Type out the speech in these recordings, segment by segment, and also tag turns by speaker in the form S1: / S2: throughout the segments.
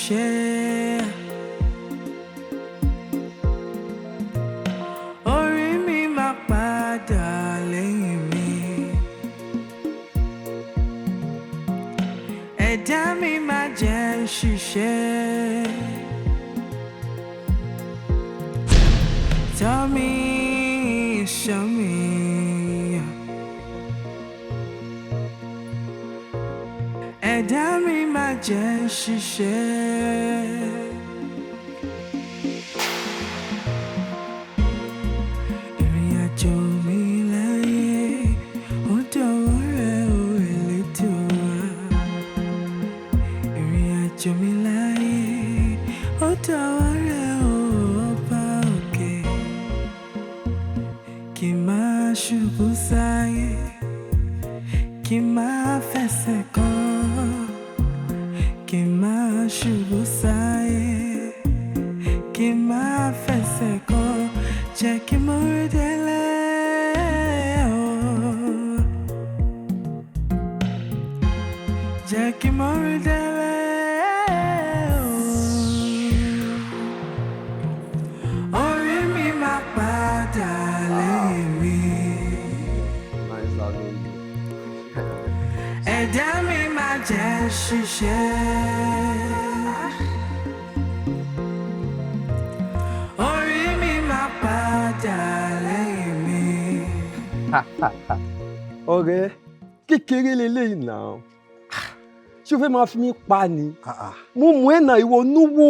S1: Ṣiṣẹ́. Orí mi máa padà lẹ́yìn mi. Ẹ̀dá mi máa jẹ́ ṣiṣẹ́. Tell me, show me. Ẹ̀dá mi máa jẹ́ ṣiṣẹ́. Ìrìn àjò mi láyé, ó dọ̀wọ́ rẹ o, Elédùà. Ìrìn àjò mi láyé, ó dọ̀wọ́ rẹ o, Ọba òkè. Kí n má ṣubú sáyé, kí n má fẹsẹ̀ kọ́, kí n má ṣubú sáyé, kí n má fẹsẹ̀ kọ́, jẹ́ kí n mórí délé o. Jẹ́ kí n mórí délé o. Orí mi máa padà lẹ́yìn mi.
S2: Nice having you.
S1: Ẹ̀dá mi máa jẹ́ ṣiṣẹ́. Orí mi máa padà lẹ́yìn mi.
S2: Ọ̀rẹ́, kékeré leléyìí náà. Ṣé o fẹ́ máa fi mí pa ni? Mo mú ẹ̀ náà, ìwọ núwò.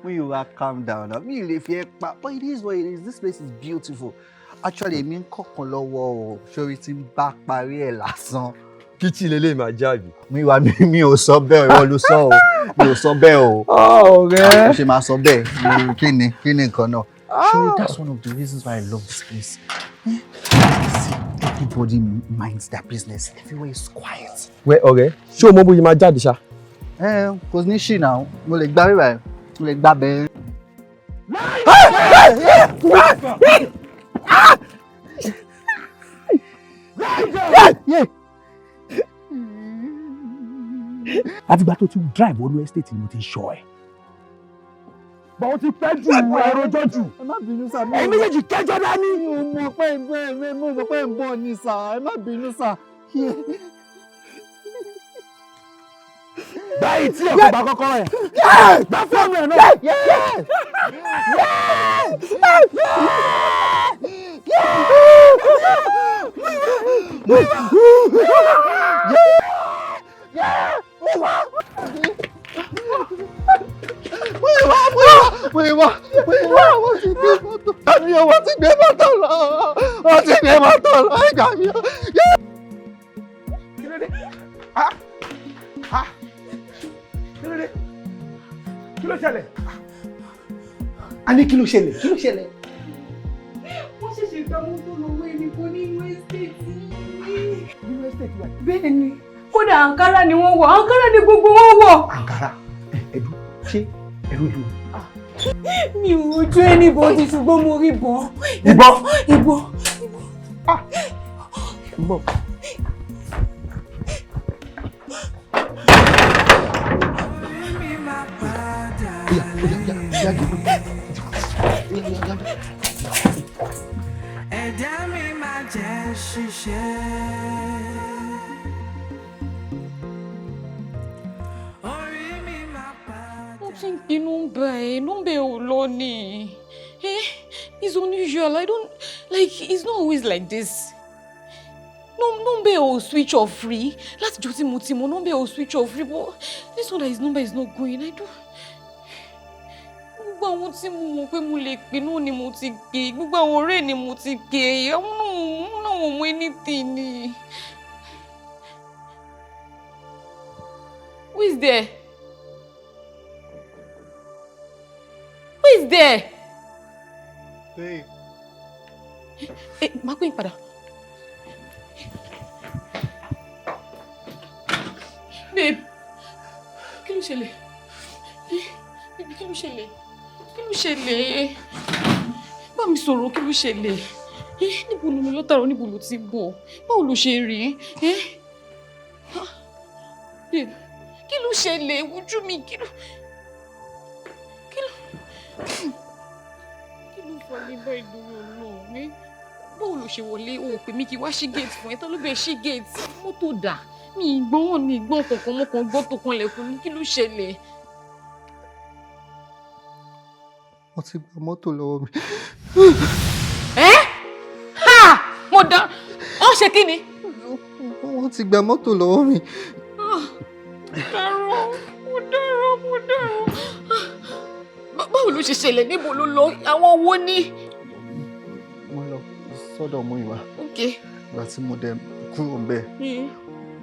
S3: Múyìwá, calm down now. Mi ò lè fi ẹ́ pa, but it is what it is. This place is beautiful. Actually, èmi ń kọ̀kan lọ́wọ́ o. Sórí tí ń bá parí ẹ̀ lásán.
S2: Kitchen leléyìí máa jáde.
S3: Múyìwá, mi ò sọ bẹ́ẹ̀, ìwọ ló sọ o. Mi ò sọ bẹ́ẹ̀ o.
S2: Ọ̀rẹ́.
S3: Ó ṣe máa sọ bẹ́ẹ̀. Kí ni nǹkan náà? Sórí, that's one of the reasons why I love this place. Eh? See, everybody minds their business. Everywhere is quiet.
S2: Wẹ́ ọ̀rẹ́, ṣé o mọ bóyá máa jáde ṣá?
S3: Ẹ kò ní ṣì náà, mo lè gbá bíbá ẹ̀, mo lè gbá bẹ́ẹ̀.
S4: Àtìgbà tó ti drive wọnú estate ni mo ti ń ṣọ́ ẹ. Bọ̀ ó ti pẹ́ jù, ẹ̀rọjọ́ jù.
S3: Ẹ má bínú sá.
S4: Ẹ̀yin méjèèjì kẹjọ dání.
S3: Mi ò mọ̀ pé ń bọ̀, ẹ mọ̀ pé ń bọ̀ ni sá, ẹ má bínú sá.
S4: Báyìí tí ẹ kò bá kọ́kọ́rọ́ ẹ̀. Gbá fóònù ẹ̀ náà.
S3: Múyìwá, Múyìwá, Múyìwá, wọ́n ti gbé mọ́tò. Àmì ò, wọ́n ti gbé mọ́tò lọ. Wọ́n ti gbé mọ́tò lọ. Ẹ̀gbà mi ò.
S4: Kí ló dé? Ah! Ah! Kí ló dé? Kí ló ṣẹlẹ̀? A ní kí ló ṣẹlẹ̀? Kí ló ṣẹlẹ̀?
S5: Wọ́n ṣẹ̀ṣẹ̀ gba mọ́tò lọ́wọ́ ẹni kan nínú estate yìí.
S4: Nínú estate wa.
S5: Bẹ́ẹ̀ ni, kódà àǹkárá ni wọ́n wọ̀, àǹkárá ni gbogbo wọn wọ̀.
S4: Àǹkárá. Ẹ̀dú, ṣé ẹ̀rú ju?
S5: Mi ò rojú anybody, ṣùgbọ́n mo rí ìbọn.
S4: Ìbọn?
S5: Ìbọn.
S4: Ìbọn.
S1: Orí mi máa padà
S3: Oya, oya, oya, oya, oya.
S1: Ẹ̀dá mi máa jẹ́ ṣiṣẹ́. Orí mi máa padà.
S6: Mo ti ń pe nọ́mbà ẹ̀, nọ́mbà ẹ̀ ò lọ ni. Eh, it's unusual. I don't like, it's not always like this. Nọ́mbà ẹ̀ ò switch off rí. Láti jọ tí mo ti mọ̀, nọ́mbà ẹ̀ ò switch off rí, but this one that his number is not going, I don't. Gbogbo àwọn tí mo mọ̀ pé mo lè pè náà ni mo ti pè, gbogbo àwọn ọ̀rẹ́ ni mo ti pè, àwọn náà ò mọ anything ni. Who is there? Who is there?
S3: Babe.
S6: Eh, máa pè yín padà. Babe, kí ló ṣẹlẹ̀? Eh, babe, kí ló ṣẹlẹ̀? Kí ló ṣẹlẹ̀? Bá mi sọ̀rọ̀, kí ló ṣẹlẹ̀? Eh, níbo ló lọ látàárọ̀, níbo ló ti bọ̀? Báwo ló ṣe rí? Eh? Ah, babe, kí Kí ló ṣẹlẹ̀? Ojú mi, kí ló kí ló kí ló fà ní báyìí lórí Ọlọ́run ní? Báwo ló ṣe wọlé? O ò pè mí kí wá ṣí gate fún ẹ. Ta ló bẹ ṣí gate? Mọ́tò dà? Mi ì gbọ́n, mi ì gbọ́n kankan, mo kàn gbọ́ tó kan lẹ̀kùn ní. Kí ló ṣẹlẹ̀?
S3: Wọ́n ti gba mọ́tò lọ́wọ́ mi.
S6: Ẹ́ ha! Mo dá. Ó ṣe kí ni?
S3: Wọ́n ti gba mọ́tò lọ́wọ́ mi.
S6: Dárò, mo dárò, mo dárò. Báwo ló ṣe ṣẹlẹ̀? Níbo ló lọ? Àwọn owó ní?
S3: Mo lọ sọ́dọ̀ Múyìwá.
S6: Ok.
S3: Ìgbà tí mo dẹ̀ kúrò ńbẹ̀,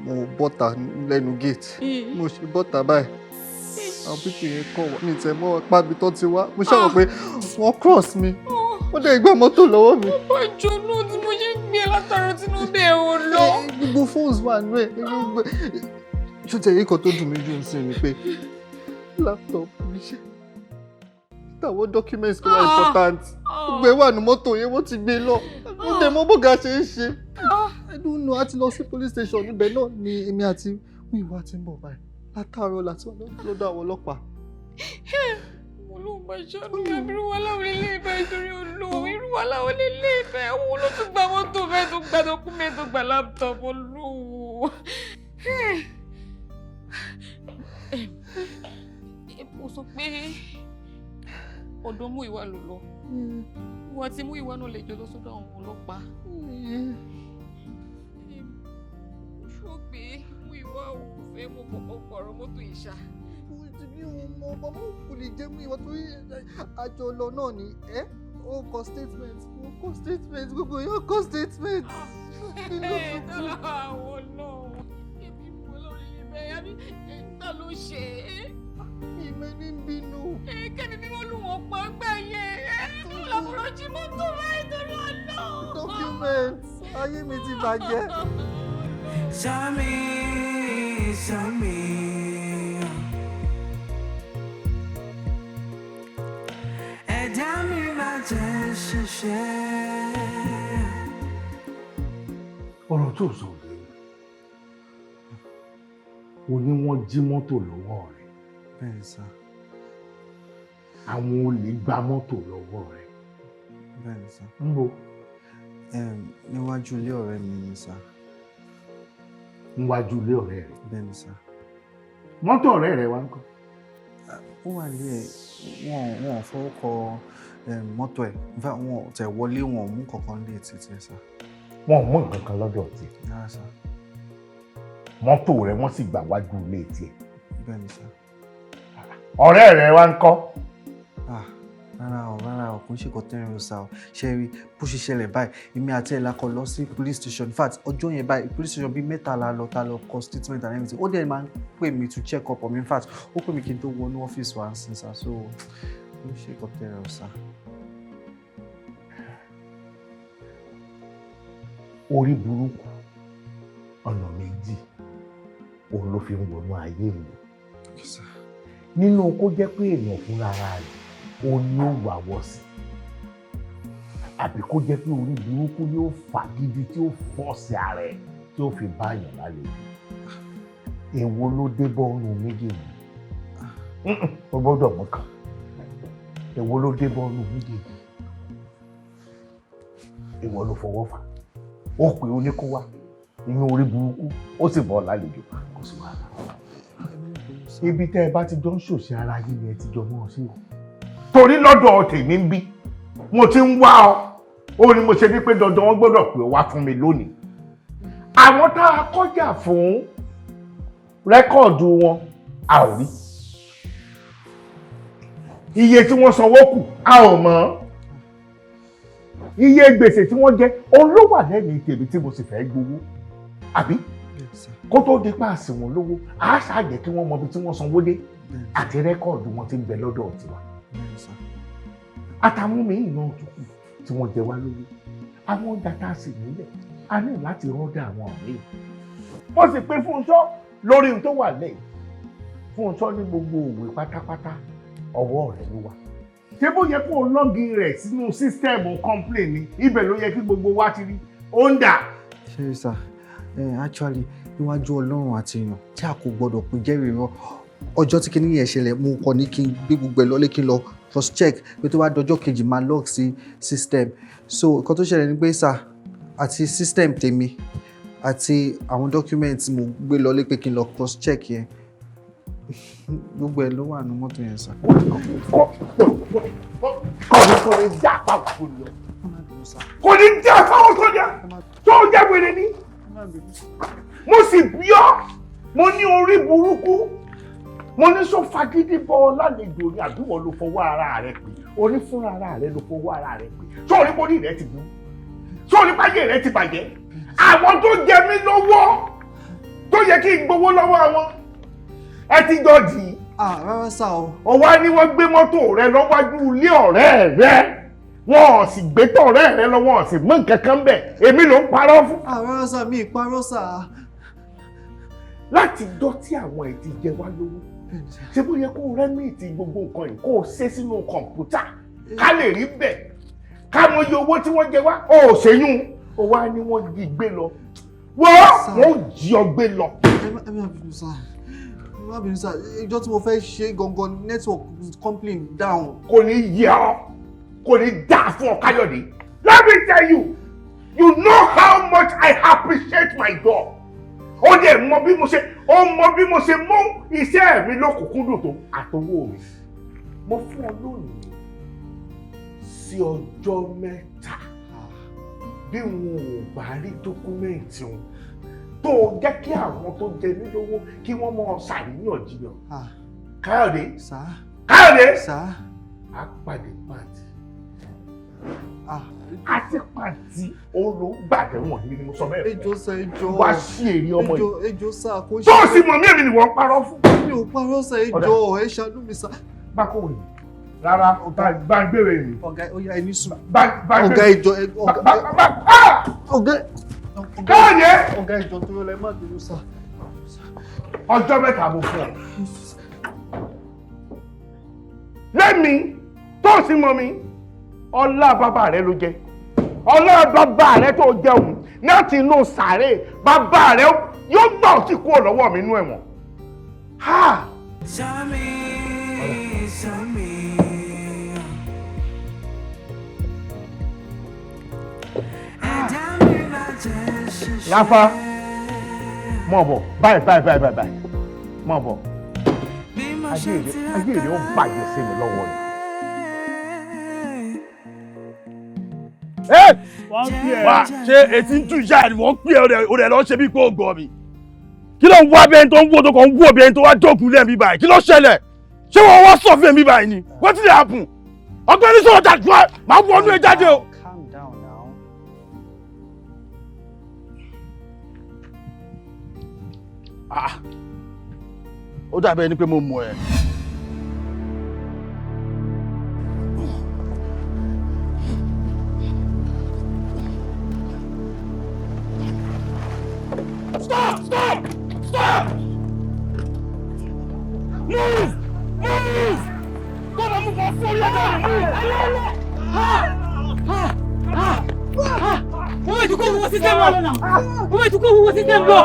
S3: mo bọ́ta lẹ́nu gate. Mo ṣe bọ́ta báyìí, àwọn people yẹn kọ̀ wá mi tẹ̀ mọ́ apá ibi tó ti wá. Mo ṣàwọn pé wọ́n cross mi, wọ́n dẹ̀ gba mọ́tò lọ́wọ́ mi.
S6: Ọjọ́ náà tí mo ṣe ń gbé látara Tinubu ẹ̀ ò lọ.
S3: Gbogbo phones wà nú ẹ̀. Gbogbo ṣó tẹ̀ yìí kan tó dùn mí jù ń sìn ni pé laptop mi ṣe táwọn documents tó wà important, gbogbo ẹ̀ wà ní mọ́tò yẹn, wọ́n ti gbé lọ. Mo dẹ̀ mọ̀ bọ́gà ṣe ń ṣe. I don't know. A ti lọ sí police station, níbẹ̀ náà ni èmi àti Múyìwá ti ń bọ̀ báyìí látàárọ̀ láti wà lọ́dọ̀ àwọn ọlọ́pàá.
S6: Mo ló ń bá ṣàánú mi, irú wa láwọn ilé ìbá ìtorí olóhùn, irú wa láwọn ilé ìbá owó ló tún gba mọ́tò bẹ́ẹ̀, tó gba document, tó gba laptop olówó. Mo sọ pé ọ̀dọ̀ Múyìwá ló lọ. Ìwà tí Múyìwá náà lè jọ lọ sọ́dọ̀ àwọn ọlọ́pàá. Ṣó pé Múyìwá ò fẹ́ mọ̀ kọ̀ọ̀kan pọ̀rọ̀ mọ́tò ìṣá?
S3: Mi ò mọ ọmọ kò lè jẹ́ Múyìwá torí àjọ lọ náà ni ẹ́. Ó kọ statement, mo kọ statement, gbogbo èèyàn kọ statement.
S6: Tọ́lá àwọn náà. Èmi mú lórí ibẹ̀ yá mi. Ta ló ṣe é?
S3: Mi mẹ́ ní bínú.
S6: Kẹ́mi bí wọ́n lù wọ́n pa gbà yẹn. Tó làbúrò jí mọ́tò báyìí torí ọ̀nà.
S3: Document ayé mi ti bàjẹ́.
S1: Show me, show me. Ẹ̀dá mi máa jẹ́ ṣiṣẹ́.
S4: Ọ̀rọ̀ tó sọ òde o ní wọ́n jí mọ́tò lọ́wọ́ rẹ̀.
S3: Bẹ́ẹ̀ni sir.
S4: Àwọn olè gba mọ́tò lọ́wọ́ rẹ̀.
S3: Bẹ́ẹ̀ni sir.
S4: Ń bo?
S3: Níwájú ilé ọ̀rẹ́ mi ni sir.
S4: Níwájú ilé ọ̀rẹ́ rẹ̀?
S3: Bẹ́ẹ̀ni sir.
S4: Mọ́tò ọ̀rẹ́ rẹ̀ wá ń kọ́?
S3: Ó wà ní ẹ̀, wọn ò fọwọ́ kọ mọ́tò ẹ̀. In fact, wọn ò tẹ̀ wọlé, wọn ò mú kankan lé títí ẹ̀ sir.
S4: Wọn ò mú nǹkan kan lọ́dọ̀ tiẹ̀?
S3: Rárá sir.
S4: Mọ́tò rẹ̀ wọ́n sì gbà wájú ilé tiẹ̀?
S3: Bẹ́ẹ̀ni sir.
S4: Ọ̀rẹ́ rẹ̀ wá ń kọ́?
S3: Ah, rárá o, rárá o, kò ń ṣe kò tẹ́rìn o sá o. Ṣe rí bó ṣe ṣẹlẹ̀ báyìí, èmi àti ẹ̀ la kọ lọ sí police station. In fact, ọjọ́ yẹn báyìí, police station bíi mẹ́ta la lọ, ta lọ kọ statement and everything. Ó dẹ̀ máa ń pè mí to check up on me. In fact, ó pè mí kí n tó wọnú ọ́fíìsì wa ń sá, so kò ń ṣe kò tẹ́rìn o sá.
S4: Orí burúkú ọ̀nà méjì òun ló fi ń wọnú ayé mi. Nínú kó jẹ́ pé èèyàn fúnra ara rẹ̀ òun ni ó wà wọ̀ sí, àbí kó jẹ́ pé orí burúkú yóò fà gidi tí ó fọ́ sí ara ẹ̀ tí ó fi bá èèyàn lálejò. Èwo ló dé bọ́ọ̀nù méjèèjì? Ó gbọ́dọ̀ mú kan. Èwo ló dé bọ́ọ̀nù méjèèjì? Ìwọ ló fọwọ́ fà, ó pè ó ní kó wá inú orí burúkú, ó sì bọ́ lálejò, kò sí wàhálà. Ibi tẹ́ ẹ bá ti jọ ń ṣòṣe ara yín ni ẹ ti jọ mọ́ ọ sí o. Torí lọ́dọ̀ tèmi ń bí mo ti ń wá ọ, ó ní mo ṣe ní pé dandan wọn gbọ́dọ̀ pè wá fún mi lónìí. Àwọn tá a kọjá fún rẹ́kọ̀dù wọn a ò rí, iye tí wọ́n sanwó kù a ò mọ̀, iye gbèsè tí wọ́n jẹ òun ló wà lẹ́mìí tèmi tí mo sì fẹ́ gbowó, àbí kó tó di pa àsìwọ̀n lówó a ṣàjẹ́ kí wọ́n mọ ibi tí wọ́n sanwó dé àti rẹ́kọ̀dù wọn ti ń bẹ lọ́dọ̀ tiwa. Àtàwọn míì náà tó kù tí wọ́n jẹ wá lówó, àwọn ọjà tá a sì nílẹ̀ a ní láti rọ́dà àwọn míì. Mo sì pé Fúnṣọ́ lórí ohun tó wà lẹ́yìn. Fúnṣọ́ ní gbogbo òwe pátápátá ọwọ́ rẹ̀ ló wà. Ṣé bó yẹ kó o lọ́ọ̀gì rẹ̀ sínú sísítẹ́ẹ̀mù kọ́ńplẹ̀n ni? Ibẹ̀ ló yẹ kí gbogbo wa ti rí. Ó ń dà.
S3: Ṣé sir, actually Níwájú Ọlọ́run àti èèyàn tí a kò gbọdọ̀ pín jẹ́rìí irọ́, ọjọ́ tí kinní yẹn ṣẹlẹ̀, mo kàn ní kí n gbé gbogbo ẹ̀ lọ́lé, kí n lọ cross check pé tó bá dọjọ́ kejì, máa log sí system. So nǹkan tó ṣẹlẹ̀ ni pé sir, àti system tèmi àti àwọn documents mo gbé lọlé pé kí n lọ cross check yẹn, gbogbo ẹ̀ ló wà ní mọ́tò yẹn, sir.
S4: Kò ní dá fáwọn tó ní ọ, kò ní dá fáwọn tó ní ọ tó jẹ́ wèrè ni. Mo sì bí ọ, mo ní orí burúkú, mo ní sọ fagídí bọ ọ lálejò ní àbíwọ ló fọwọ́ ara rẹ pè o ní fúnra ara rẹ ló fọwọ́ ara rẹ pè. Sórí bórí rẹ ti burú, sórí báyé rẹ ti bàjẹ́. Àwọn tó jẹ mí lówó tó yẹ kí n gbowó lọ́wọ́ àwọn, ẹ ti jọ dì í.
S3: Ah, rárá sá o.
S4: Ọwọ́ ni wọ́n gbé mọ́tò rẹ lọ́wájú ilé ọ̀rẹ́ rẹ, wọn ò sì gbé tọ̀rẹ́ rẹ lọ́wọ́, ò sì mú nǹkan kan bẹ̀, èmi ló ń parọ́ fún.
S3: Ah, rárá sá, mi ì parọ́ sá.
S4: Láti jọ́ tí àwọn ẹ̀ ti jẹ wá lówó, ṣé bó yẹ kó remit gbogbo nǹkan yìí, kó o ṣe sínú kọ̀ǹpútà, ká lè rí bẹ́ẹ̀, ká mọ iye owó tí wọ́n jẹ wá? Ó ò ṣèyún ó wá ní wọ́n jí gbé lọ, wọ́n jí ọ gbé lọ.
S3: Ẹ má bínú sá, ẹ má bínú sá. Ìjọ tí mo fẹ́ ṣe gangan, network complain down.
S4: Kò ní yẹ ọ, kò ní dáa fún ọ, Káyọ̀dé. Let me tell you, you know how much I appreciate my job. Ó dẹ̀ mọ bí mo ṣe, ó mọ bí mo ṣe mú iṣẹ́ mi lókùnkúndùn tó àtọwọ́ mi. Mo fún ọ lónìí sí ọjọ́ 3, bí wọn ò bá rí document wọn tó jẹ́ kí àwọn tó jẹ mí lówó kí wọ́n mọ ṣàríyànjiyàn. Káyọ̀dé, Káyọ̀dé, á pàdé pàǹtí àti pàǹtí olùgbàdéwọ̀n ni mo sọ bẹ́ẹ̀.
S3: Ejò sá, ejò.
S4: Wá sí èrè ọmọ yìí.
S3: Ejò sá, kò ṣe.
S4: Tó o sì mọ̀ mí, èmi ni wọ́n parọ́ fún.
S3: Mi ò parọ́ sá, ejò, ẹ ṣàánú mi sá.
S4: Bá kò wò rárá, bá ń gbèrè mi.
S3: Ọ̀gá, ó yá, ẹni sùn.
S4: Bá ń
S3: Ọ̀gá, ejò, ọ̀gá. Ọ̀gá.
S4: Káyọ̀dé.
S3: Ọ̀gá, ejò tó lọ, ẹ má bínú sá.
S4: Ọjọ́ 3 mo fún ọ. Lẹ́mi tó sì mọ̀ mi, ọlá bàbá rẹ ló jẹ, ọlá bàbá rẹ tó jẹun láti inú sàárè bàbá rẹ yóò gbà ó sì kúrò lọ́wọ́ mi inú ẹ̀wọ̀n. Ha!
S1: Show me, show me. Ẹ̀dá mi máa jẹ́ ṣiṣẹ́.
S4: Láfa, mọ̀ bọ̀ báyìí báyìí báyìí báyìí báyìí, mọ̀ bọ̀.
S1: Bí mo ṣe
S4: Ayé rẹ ó bàjẹ́ sí mi lọ́wọ́ ni.
S7: Wá, ṣé etí ń tún ìyá ẹ̀ ni wọ́n pè é? Ó rẹ̀ lọ́ ṣe bí pé ó gbọ́ mi. Kí ló ń wá bí ẹni tó ń wò, tó kàn ń wò bí ẹni tó wá jókòó lẹ́ẹ̀ mi báyìí? Kí ló ṣẹlẹ̀? Ṣé wọ́n wá sọ fún mi báyìí ni? Wetin dey happen? Ọ̀gbẹ́ni, sọ̀rọ̀ jàdú ẹ, máa wọnú ẹ jáde o.
S3: Calm down now.
S7: Ah, ó dàbí ẹni pé mo mọ̀ ẹ́. Stop! Stop! Stop! Move! Move! Go on, move on, for you. Move!
S6: Wọ́n bẹ̀ tún kó owó system lọ. Wọ́n bẹ̀ tún kó owó system lọ.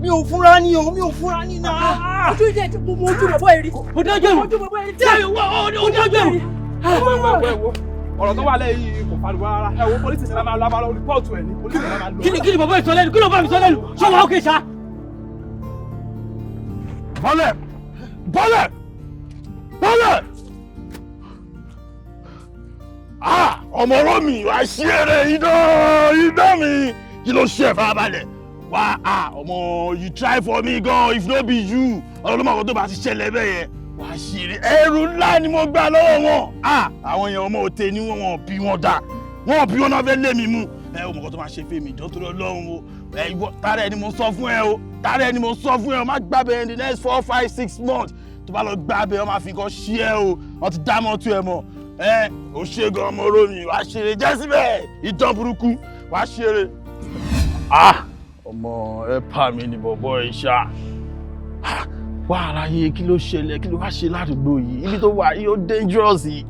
S2: Mi ò fúnra ní o, mi ò fúnra ní náà.
S6: Ojú ìjẹ́ mo mọ ojú bọ̀bọ̀ yìí rí. Ó dájú ẹ̀rù. Ojú bọ̀bọ̀ yìí rí. Ó dájú ẹ̀rù.
S8: Ọ̀rọ̀ tó wà lẹ́yìn yìí kò pariwo rárá. Ẹ wo, police station la máa lọ report ẹ̀ ní police station la máa lọ.
S6: Kí ni bọ̀bọ̀ yìí sọ lẹ́nu? Kí ló bá mi sọ lẹ́nu? Ṣé wàá ókè ṣá?
S7: Bọ́lẹ̀! Bọ́lẹ̀! Bọ́lẹ̀! Ah! Ọmọ ọ̀rọ̀ mi, wàá ṣí eré idán idán mi. Kí ló ṣe ẹ̀? Farabalẹ̀? Wá ah, ọmọ, you try for me gan. If no be you, ọlọ́mọ kan tó bá ti ṣẹlẹ̀ bẹ́ẹ̀ yẹn. Wàá ṣí eré. Ẹrù ńlá ni mo gbà lọ́wọ́ wọn. Ah! Àwọn èèyàn ọmọ òtẹ ni wọ́n, wọn bí wọn dà. Wọ́n bí wọn náà fẹ́ lé mi mú. Ẹ o mọ̀ kó tó máa ṣe fèmí ìjọ torí Ọlọ́run o. Ẹ ìwọ, tààrẹ ni mo sọ fún ẹ o. Tààrẹ ni mo sọ fún ẹ o. Má gbàbẹ in the next 4, 5, 6 months. Tó bá lọ gbàbẹ, wọ́n máa fi nǹkan ṣí ẹ o. Wọ́n ti dá mọ́tò ẹ mọ̀. Ẹ ò ṣe gan, ọmọ olómi, wàá ṣeré jẹ́ síbẹ̀. Ìdán burúkú, wàá ṣeré. Ah! Ọmọ ẹ pa mi ní bọ̀bọ̀ ìṣá. Wà á ráyè, kí ló ṣẹlẹ̀? Kí ló wá ṣe ládùúgbò yìí? Ibi tó wà yìí ó dangerous yìí.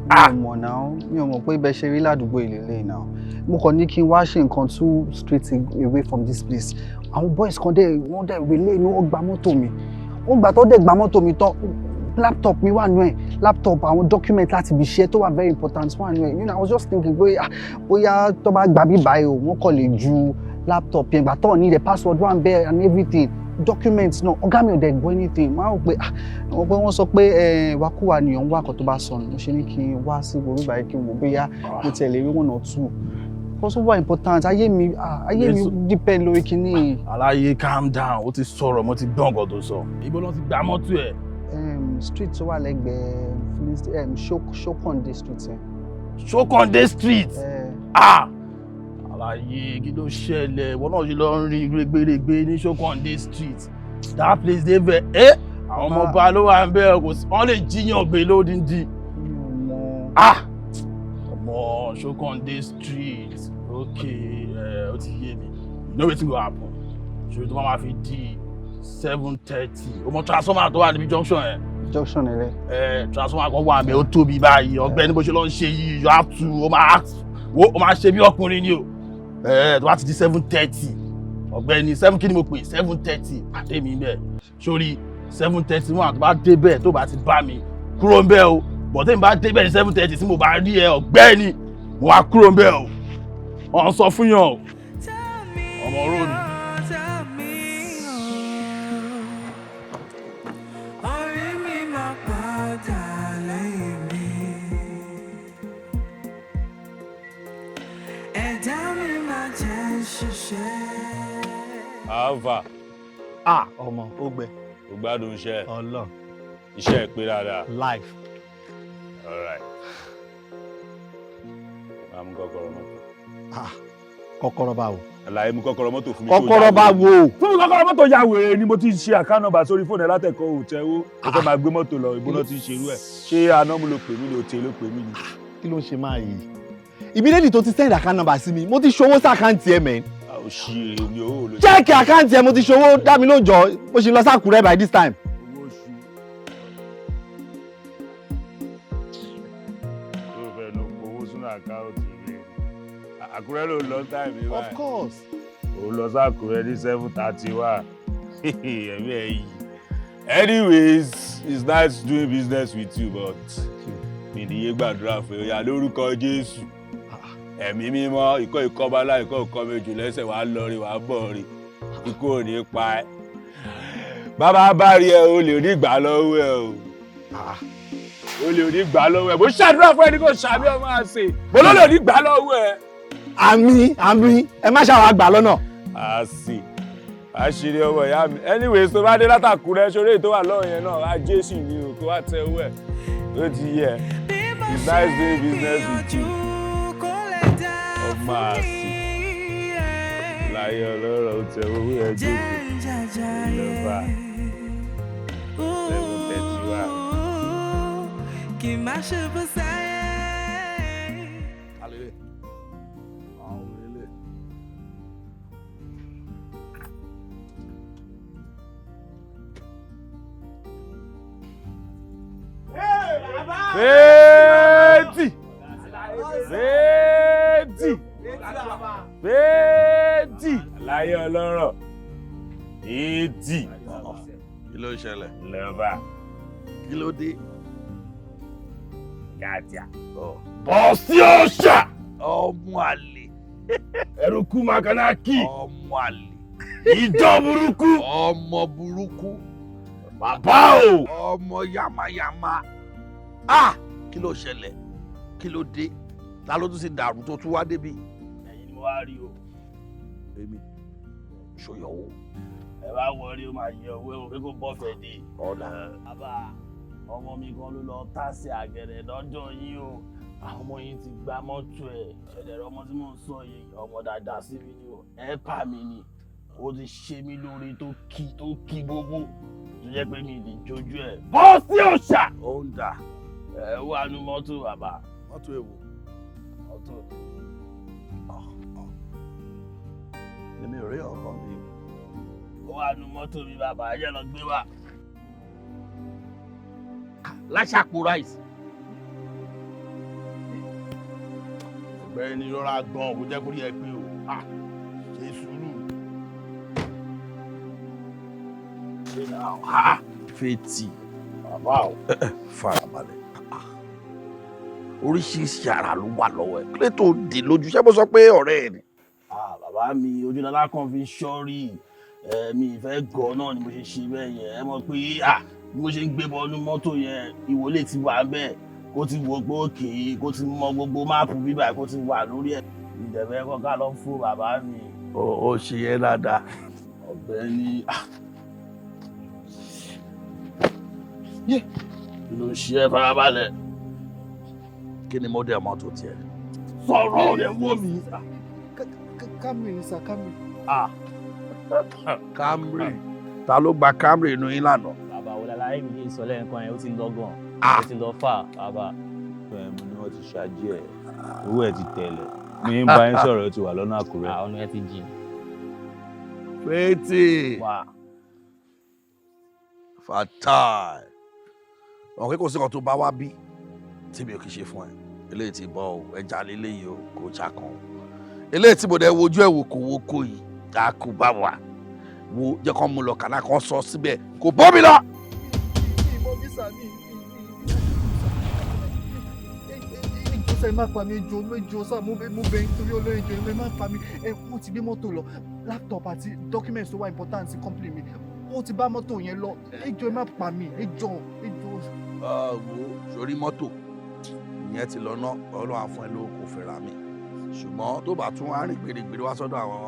S3: Mi ò mọ̀ náà, mi ò mọ̀ pé ibẹ̀ ṣe rí ládùúgbò ìlélẹ̀ náà. Mo kàn ní kí n wá ṣe nǹkan 2 streets away from this place. Àwọn boys kan dẹ̀, wọ́n dẹ̀ relé ni wọ́n gba mọ́tò mi. Wọ́n gbà tó dẹ̀ gba mọ́tò mi tán, laptop mi wà nú ẹ̀, laptop, àwọn document láti ibi iṣẹ́ tó wà very important wà nú ẹ̀. I was just thinking pé, ah, bóyá tó bá gbà bí báyìí o, wọ́n kàn lè ju laptop yẹn gbà tó ní the password wà ń bẹ̀ and everything, documents náà. Ọ̀gá mi ò dẹ̀ gbọ́ anything. Máa rò pé, ah, àwọn pé wọ́n sọ pé ẹ wákúwà ni òun wá kan tó bá sọnù. Mo ṣe ní kí n wá sí gbòmí báyìí, kí n wò bóyá mo tẹ̀lé rí one or two, because ó wà important. Ayé mi, ah, ayé mi depend lórí kinní.
S7: Aláyé, calm down. Ó ti sọ̀rọ̀, mo ti gbọ́ nǹkan tó sọ. Ibo ló ti gba mọ́tò ẹ̀?
S3: Street tó wà lẹ́gbẹ̀ẹ́ Shokonde Street yẹn.
S7: Shokonde Street? Ah, aláyé, kí ló ṣẹlẹ̀? Ìwọ náà ṣe lọ ń rin gbégbérégbé ní Shokonde Street? That place dey very, eh, àwọn ọmọ ọba ló wà ń bẹ. Kò sí, wọ́n lè jíyàn gbé lódìndín. Ah, ọmọ, Shokonde Street, okay, ẹ ó ti yé mi. You know wetin go happen? Ṣòro tó bá máa fi di 7:30, o mọ transformer tó wà níbi junction yẹn?
S3: Junction rẹ.
S7: Ẹ transformer kan wà mẹ́, ó tóbi báyìí. Ọ̀gbẹ́ni, bó ṣe lọ ń ṣe yìí, you have to, o máa act, wo, o máa ṣe bí ọkùnrin ni o. Ẹ tó bá ti di 7:30, ọ̀gbẹ́ni, seven kí ni mo pè? 7:30, pàdé mi bẹ́ẹ̀ sórí 7:31. Tó bá dé bẹ́ẹ̀, tó bá ti bá mi, kúrò ń bẹ́ẹ̀ o. Bọ̀dé mi bá dé bẹ́ẹ̀ ní 7:30, tí mo bá rí ẹ, ọ̀gbẹ́ni, mo wá kúrò ń bẹ́ẹ̀ o. Wọ́n sọ fún yàn o, ọmọ róòlù.
S1: Orí mi máa padà lẹ́yìn mi. Ẹ̀dá mi máa jẹ́ ṣiṣẹ́.
S9: Alva.
S10: Ah, ọmọ, ó gbẹ.
S9: O gbádùn iṣẹ́.
S10: Ọlọ́run.
S9: Iṣẹ́ ẹ pé dáadáa.
S10: Life.
S9: All right. Máa mú kọ́kọ́rọ́ mọ́tò.
S10: Ah, kọ́kọ́rọ́ báwo?
S9: Àlàyé, mú kọ́kọ́rọ́ mọ́tò fún mi.
S10: Kọ́kọ́rọ́ báwo?
S11: Fún mi kọ́kọ́rọ́ mọ́tò. Ya wèrè ni? Mo ti ṣe account number sórí fóònù ẹ látẹ̀kọ́, ò tẹ́wó. O fẹ́ máa gbé mọ́tò lọ, ìbóná ti ń ṣerú ẹ̀. Ṣé anọ́mú ló pè mí ni? Òtẹ́ ló pè mí ni?
S10: Kí ló ń ṣe máa yìí? Immediately tó ti send account number sí mi, mo ti ṣòwò sí account ẹ̀ mẹ́.
S9: A ò ṣí èrè mi, owó ló.
S10: Check account ẹ̀, mo ti ṣòwò. Dá mi lóúnjọ, mo ṣì lọ sí Àkúrẹ́ by this time.
S9: Owó oṣù. Tó fẹ́ lọ gbowó sínú account mi. Àkúrẹ́ ló lọ time mi báyìí.
S10: Of course.
S9: Ó lọ sí Àkúrẹ́ ní 7:31. Ẹ̀mí ẹ̀ yìí. Anyways, it's nice doing business with you, but mi ní yé gbàdúrà fún yà lórúkọ Jésù. Ẹ̀mí mímọ́, ikọ́ ìkọ́bálá, ikọ́ ìkọ́ méjì lẹ́sẹ̀, wàá lọ rí, wàá bọ̀ rí. Ikú ò ní pa ẹ́. Bàbá bá rí ẹ, o lè ní gbà lọ́wọ́ ẹ o. O lè ní gbà lọ́wọ́ ẹ. Mo ṣàdúrà fún ẹni kò ṣàmì, ọmọ àṣẹ. Mo ló lè ní gbà lọ́wọ́ ẹ.
S10: Àmín, àmín, ẹ má ṣàwọn àgbà lọ́nà.
S9: Àṣì àṣírí ọmọ ìyá mi. Anyways, tó bá dé látàkùrẹ́, ṣoré tó wà lọ́wọ́ yẹn náà, á Jésù ni o, kó wá tẹ owó ẹ̀. Ó ti yẹ. It's nice doing business with you. Ọmọ àṣì. Láyé ọlọ́rọ̀, ó tẹ owó ẹ̀ jókòó. Lọ́ba. 7:31.
S1: Kì má ṣubú sáyé.
S7: Alele. Àwọn ilé.
S9: 80, 80, 80. Láyé ọlọ́rọ̀, 80.
S7: Kí ló ń ṣẹlẹ̀?
S9: Lọ́ba.
S7: Kí ló dé?
S9: Gàdíà. Bọ́sí ọ̀ṣà.
S7: Ọmọ àlè.
S9: Ẹrùkú Makanaki.
S7: Ọmọ àlè.
S9: Ìjọ burúkú.
S7: Ọmọ burúkú.
S9: Bàbá o.
S7: Ọmọ yamayama. Ah! Kí ló ṣẹlẹ̀? Kí ló dé? Ta ló tún ti dàrú tó tún wá débi? Ẹ̀yin ni mo wá rí o. Èmi. Ṣòyọ̀wó. Ẹ bá wọlé, ó máa yẹ owó ẹ̀wọ̀n pé kó bọ́ fẹ́ dé.
S4: Ọ̀dà.
S7: Bàbá, ọmọ mi kan ló lọ tàsí àgẹ̀rẹ̀ lọ́jọ́ yìí o. Àwọn ọmọ yìí ti gba mọ́tò ẹ̀. Ṣẹ̀dẹ̀rẹ̀ ọmọ tí mò ń sọ yìí, ọmọ dáadáa sí mi ni o. Ẹ pa mi ni. Ó ti ṣe mí lóore tó kí tó kí gbogbo. Tó jẹ́ pé mi lè jojú ẹ̀. Bọ́ sí òòṣà!
S4: Ó ń dà.
S7: Ẹ wà nú mọ́tò, bàbá.
S4: Mọ́tò èwo?
S7: Mọ́tò.
S4: Èmi ò rí ọkọ mi.
S7: Ó wà nú mọ́tò mi, bàbá. Ẹ jẹ́ lọ gbé wá.
S4: Láṣàpò rice.
S7: Ọ̀gbẹ́ni rọra gbọ́n, kò jẹ́ kó rí ẹ pé o. Ṣe sùúrù.
S4: Fètì.
S7: Bàbá o.
S4: Farabalẹ̀. Oríṣiríṣi ara ló wà lọ́wọ́ ẹ̀. Kílẹ̀ tó dì lójú, ṣé mo sọ pé ọ̀rẹ́ ẹ̀ ni?
S7: Bàbá mi, ojúlọ́lá kan fi ṣọ́rí. Mi ìfẹ́ gọ̀ náà ni mo ṣe ṣe bẹ́ẹ̀ yẹn. Ẹ mọ̀ pé bí mo ṣe ń gbé bọ́nú mọ́tò yẹn, ìwọlé ti wà bẹ́ẹ̀. Kó ti wo pé òkè, kó ti mọ gbogbo máàpù bíbà, kó ti wà lórí ẹ̀. Ìdẹ̀bẹ̀ kọ́ ká lọ fún bàbá mi.
S4: Ó ṣe yẹn dáadáa.
S7: Ọ̀gbẹ́ni. Kí ló ń ṣe ẹ́? Farabalẹ̀.
S4: Kí ni mọ́dẹ̀ mọ́tò tiẹ̀?
S7: Sọ̀rọ̀ rẹ̀ wò mí.
S3: Camry ni sir, Camry.
S4: Camry. Ta ló gba Camry inú yín lánàá?
S12: Bàbá wo láláyé mi ní ìsọ̀lẹ̀ nǹkan yẹn, ó ti lọ gan. Ó ti lọ fà, bàbá.
S11: Fẹ́mi ni wọ́n ti ṣáájú ẹ̀, owó ẹ̀ ti tẹ̀lẹ̀. Mi ń bá yín sọ̀rọ̀, ó ti wà lọ́nà Àkúrẹ́.
S12: Ọ̀nà ẹ ti jìn.
S4: Fètì. Fatai. Ọ̀rẹ́ kò sí kan tó bá wá bí tí mi ò kì í ṣe fún ẹ. Eléyìí ti bọ́ ọ, ẹja léléyìí o, kò já kan o. Eléyìí tí mo dẹ̀ wojú ẹ̀ wò kò wo kò yìí, a kò bá wà. Wo jẹ́ kán mú lọ kàná kan sọ síbẹ̀, kò bọ́ mi lọ.
S3: Ìmọ̀ mi sà mí. Ẹjọ́ sá, ẹ má pa mí, ẹjọ́ ẹjọ́ sá, mo bẹ̀ nítorí Ọlọ́run, ẹjọ́ ẹ má pa mí. Wọ́n ti gbé mọ́tò lọ, laptop àti documents tó wà important sí company mi. Wọ́n ti bá mọ́tò yẹn lọ, ẹjọ́ ẹ má pa mí, ẹjọ́ ẹjọ́.
S4: Wo sórí mọ́tò ìyẹn ti lọ ná, Ọlọ́run á fún ẹ lówó kò fẹ́ ra mi. Ṣùgbọ́n tó bá tún á rìn gbèrègbèrè wá sọ́dọ̀ àwọn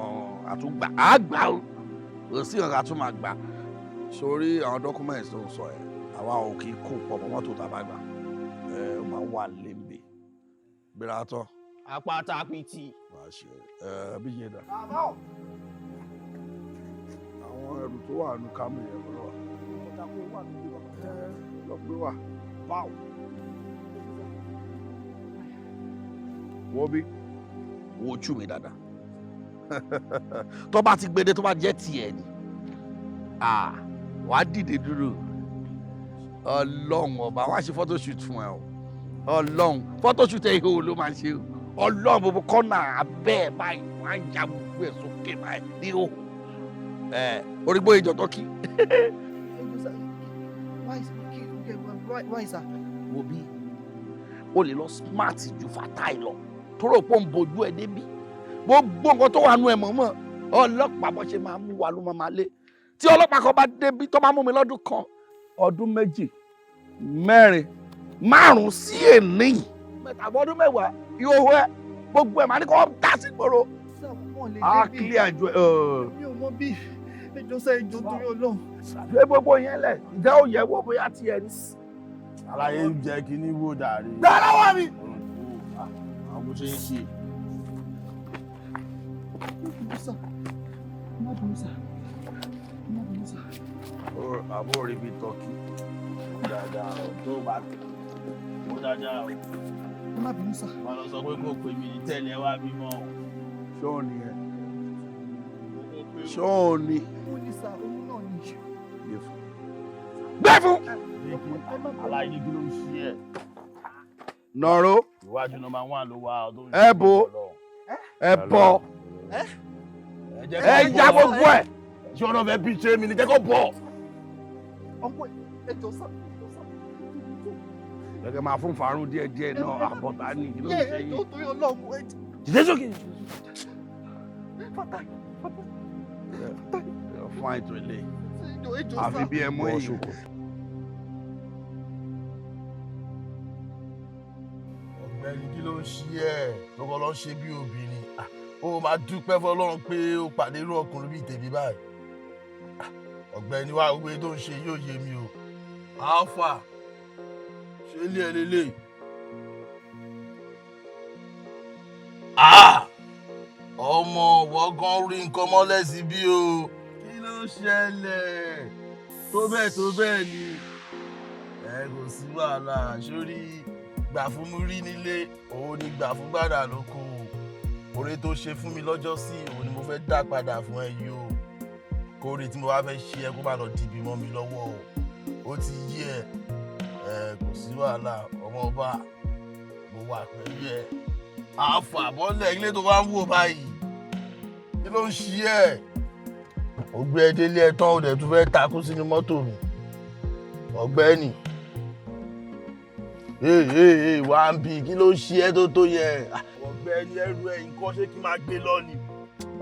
S4: àtúngbà, á gbà ó. Kò sí nǹkan tó máa gbà. Sórí àwọn documents tó ń sọ ẹ̀, àwa ò kì í kó pọ̀ mọ́ mọ́tò tá a bá gbà. Ó máa wà léńbè. Gbéra tán.
S7: Apáta pìtì.
S4: Wàá ṣe bí yẹn dà. Àwọn ẹrù tó wà nù kámú yẹn lọ wà. Lọ gbé wà. Báwo. Wo bí? Wo ojú mi dáadáa. Tó bá ti gbede tó bá jẹ́ tiẹ̀ ni. Wàá dìde dúró. Ọlọ́run ọba, wàá ṣe photoshoot fún ẹ o. Ọlọ́run, photoshoot ẹ ìhòòhò ló máa ṣe o. Ọlọ́run gbogbo kọ́nà abẹ́ ẹ̀ báyìí, wọ́n á ya gbogbo ẹ̀ sókè báyìí ní ìhòòhò. Orígbó ìjọ tọ́kì.
S3: Why sir?
S4: Wo bí? O lè lọ smart ju Fatai lọ. Tóró pọ̀ ń bojú ẹ débi. Gbogbo nǹkan tó wà nú ẹ mọ̀ọ́mọ̀. Ọlọ́pàá bó ṣe máa mú wa ló máa lé. Tí ọlọ́pàá kan bá débi tó bá mú mi lọ́dún kan, ọdún méjì, mẹ́rin, márùn-ún sí èní. Mẹ́ta ọdún mẹ́wàá, ìhòòhò ẹ, gbogbo ẹ̀ máa ní kó dá sí gbòòrò. A clear ju ẹ.
S3: Mi ò mọ bí ẹjọ́ sá, ẹjọ́ torí Ọlọ́run.
S4: Ṣé gbogbo yẹn lẹ̀? Ǹjẹ́ ó yẹ wo bóyá tiẹ̀ ní?
S7: Àlàyé ń jẹ́ kí ní wò dàrí.
S4: Gbà lọ́wọ́ mi.
S7: Àwọn bó ṣe ń ṣe.
S4: Àbúrò rí bí tọ́kì.
S7: Dáadáa o, tó bá ó dáadáa o.
S3: Má bínú sá.
S7: Má lọ sọ pé kò pè mí ní tẹ́lẹ̀ wá bímọ o.
S4: Ṣóò ni ẹ? Ṣóò ni?
S3: Òun ni sá, òun náà ni.
S4: Gbé fún.
S7: Àlàyé kí ló ń ṣe ẹ?
S4: Nọ̀rọ̀.
S7: Iwájú nọ́mbà 1 ló wà tó ń ṣe.
S4: Ẹ bo. Ẹ bọ. Ẹ ya gbogbo ẹ.
S7: Ṣé ọ̀nà fẹ́ bí ṣe mi ni jẹ́ kó bọ̀?
S3: Ọ̀pọ̀ ẹjọ́ sá, ẹjọ́ sá.
S4: Gẹ́gẹ́ máa fún Farun díẹ̀ díẹ̀ náà, àbọ̀tá ní kí ló ń ṣe yìí.
S3: Ẹjọ́ torí Ọlọ́run, ẹjọ́.
S7: Dìde sókè.
S3: Fatai, Fatai.
S4: Fún àìtó ilé.
S3: Ẹjọ́ sá.
S4: Àfi bí ẹ mú èyí.
S7: Ọ̀gbẹ́ni kí ló ń ṣe ẹ́ tó kọ́ lọ ṣe bí obìnrin? Ó máa dúpẹ́ fọlọ́run pé ó pàdé irú ọkùnrin bíi tèmi báyìí. Ọ̀gbẹ́ni wa gbogbo tó ń ṣe yóò yé mi o. Alpha ṣé ilé ẹ lélẹ̀? Ọmọ wọ́gán rí nǹkan mọ́lẹ̀ sí bí o. Kí ló ṣẹlẹ̀? Tó bẹ́ẹ̀ tó bẹ́ẹ̀ ni. Ẹ kò sí wàhálà sórí gbà fún mi rí nílé, òun ni gbà fún gbàdà lóko. Oore tó ṣe fún mi lọ́jọ́ sí òun ni mo fẹ́ dá padà fún ẹ yìí o. Kóore tí mo bá fẹ́ ṣe ẹ kó má lọ dìbì mọ́ mi lọ́wọ́ o. Ó ti yí ẹ. Ẹ kò sí wàhálà ọmọ ọba, mo wà pẹ̀lú ẹ. Àfà bọ́lẹ̀ ilé tó bá ń wò báyìí. Kí ló ń ṣí ẹ̀? Ó gbé ẹ délé ẹ tán, ó dẹ̀ tún fẹ́ takú sínú mọ́tò mi. Ọ̀gbẹ́ni. Ee ee ee wá ń bì, kí ló ń ṣí ẹ tó tó yẹ? Ọ̀gbẹ́ni ẹrù ẹ nǹkan ṣé kí n máa gbé lọ ni?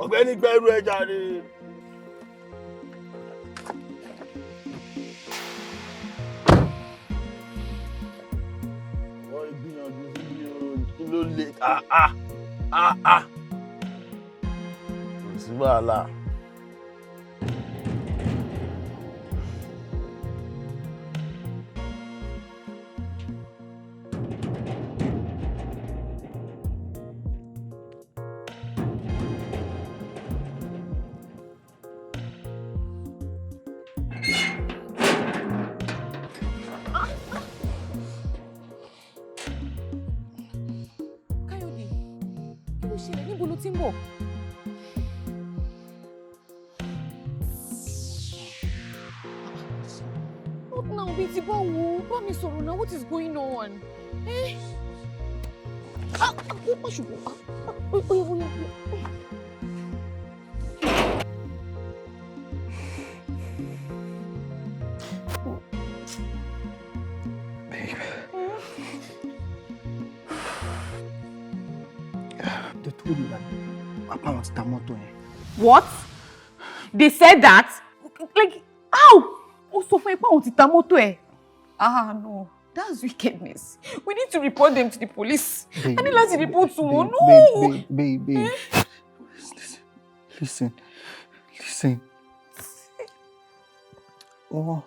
S7: Ọ̀gbẹ́ni gbẹ́rù ẹ jàre. Wọ́n gbìyànjú síbi o, kí ló lè ah ah ah ah. Kò sí wàhálà.
S6: Káyọ̀dé, kí ló ṣẹlẹ̀? Níbo ló ti ń bọ̀? Not now, bíi ti báwo? Bá mi sọ̀rọ̀ náà, what is going on? Eh? Ah, ah, ó má ṣubú. Ah, ah, ó yá, ó yá, ó yá.
S3: They told you that Papa wants ta mọ́tò yẹn.
S6: What? They said that? Like, how? Ó sọ fún ẹ pé àwọn ti ta mọ́tò ẹ̀. Ah, no. That's wickedness. We need to report them to the police. A ní láti report to wọn. No!
S3: Babe, babe, babe. Listen, listen. Wọ́n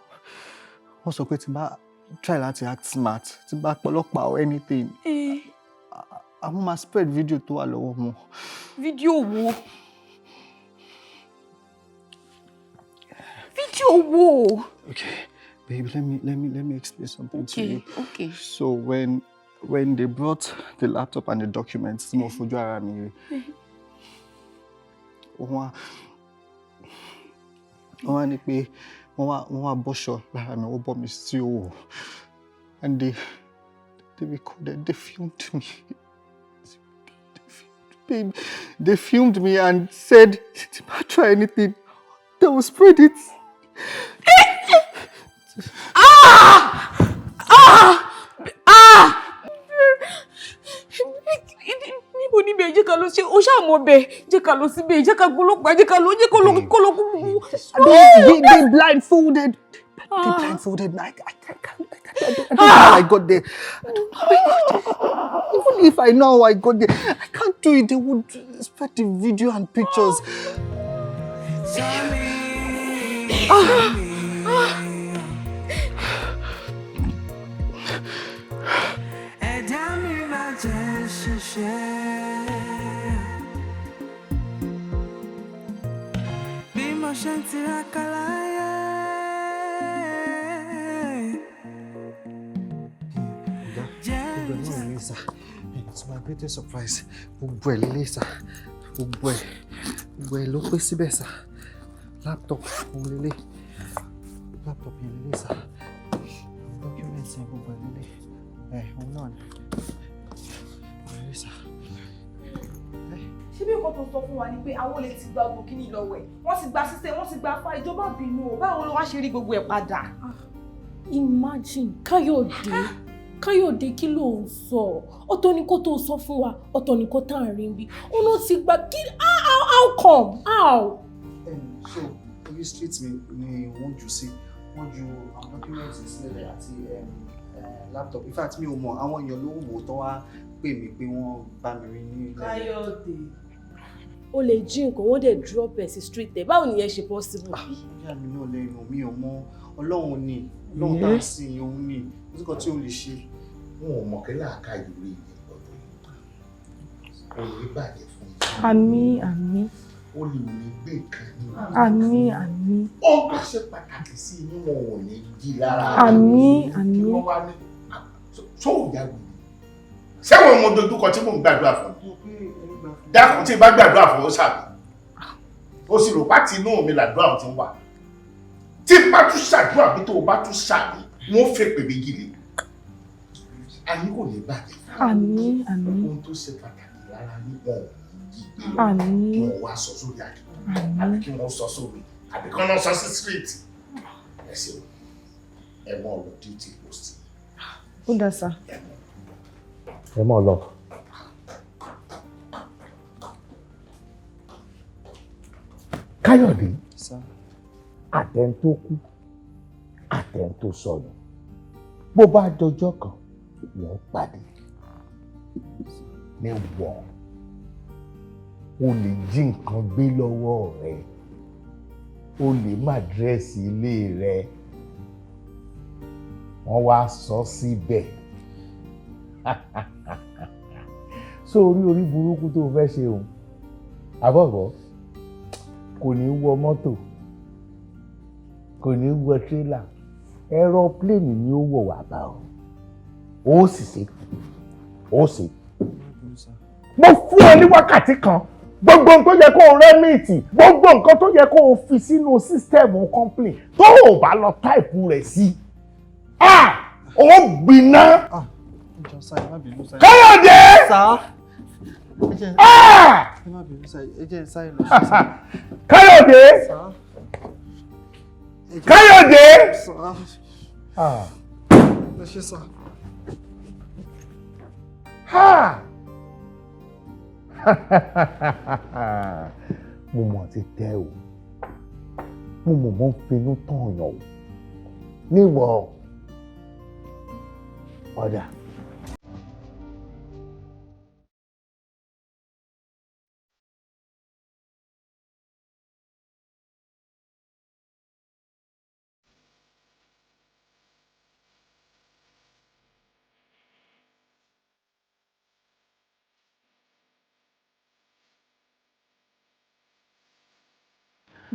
S3: sọ pé tí n bá try láti act smart, tí n bá pọlọ́pàá or anything,
S6: Eh,
S3: àwọn máa spread video tó wà lọ́wọ́ wọn.
S6: Fídíò wo? Fídíò wo?
S3: Okay, babe, let me explain something to
S6: Okay,
S3: you.
S6: okay.
S3: So when they brought the laptop and the documents, tí mo fojú ara mi rí, wọ́n wá ní pé wọ́n wá bọ́ṣọ lára mi, wọ́n bọ́ mi sí òwò, and they recorded, they filmed me. Babe, they filmed me and said, if I try anything, they will spread it.
S6: Ah! Ah! Ah! Níbo níbẹ̀ jẹ́ ká lọ ṣe o ṣáà mọ̀ bẹ̀ jẹ́ ká lọ síbẹ̀ jẹ́ ká gbọ́lọ́pàá jẹ́ ká lọ jẹ́ kó lọ kó lọ kó.
S3: They blindfolded. They blindfolded me. I don't know how I got there. I don't know how I got there. Even if I know how I got there, I can't do it. They would spread the video and pictures.
S1: Ẹ̀dá mi máa jẹ́ ṣiṣẹ́. Bí mo ṣe ń tiraka láyé.
S3: Gbogbo ẹ̀ náà ní sà. It's my greatest surprise. Gbogbo ẹ̀ lélẹ̀ sà. Gbogbo ẹ̀ ló pé síbẹ̀ sà. Laptop òun lélẹ̀. Laptop yẹn lélẹ̀ sà. Documents yẹn gbogbo ẹ̀ lélẹ̀. Ẹ̀ òun náà ni. Lélẹ̀ sà.
S5: Ṣé bí nǹkan tó sọ fún wa ni pé àwọn olè ti gba ogun kínní lọ́wọ́ ẹ̀, wọ́n ti gba sísẹ, wọ́n ti gba afá, ìjọba bínú o, báwo ló wá ṣe rí gbogbo ẹ̀ padà?
S13: Imagine, Káyọ̀dé kí ló ń sọ? Ọ̀tọ̀ ni kó tó sọ fún wa, ọ̀tọ̀ ni kó tá à ń rí bí. Òun ló ti gba kí how come? How?
S3: So orí street mi ni wọ́n jù sí, wọ́n ju àwọn documents sílẹ̀ àti laptop. In fact mi ò mọ̀, àwọn èèyàn ló wò tó wá pè mí pé wọ́n bá mi rí ní ilẹ̀.
S14: Káyọ̀dé. O lè jí nǹkan, wọ́n dẹ̀ drop ẹ̀ sí street ẹ̀. Báwo nìyẹn ṣe possible?
S3: Ìyá mi náà lẹ́nu, mi ò mọ̀. Ọlọ́run ni, Ọlọ́run tá a sìn òun ni, kò sí nǹkan tí ò lè ṣe.
S4: Wọn ò mọ̀ kí làákàyè orí yìí lọ́dọ̀ yìí. Kò ní bàjẹ́ fún yín.
S5: Àmín, àmín.
S4: Ó lè ní gbé nǹkan ní.
S5: Àmín, àmín.
S4: Ó bá ṣe pàtàkì sí i ní wọn ò ní jí lára.
S5: Àmín, àmín.
S4: Kí wọ́n wá ní sóò yá gbòòrò. Sẹ́wọ̀n mo dojúkọ tí mò ń gbàdúrà fún. Dákun tí n bá gbàdúrà fún ó sàbí. Ó sì rò pátì inú mi làdúrà ò ti ń wà. Tí n bá tún ṣàdúrà bí tó o bá tún ṣàbí, wọ́n fẹ́ pè mí gidi. Ayé kò ní bàjẹ́.
S5: Àmín, àmín.
S4: Ohun tó ṣe pàtàkì lára yín, wọn ò ní jí gbé lọ.
S5: Àmín.
S4: Kí wọ́n wá sọ sórí àdìgbò, àbí kí wọ́n sọ sómi, àbí kí wọ́n sọ sí street. Ẹ ṣeun, ẹ mọ̀ lọ duty post.
S5: Ó dáa sá.
S4: Ẹ mọ̀ lọ. Káyọ̀dé, àtẹn tó kú, àtẹn tó sọnù, bó bá dọjọ́ kan wọ́n pàdé ní wọ́n o lè jí nǹkan gbé lọ́wọ́ rẹ, o lè má dírẹ́sì ilé rẹ, wọ́n wá sọ síbẹ̀. So orí orí burúkú tó fẹ́ ṣe òun àbọ̀bọ̀ kò ní wọ mọ́tò, kò ní wọ tírélà, aeroplane ni ó wọ̀ wá bá ọ. Ó sì ṣe, ó ṣe. Mo fún ọ ní wákàtí kan, gbogbo nǹkan tó yẹ kó o remit, gbogbo nǹkan tó yẹ kó o fi sínú system complaint, tó o bá lọ táìpù rẹ̀ sí, ó gbiná. Káyọ̀dé! Káyọ̀dé! Káyọ̀dé! Ha! Mo mọ̀ ti tẹ́ o, mo mọ̀ mọ́ ń finú tán yàn o, níwọ̀ ọ̀dà.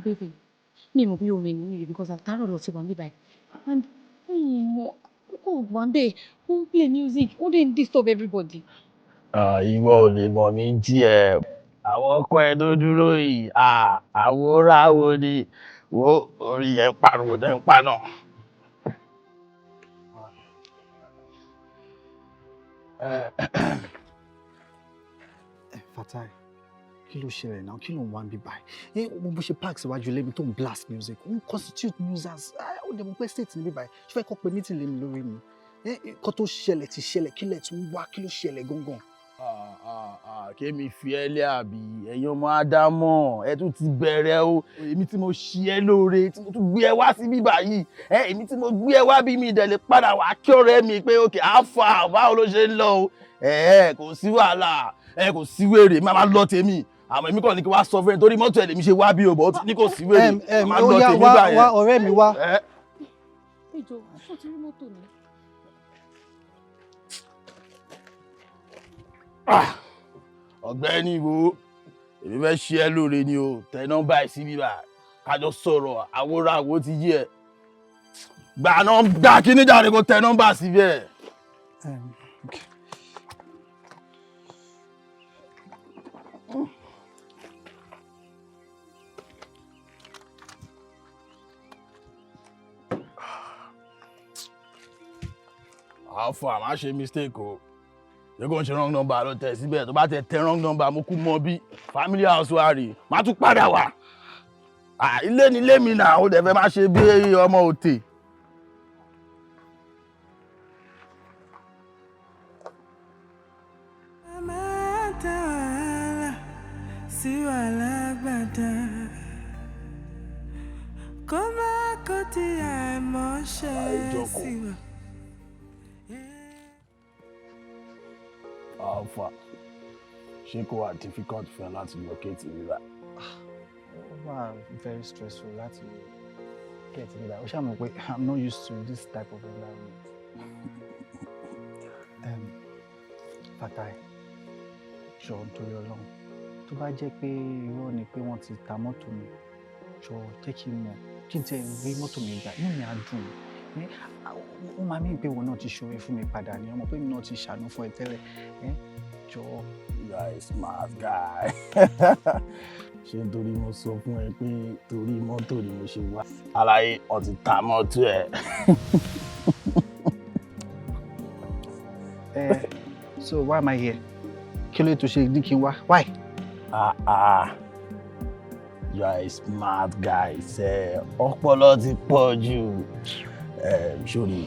S6: Baby, mi mọ̀ bí omi ní because àtàrọ̀ lọ ti wà níbàyìí. And mo kò wà ń bẹ̀, ó ń play music, ó dẹ̀ ń disturb everybody.
S7: Ìwọ ò lè mọ̀ mí díẹ̀. Àwọn ọkọ ẹ tó dúró yìí, àwòrán wo ni wo orí ẹ ń pariwo tẹ́ ń pa náà.
S3: Fatai, kí ló ṣẹlẹ̀ náà? Kí ló ń wá ń bí báyìí? Mo bó ṣe park síwájú ilé mi tó ń blast music, ó ń constitute nuisance. Ó dẹ̀ mọ̀ pé state ní bí báyìí, ṣé fẹ́ kọ́ pé meeting lé mi lórí mi? Nǹkan tó ṣẹlẹ̀ ti ṣẹlẹ̀, kí lẹ̀ tún wá, kí ló ṣẹlẹ̀ gangan?
S7: Kémi fi ẹ́ lé àbí ẹ̀yin ọmọ Ádámọ̀, ẹ tún ti bẹ̀rẹ̀ o. Èmi tí mo ṣe ẹ́ lóore, tí mo tún gbé ẹ wá sí bíbá yìí, èmi tí mo gbé ẹ wá bí mi dẹ̀ lè padà wá kí ọ̀rẹ́ mi pé òkè àáfà báwo ló ṣe ń lọ o. Kò sí wàhálà, kò sí wèrè, má má lọ tèmi. Àmọ́ èmi kàn ní kí wá sọ fún ẹ torí mọ́tò ẹ̀ lèmi ṣe wá bí o, bọ̀ ó ti ní kò sí wèrè, má lọ tèmi gbà yẹn.
S3: Wá ọ̀rẹ́ mi wá.
S6: Ẹ jọ̀ọ́, ṣé o ti rí mọ́tò mi?
S7: Ọ̀gbẹ́ni wo, èmi fẹ́ ṣe ẹ́ lóore ni o, tẹ nọ́mbà ẹ̀ sí bíbá kájọ sọ̀rọ̀, àwòrán àwo ti yí ẹ. Gbà nọ́mbà kíní jáde kó tẹ nọ́mbà síbẹ̀. Àfọ àmà ṣe mistake o, yẹ kó n ṣe wrong number ló tẹ síbẹ̀. Tó bá tẹ tẹ wrong number, mo kú mọ bí family house wa rè, má tún padà wá. Ilé ni ilé mi náà, ó dẹ̀ fẹ́ má ṣe bí ọmọ òtè.
S1: Sí wàhálà gbàdá, kó má kó tí àìmọ̀ ṣe sí wa.
S7: Alpha, ṣé kò wá difficult fún ẹ láti locate mi báyìí?
S3: Ó wà very stressful láti get mi báyìí. Ó ṣáà mọ̀ pé I'm not used to this type of environment. Fatai, jọ̀ọ́ nítorí Ọlọ́run, tó bá jẹ́ pé irọ́ ni pé wọ́n ti ta mọ́tò mi, jọ̀ọ́ jẹ́ kí n mọ̀, kí n tiẹ̀ rí mọ́tò mi gbà, inú mi á dùn. Ó máa mí pé ìwọ náà ti ṣoore fún mi padà ni, ọmọ pé mi náà ti ṣàánú fún ẹ tẹ́lẹ̀. Jọ̀ọ́.
S7: You are a smart guy. Ṣé nítorí mo sọ fún ẹ pé torí mọ́tò ni mo ṣe wá? Aláyé, wọ́n ti ta mọ́tò ẹ.
S3: So why am I here? Kí ló tó ṣe ní kí n wá? Why?
S7: Ah ah, you are a smart guy, ṣe ọpọlọ ti pọ̀ jù. Sórí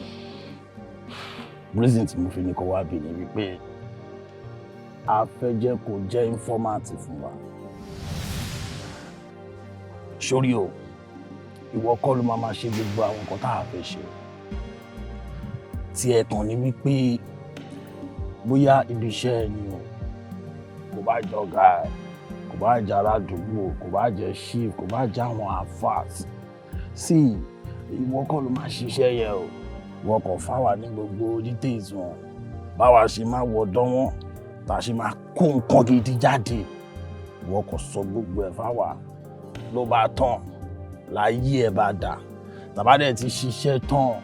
S7: reason tí mo fi ní kó wá bí ni wípé a fẹ́ jẹ́ kó jẹ́ informant fún wa. Sórí o, ìwọ kọ́ ló máa ṣe gbogbo àwọn nǹkan tá a fẹ́ ṣe. Tí ẹ kàn ní wípé bóyá ibi iṣẹ́ ẹ ni o, kò bá jọ̀gá ẹ, kò bá jẹ́ aládùúgbò, kò bá jẹ́ chief, kò bá jẹ́ àwọn alfas sí, ìwọ kọ́ ló máa ṣiṣẹ́ yẹn o. Ìwọ kàn fáwa ní gbogbo details wọn, báwa ṣe máa wọ̀dọ́ wọn, tá a ṣe máa kó nǹkan gidi jáde. Ìwọ kàn sọ gbogbo ẹ̀ fáwa, ló bá tán, láyé ẹ̀ bá dà. Tàbá dẹ̀ ti ṣiṣẹ́ tán,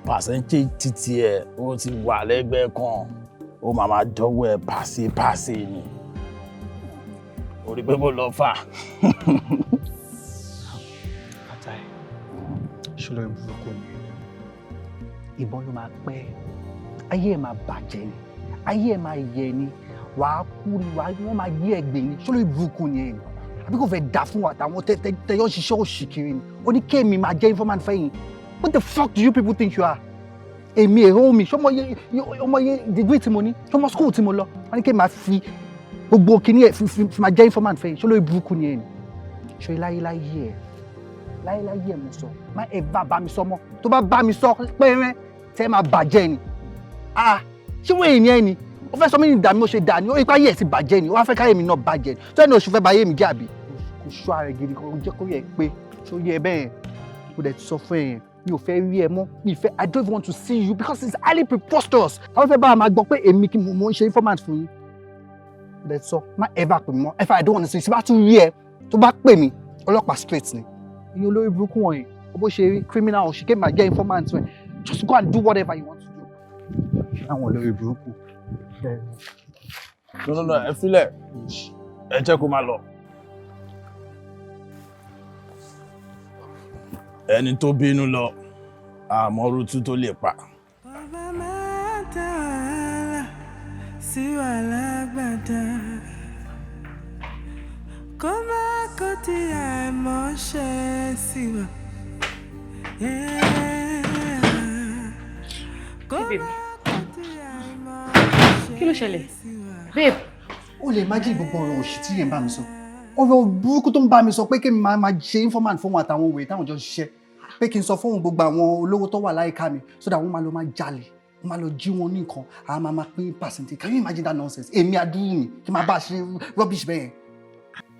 S7: percentage títí ẹ̀ ó ti wà lẹ́gbẹ̀ẹ́ kan, ó máa máa dọ́wọ́ ẹ̀ pàṣẹ pàṣẹ ni. Ó rí pé mo lọ fà.
S3: Fatai, ṣọlọ ìburúkú ni. Ìbọn ló máa pẹ́, ayé ẹ̀ máa bàjẹ́ ni, ayé ẹ̀ máa yẹ ni, wàá kú ni, wàá wọ́n máa gbé ẹgbẹ́ ni. Ṣọlọ ìburúkú ni ẹ̀ ni? Àbí kò fẹ́ dà fún wa àtàwọn tẹyọ ṣiṣẹ́ òṣì kiri ni? Ó ní kéèmí máa jẹ́ informant fẹ́yìn. What the fuck do you people think you are? Èmi èrò mi, ṣọmọ yẹ ọmọ yẹ degree tí mo ní, ṣọmọ school tí mo lọ, wọ́n ní kéèmí máa fi gbogbo kinní ẹ̀ fi máa jẹ́ informant fẹ́yìn. Ṣọlọ ìburúkú ni ẹ̀ ni? Ṣọlọ láyéláyé ẹ̀, láyéláyé ẹ̀ mo sọ, má ẹ bá bá mi sọ mọ́. Tó bá bá mi sọ pẹ́rẹ́, tẹ́ máa bàjẹ́ ni. Ah, ṣé wọ́n èèyàn ẹ ni? Ó fẹ́ sọ mí ní ìdààmú ṣe dà ní, ó ipá yẹ̀ ti bàjẹ́ ni, ó wá fẹ́ káyé mi náà bàjẹ́ ni. Tó ẹni oṣù fẹ́ bá yé mi jẹ́ àbí? Kò ṣọ́ ara ẹ̀ gidi, kò jẹ́ kó yẹ pé ṣó yẹ bẹ́ẹ̀. Mo dẹ̀ ti sọ fún ẹ yẹn, mi ò fẹ́ rí ẹ mọ́, mi fẹ́, I don't even want to see you because it's highly preposterous. Àwọn fẹ́ bá a máa gbọ́ pé èmi kí mo ń ṣe informant fún yín. Mo dẹ̀ ti sọ, má ever pè mí mọ́. If I don't want to see you, tí bá tún rí ẹ, tó bá pè mí, ọlọ́pàá straight ni. Ìyẹn olórí burúkú wọ̀nyí, bó ṣe rí criminal òṣì kéèmí máa jẹ́ informant fún ẹ. Just go and do whatever you want to do. Àwọn olórí burúkú.
S7: No, no, no, ẹ filẹ̀, ẹ jẹ́ kó máa lọ. Ẹni tó bínú lọ, àmọ́ rútú tó lè pa.
S1: Bàbá máa dá wàhálà sí wàhálà gbàdá. Kó má kó tí àìmọ̀ ṣe sí wa. Kó
S6: Hey, babe.
S1: má kó tí àìmọ̀ ṣe
S6: Kí ló ṣẹlẹ̀?
S1: sí wa.
S6: Babe.
S3: Ó lè imagine gbogbo ọ̀rọ̀ òṣì tí yẹn ń bá mi sọ. Ọ̀rọ̀ burúkú tó ń bá mi sọ pé kí n máa ṣe informant fún wọn àtàwọn òwe táwọn jọ ń ṣiṣẹ́. Pé kí n sọ fóun gbogbo àwọn olówó tó wà láyìíká mi so that wọ́n máa lọ máa jalè, wọ́n máa lọ jí wọn ní nǹkan, àá máa máa pín percentage. Can you imagine that nonsense? Èmi adúrú mi kí n máa bá a ṣe rubbish bẹ́ẹ̀ yẹn.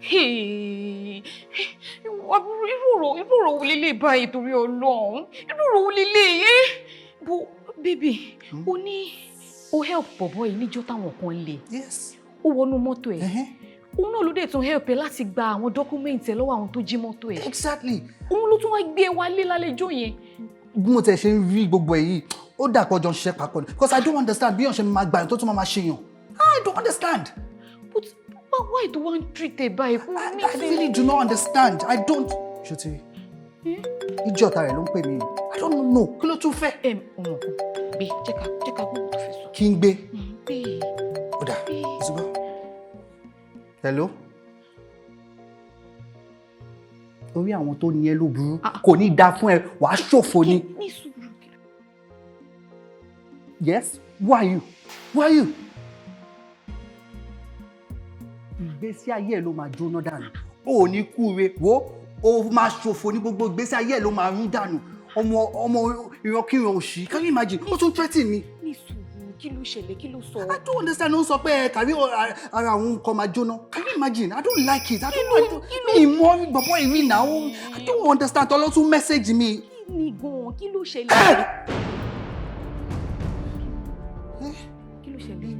S6: Hey, irú ọ̀rọ̀ wo lélẹ̀ báyìí torí Ọlọ́run? Irú ọ̀rọ̀ wo lélẹ̀ yé? Bo baby, o ní o help bọ̀bọ̀ yìí níjọ́ táwọn kan lè.
S3: Yes.
S6: Ó wọnú mọ́tò ẹ̀. Òun náà ló dé tún help ẹ láti gba àwọn document ẹ lọ́wọ́ àwọn tó jí mọ́tò ẹ̀.
S3: Exactly.
S6: Òun ló tún wá gbé e wálé lálejò yẹn.
S3: Bí mo tẹ̀ ṣe ń rí gbogbo ẹ̀ yìí, ó dàpọ̀ jọ ń ṣiṣẹ́ papọ̀ ni. Because I don't understand bí yàn ṣe máa gbà yàn tó tún máa ṣe yàn. I don't understand.
S6: But why do you want treat ẹ báyìí?
S3: I really do not understand. I don't. Ṣé ìjọ ọ̀tá rẹ̀ ló ń pè mí? I don't know. Kí ló tún fẹ́?
S6: Ọmọ kan gbé, jẹ́ ká gbọ́ tó fẹ́ sọ.
S3: Kí n gbé?
S6: Gbé.
S3: Ó dà, ó ti gbọ́. Hello? Orí àwọn tó ní ẹ ló burú. Kò ní dáa fún ẹ, wàá ṣòfò ni.
S6: Ní sùúrù.
S3: Yes, who are you? Who are you? Ìgbésí ayé ẹ ló máa jóná dànù. O ò ní kú re, wo, o máa ṣòfò ní gbogbo ìgbésí ayé ẹ ló máa rún dànù. Ọmọ ọmọ ìrankíran òṣì, can you imagine? Ó tún threaten mi.
S6: Ní sùúrù, kí ló ṣẹlẹ̀, kí ló sọ?
S3: I don't understand. Ó ń sọ pé ẹ kàrí ara àwọn nǹkan máa jóná. Can you imagine? I don't like it. I don't. Mi mọ bọ̀bọ̀ ìrìn náà. I don't understand. Tọ́lọ́ tún message mi.
S6: Kí ni gan-an? Kí ló ṣẹlẹ̀? Kí ló ṣẹlẹ̀?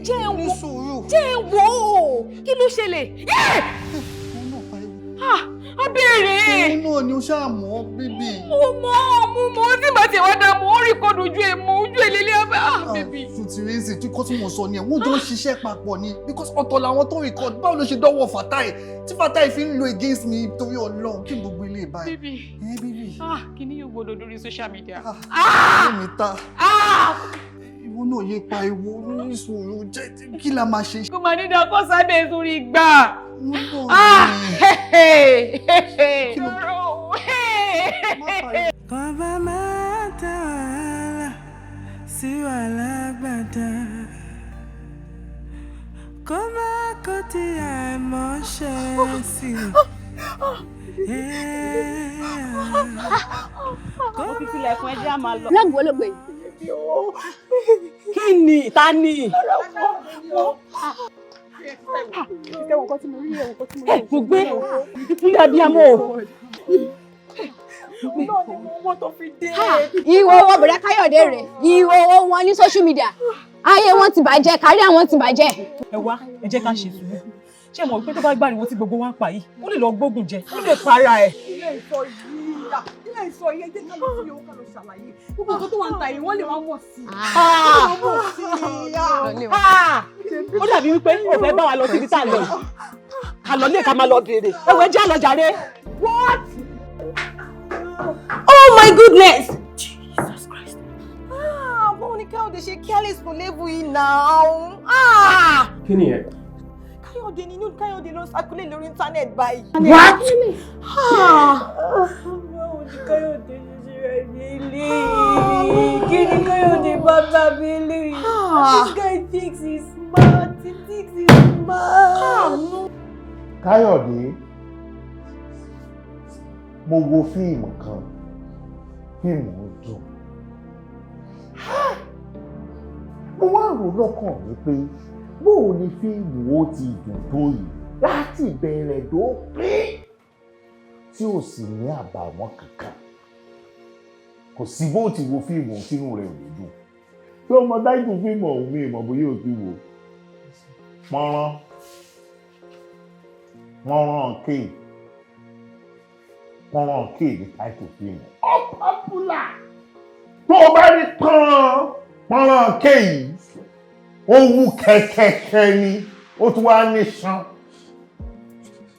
S6: Jẹ́ ń
S3: Ní
S6: wo
S3: sùúrù.
S6: Jẹ́ ń wo kí ló ṣẹlẹ̀? Ah, abẹ́rẹ́.
S3: Òun náà ni ó ṣáà mọ̀ bíbí.
S6: Mo mọ̀ tí màá tiẹ̀ wá dá mo ó record ojú ẹ̀ mọ ojú ẹ̀ lélẹ̀ abẹ́ ah bíbí.
S3: Fùtìrìsì tí kò tí mo sọ ni ẹ̀, wọ́n jọ ń ṣiṣẹ́ papọ̀ ni because ọ̀tọ̀ làwọn tó record. Báwo ló ṣe dọ́wọ́ Fatai tí Fatai fi ń lo against me torí Ọlọ́run kí n gbogbo ilé báyìí?
S6: Bíbí.
S3: Ẹ bíbí.
S6: Ah, kí ni yóò gbọdọ̀ lórí social media?
S3: Ah! Mi ta.
S6: Ah!
S3: Ìwọ náà yé pariwo ní sùúrù, jẹ́ kí la máa ṣe.
S6: Kò máa ní dákọ́ sábẹ́ sórí gbà.
S1: Kọ́ba máa dá wàhálà sí wàhálà gbàdá. Kó má kó tí àìmọ̀ ṣe sí i.
S5: Ó ti tilẹ̀kùn, ẹjẹ́ á máa lọ.
S15: Lọ́gbọ̀n olóògbé.
S14: Kí ni ta ni? Ẹ mo gbé ìpínlẹ̀ abiyamọ o.
S15: Ìwọ owó bọ̀dá Káyọ̀dé rẹ̀, ìwọ owó wọn ní social media. Ayé wọn ti bàjẹ́, kárí àwọn ti bàjẹ́.
S16: Ẹ wá, ẹ jẹ́ ká ṣe sùúrù. Ṣé mọ̀ pé tó bá gbàriwo tí gbogbo wa ń pa yìí, ó lè lọ gbógun jẹ, ó lè para ẹ̀.
S5: Ilé ìsọ yìí, ilé ìsọ yìí, ẹ jẹ́ ká lọ sí owó, ká lọ ṣàlàyé. Gbogbo nǹkan tó wà ń ta yìí, wọ́n lè wá mọ̀ sí i. Wọ́n lè mọ̀ sí i.
S16: Ó dàbí wípé ó fẹ́ bá wa lọ síbi tá a lọ yìí. Ká lọ lé, ká máa lọ béèrè. Ẹ wọ, ẹ jẹ́ àlọ́ jàre.
S5: What?
S14: Oh my goodness!
S5: Jesus Christ. Ah, báwo ni Káyọ̀dé ṣe careless kò léwu yìí náà? Ah!
S8: Kí ni ẹ?
S5: Káyọ̀dé ni, inú Káyọ̀dé ló ń circulate lórí internet báyìí.
S8: What?
S5: Ah!
S14: Báwo ni Káyọ̀dé ṣe ṣe rẹ̀ ní ilé yìí? Kí ni Káyọ̀dé bá bá mi lé yìí? This guy thinks he's smart. He thinks he's smart.
S4: Káyọ̀dé, mo wo fíìmù kan, fíìmù ń dùn. Mo wá rò lọ́kàn mi pé bóò ni fíìmù ó ti dùn tó yìí láti bẹ̀rẹ̀ dópin tí ò sì ní àbàwọ́n kankan. Kò sí bó ti wo fíìmù sínú rẹ̀ ò lè dùn. Tí ọmọ dájú fíìmù ọ̀hún, mi ìmọ̀ bóyá ò ti wò pọ́nrán pọ́nrán kéè pọ́nrán kéè ní táìtù fíìmù. Ó popular. Tó o bá rí pọ́nrán pọ́nrán kéè yìí, ó wú kẹ́kẹ́kẹ́ ni, ó tún wá ní ṣan.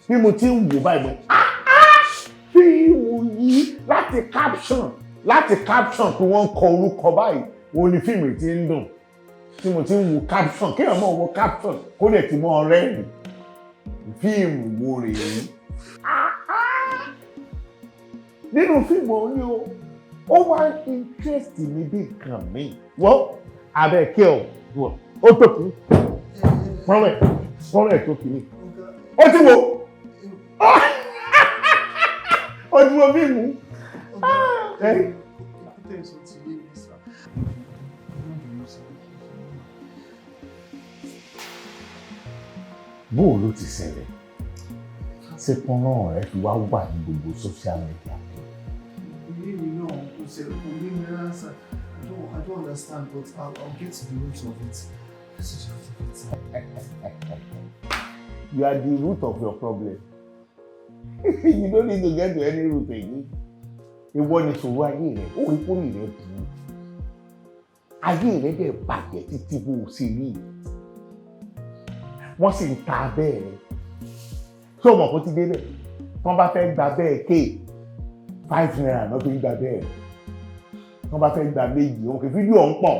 S4: Bí mo ti ń wò báyìí, mo fíìmù yìí láti caption pé wọ́n ń kọ orúkọ báyìí, òun ni fíìmù ti ń dùn. Tí mo ti ń wo caption, kéèyàn mọ̀ wo caption kó lè ti mọ́ ọ̀rẹ́ rìn. Fíìmù wo rèé nínú fíìmù ọ̀hún ni ó wá interest mi bí nǹkan mi wọ́n abẹ́ kí ọ̀ wọ́n ó tó kí pọ́nrẹ́ tó kì í ó ti wo ó ti wo fíìmù.
S3: Ọ̀gá, tẹ́ ẹ sọ ti yé mi sá.
S4: Bó o ló ti ṣẹlẹ̀ ṣé pọ́nrán rẹ fi wá wà ní gbogbo social media?
S3: Kò yé mi náà, kò ṣe kò yé mi rárá sá. I don't understand, but I'll get to the root of it. Get to the root of it, sir.
S4: You are the root of your problem. You don't need to get to any root again. Ìwọ ni ṣòro ayé rẹ, ó rí kórè rẹ burú. Ayé rẹ dẹ̀ bàjẹ́ títí bó o ṣe rí. Wọ́n sì ń ta abẹ́ rẹ. Ṣé o mọ̀ kó ti débẹ̀? Tí wọ́n bá fẹ́ gba bẹ́ẹ̀ ké, ₦5 náà fi ń gba bẹ́ẹ̀. Tí wọ́n bá fẹ́ gba méjì, òun kì í fídíò ọ̀hún pọ̀.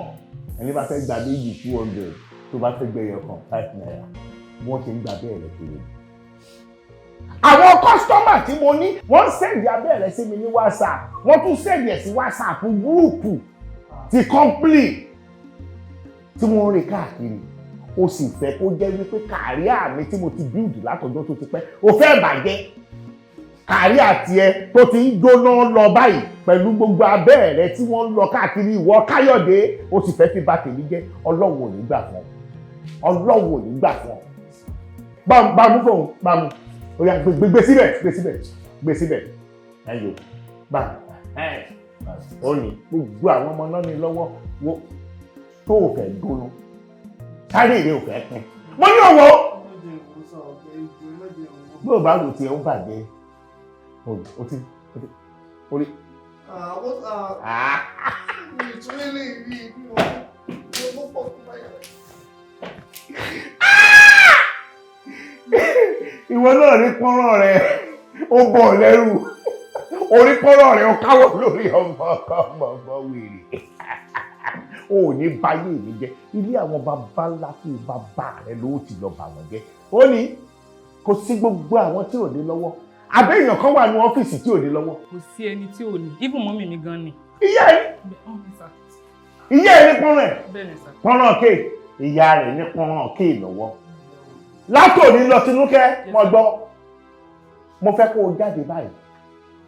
S4: Ẹni bá fẹ́ gba méjì, 200, tó bá fẹ́ gbẹ̀yọ̀ kan, ₦5. Bí wọ́n ṣe ń gba bẹ́ẹ̀ rẹ kiri. Àwọn customer tí mo ní, wọ́n ń send abẹ́ rẹ sí mi ní WhatsApp, wọ́n tún send ẹ̀ sí WhatsApp group ti company tí wọ́n ń rìn káàkiri. O sì fẹ́ kó jẹ́ wípé career mi tí mo ti build látọjọ́ tó ti pẹ́, o fẹ́ bàjẹ́. Career tiẹ̀ tó ti ń jóná lọ báyìí pẹ̀lú gbogbo abẹ́ rẹ tí wọ́n ń lọ káàkiri, ìwọ Káyọ̀dé, o sì fẹ́ fi bà tèmi jẹ́. Ọlọ́run ò ní gbà fún ọ, Ọlọ́run ò ní gbà fún ọ. Bá mú fóun, bá mú. Ó yá, gbé, gbé síbẹ̀, gbé síbẹ̀, gbé síbẹ̀. Ẹ̀yọ́ bá ó ní gbogbo àwọn ọmọ náà ní lọ́wọ́ wo tó o fẹ́ gbóná sáré ìwé ò fẹ́ pín. Mo ní òwò bí o bá rò tiẹ̀ ó bàjẹ́, o ti orí.
S3: Ah, what? Ah, it's really, really, mo pọ̀ fún báyà.
S4: Ìwọ náà rí pọ́nrán rẹ, ó bọ̀ lẹ́rù, orí pọ́nrán rẹ, ó káwọ́ lórí ọmọ ọmọ ọmọ wèrè. O ò ní báyé mi jẹ́. Ilé àwọn baba ńlá kú bàbá rẹ ló ti lọ bà wọ́n jẹ́. Ó ní kò sí gbogbo àwọn tí ò ní lọ́wọ́. Àbẹ́ èèyàn kan wà ní ọ́fíìsì tí ò ní lọ́wọ́?
S6: Kò sí ẹni tí ò ní, even mummy mi gan ni.
S4: Ìyá ẹ, ìyá ẹ ní pọ́nrán ẹ̀?
S6: Bẹ́ẹ̀ni sir.
S4: Pọ́nrán ké, ìyá rẹ̀ ní pọ́nrán ké lọ́wọ́. Látòní lọ, Tinúkẹ́, mo gbọ́, mo fẹ́ kó o jáde báyìí,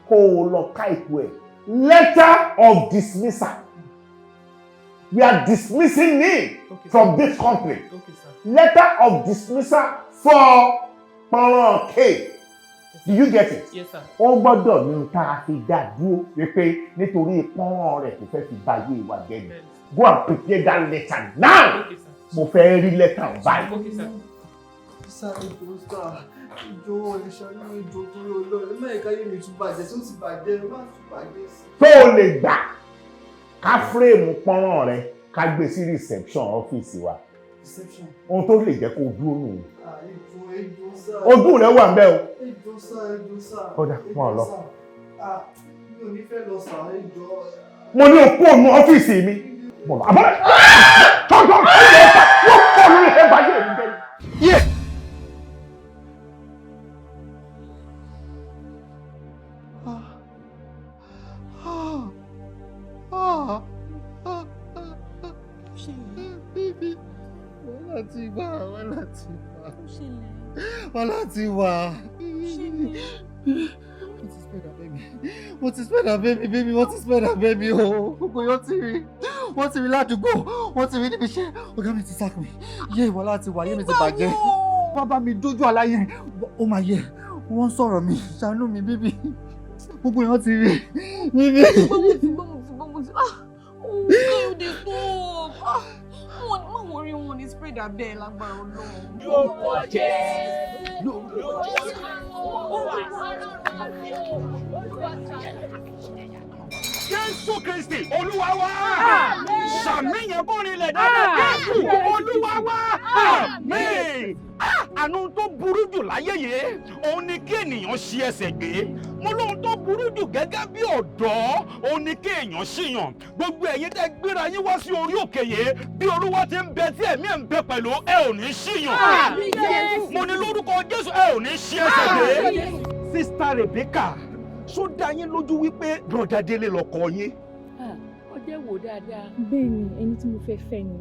S4: kó o lọ type ẹ̀, letter of dismissal. We are dismissing me from this company.
S6: Okay, sir.
S4: Letter of dismissal for pọ́nrán ké. Do you get it?
S6: Yes, sir.
S4: Ó gbọ́dọ̀ ní tá a fi dá dúró wípé nítorí pọ́nrán rẹ̀ tó fẹ́ fi ba ayé wa jẹ́ ni. Go and prepare that letter now. Mo fẹ́ rí lẹ́tà báyìí.
S6: Okay, sir.
S3: Sir, ẹ jọ̀ọ́ sir, ẹ jọ̀ọ́, ẹ ṣàánú, ẹ jọ̀ọ́, torí Ọlọ́run, ẹ má yẹ káyé mi tún bàjẹ́ tí ó ti bàjẹ́, ẹ má tún bàjẹ́ sí.
S4: Tó o lè gbà ká frame pọ́nrán rẹ, ká gbé sí reception ọ́fíìsì wa?
S3: Reception.
S4: Ohun tó lè jẹ́ kó o dúró nù.
S3: Ah, ẹ jọ̀ọ́, ẹ jọ̀ọ́ sir.
S4: Ojú rẹ wà ń bẹ̀ o.
S3: Ẹ jọ̀ọ́ sir, ẹ jọ̀ọ́ sir.
S4: Ó dà,
S3: Ẹ
S4: máa
S3: jọ̀ọ́
S4: lọ.
S3: sir. Ah, mi ò ní fẹ́ lọ sir, ẹ jọ̀ọ́.
S4: Mo ní o kú òun ọ́fíìsì mi. Mo lọ àbọ̀rẹ̀ tọ́jọ́ wọ́n pọ̀ lórí ẹ̀ bá yé mi jẹ́. Yé.
S3: Ah, ah, ah, ah, baby, wàhálà ti wà, wàhálà ti wà, wàhálà ti wà. Wọ́n ti spread abẹ́ mi, wọ́n ti spread abẹ́ mi, baby, wọ́n ti spread abẹ́ mi o. Gbogbo yóò ti rí, wọ́n ti rí ládùúgbò, wọ́n ti rí níbi iṣẹ́. Ọ̀gá mi ti sack mi. Yé, wàhálà ti wà, yé mi ti bàjẹ́. Bàbá mi dójú àlàyé, ó máa yẹ, wọ́n sọ̀rọ̀ mi, ṣàánú mi, baby. Gbogbo yóò ti rí, baby.
S6: Gbogbo ti gbogbo ti gbogbo ti, ah, oh Káyọ̀dé, stop. Ah, wọn má worry, wọn ní spread abẹ́ ẹ̀ lágbára Ọlọ́run.
S7: Lórúkọ Jésù. Lórúkọ Jésù. Jésù Kristi Olúwa wa. Ṣàmìyàn kó rinlẹ̀ dáadáa. Jésù Olúwa wa. Àmín. Àánú tó burú jù láyé yìí òun ni kí ènìyàn ṣi ẹsẹ̀ gbé. Mo lóhun tó burú jù gẹ́gẹ́ bí ọ̀dọ́ òun ni kí èèyàn ṣìyàn. Gbogbo ẹ̀yin tẹ́ gbéra yín wá sí orí òkè yìí, bí Olúwa ti ń bẹ tí ẹ̀mí ẹ̀ ń bẹ pẹ̀lú, ẹ ò ní ṣìyàn.
S15: Àmín, Jésù.
S7: Mo ní lórúkọ Jésù, ẹ ò ní ṣi ẹsẹ̀ gbé.
S15: Àmín.
S7: Sister Rebecca, ṣó dá yín lójú wípé Brother Délé lọkọ yín?
S17: Ọjọ́ wò dáadáa.
S13: Bẹ́ẹ̀ni, ẹni tí mo fẹ́ fẹ́ ni.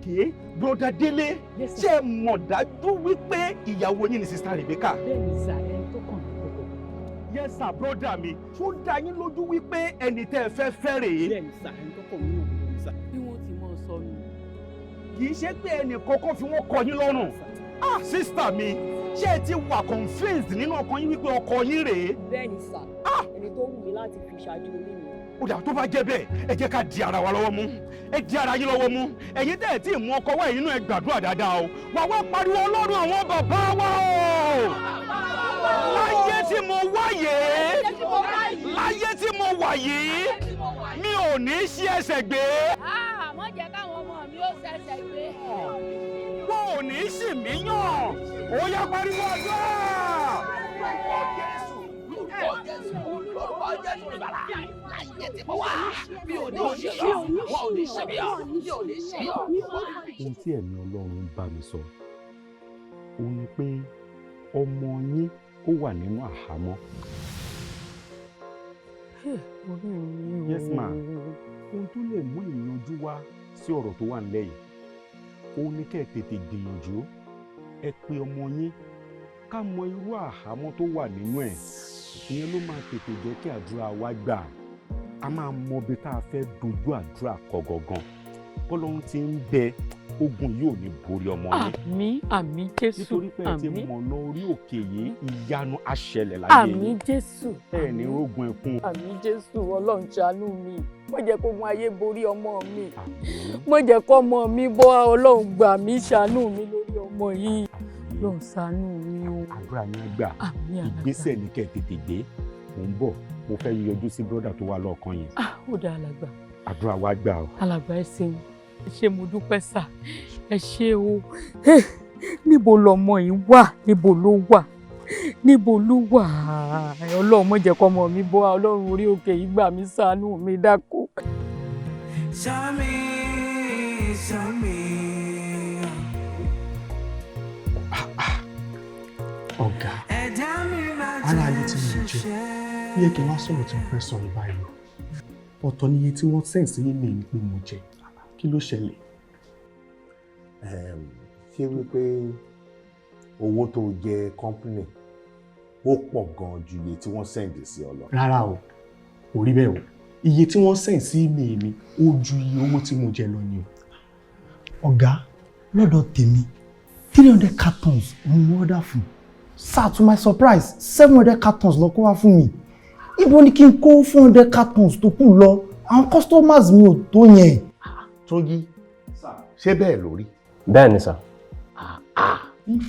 S7: Dé Brother Délé, ṣé ẹ mọ̀ dájú wípé ìyàwó yín ni Sister Rebecca?
S17: Bẹ́ẹ̀ni sir, ẹni tó kàn mí gbogbo.
S7: Yes sir, brother mi, ṣó dá yín lójú wípé ẹni tẹ́ ẹ fẹ́ fẹ́ rèé?
S17: Bẹ́ẹ̀ni sir, ẹni tó kàn mí náà gbogbo sir. Bí wọ́n ti mọ̀ sọ nù.
S7: Kì í ṣe pé ẹnì kọ́kọ́ fi wọ́n kọ yín lọ́rùn. Ah, sister mi, ṣé ẹ ti wà convinced nínú ọkàn yín wípé ọkọ yín rèé?
S14: Bẹ́ẹ̀ni sir, ẹni tó wù mí láti fi ṣáájú orí mi.
S7: Ó dà, tó bá jẹ́ bẹ́ẹ̀, ẹ jẹ́ ká di ara wa lọ́wọ́ mú. Ẹ di ara yín lọ́wọ́ mú. Ẹ̀yin tẹ́ ẹ̀ tí ì mú ọkọ wá, ẹ̀yin náà, ẹ gbàdúrà dáadáa o. Wà wá pariwo, Ọlọ́run àwọn bàbá wa o, láyé tí mo wá yìí, láyé tí mo wà yìí, mi ò ní ṣí ẹsẹ̀ gbé.
S15: Má jẹ́ káwọn ọmọ mi ó ṣẹ̀ṣẹ̀ gbé.
S7: Wọn ò ní ṣì mí yàn. Ó yá, pariwo àdúrà.
S18: Lórúkọ Jésù, lórúkọ Jésù, lórúkọ Jésù olùgbàlà, láyé tí mo wà, mi ò ní ṣe yọ, wọn ò ní ṣe mí yọ, mi ò ní ṣe yọ.
S9: Ohun tí ẹ̀mí Ọlọ́run ń bá mi sọ òun ni pé ọmọ yín ó wà nínú àhámọ́. Yes ma, ohun tó lè mú ìyanjú wá sí ọ̀rọ̀ tó wà nílẹ̀ yìí òun ni kẹ́ ẹ tètè gbìyànjú, ẹ pe ọmọ yín, ká mọ irú àhámọ́ tó wà nínú ẹ̀. Ìyẹn ló máa tètè jẹ́ kí àdúrà wa gbà. A máa mọ ibi tá a fẹ́ dojú àdúrà kọ gangan. Bọ́lọ́run ti ń bẹ, ogun yóò ní borí ọmọ yín.
S17: Àmín, àmín Jésù.
S9: Nítorí pé ẹ ti
S17: Àmín.
S9: mọ̀nà orí òkè yìí, ìyanu á ṣẹlẹ̀ láyé
S17: Àmín
S9: yín.
S17: Jésù.
S9: Ẹ ní rógun ẹkún.
S17: Àmín Jésù. Ọlọ́run ṣàánú mi, má jẹ́ kó gun ayé borí ọmọ mi, má jẹ́ kó ọmọ mi bọ́. Ọlọ́run gbà mí, ṣàánú mi lórí ọmọ yìí. Ọlọ́run ṣàánú mi o.
S9: Àdúrà yẹn gbà.
S17: Àmín, alàgbà.
S9: Ìgbésẹ̀ ní kẹ́ ẹ tètè gbé. Mò ń bọ̀, mo fẹ́ yọjú sí brother tó wà lọ́ọ̀kan yẹn.
S17: Ah, ó dáa, alàgbà.
S9: Àdúrà wa gbà o.
S17: Alàgbà, ẹ ṣeun, ẹ ṣé, mo dúpẹ́ sir, ẹ ṣé o. Níbo lọmọ yìí wà? Níbo ló wà? Níbo ló wà? Ọlọ́run má jẹ́ kọ́mọ mi bọ́. Ọlọ́run orí òkè yìí, gbà mí, ṣàánú mi, dákú.
S1: Show me, show me.
S19: Ọ̀gá,
S1: Ẹ̀dá mi máa
S19: ara ayé tí mo jẹ ó yẹ kí n wá sọ̀rọ̀ tí mo fẹ́ sọ yìí báyìí o. Ọ̀tọ̀ ni iye tí wọ́n send sí email pé mo jẹ. Kí ló ṣẹlẹ̀?
S4: Ṣé wípé owó tó jẹ company ó pọ̀ gan-an ju iye tí wọ́n send sí ọ lọ?
S19: Rárá o, kò rí bẹ́ẹ̀ o. Iye tí wọ́n send sí email mi ó ju iye owó tí mo jẹ lọ ni o.
S20: Ọ̀gá, lọ́dọ̀ tèmi, 300 cartons ni mo order fún. Sir, to my surprise, 700 cartons lọ kó wá fún mi. Ibo ni kí n kó 400 cartons tó kù lọ? Àwọn customers mi ò tó yẹn.
S4: Túnjí, ṣé bẹ́ẹ̀ lórí?
S12: Bẹ́ẹ̀ ni sà.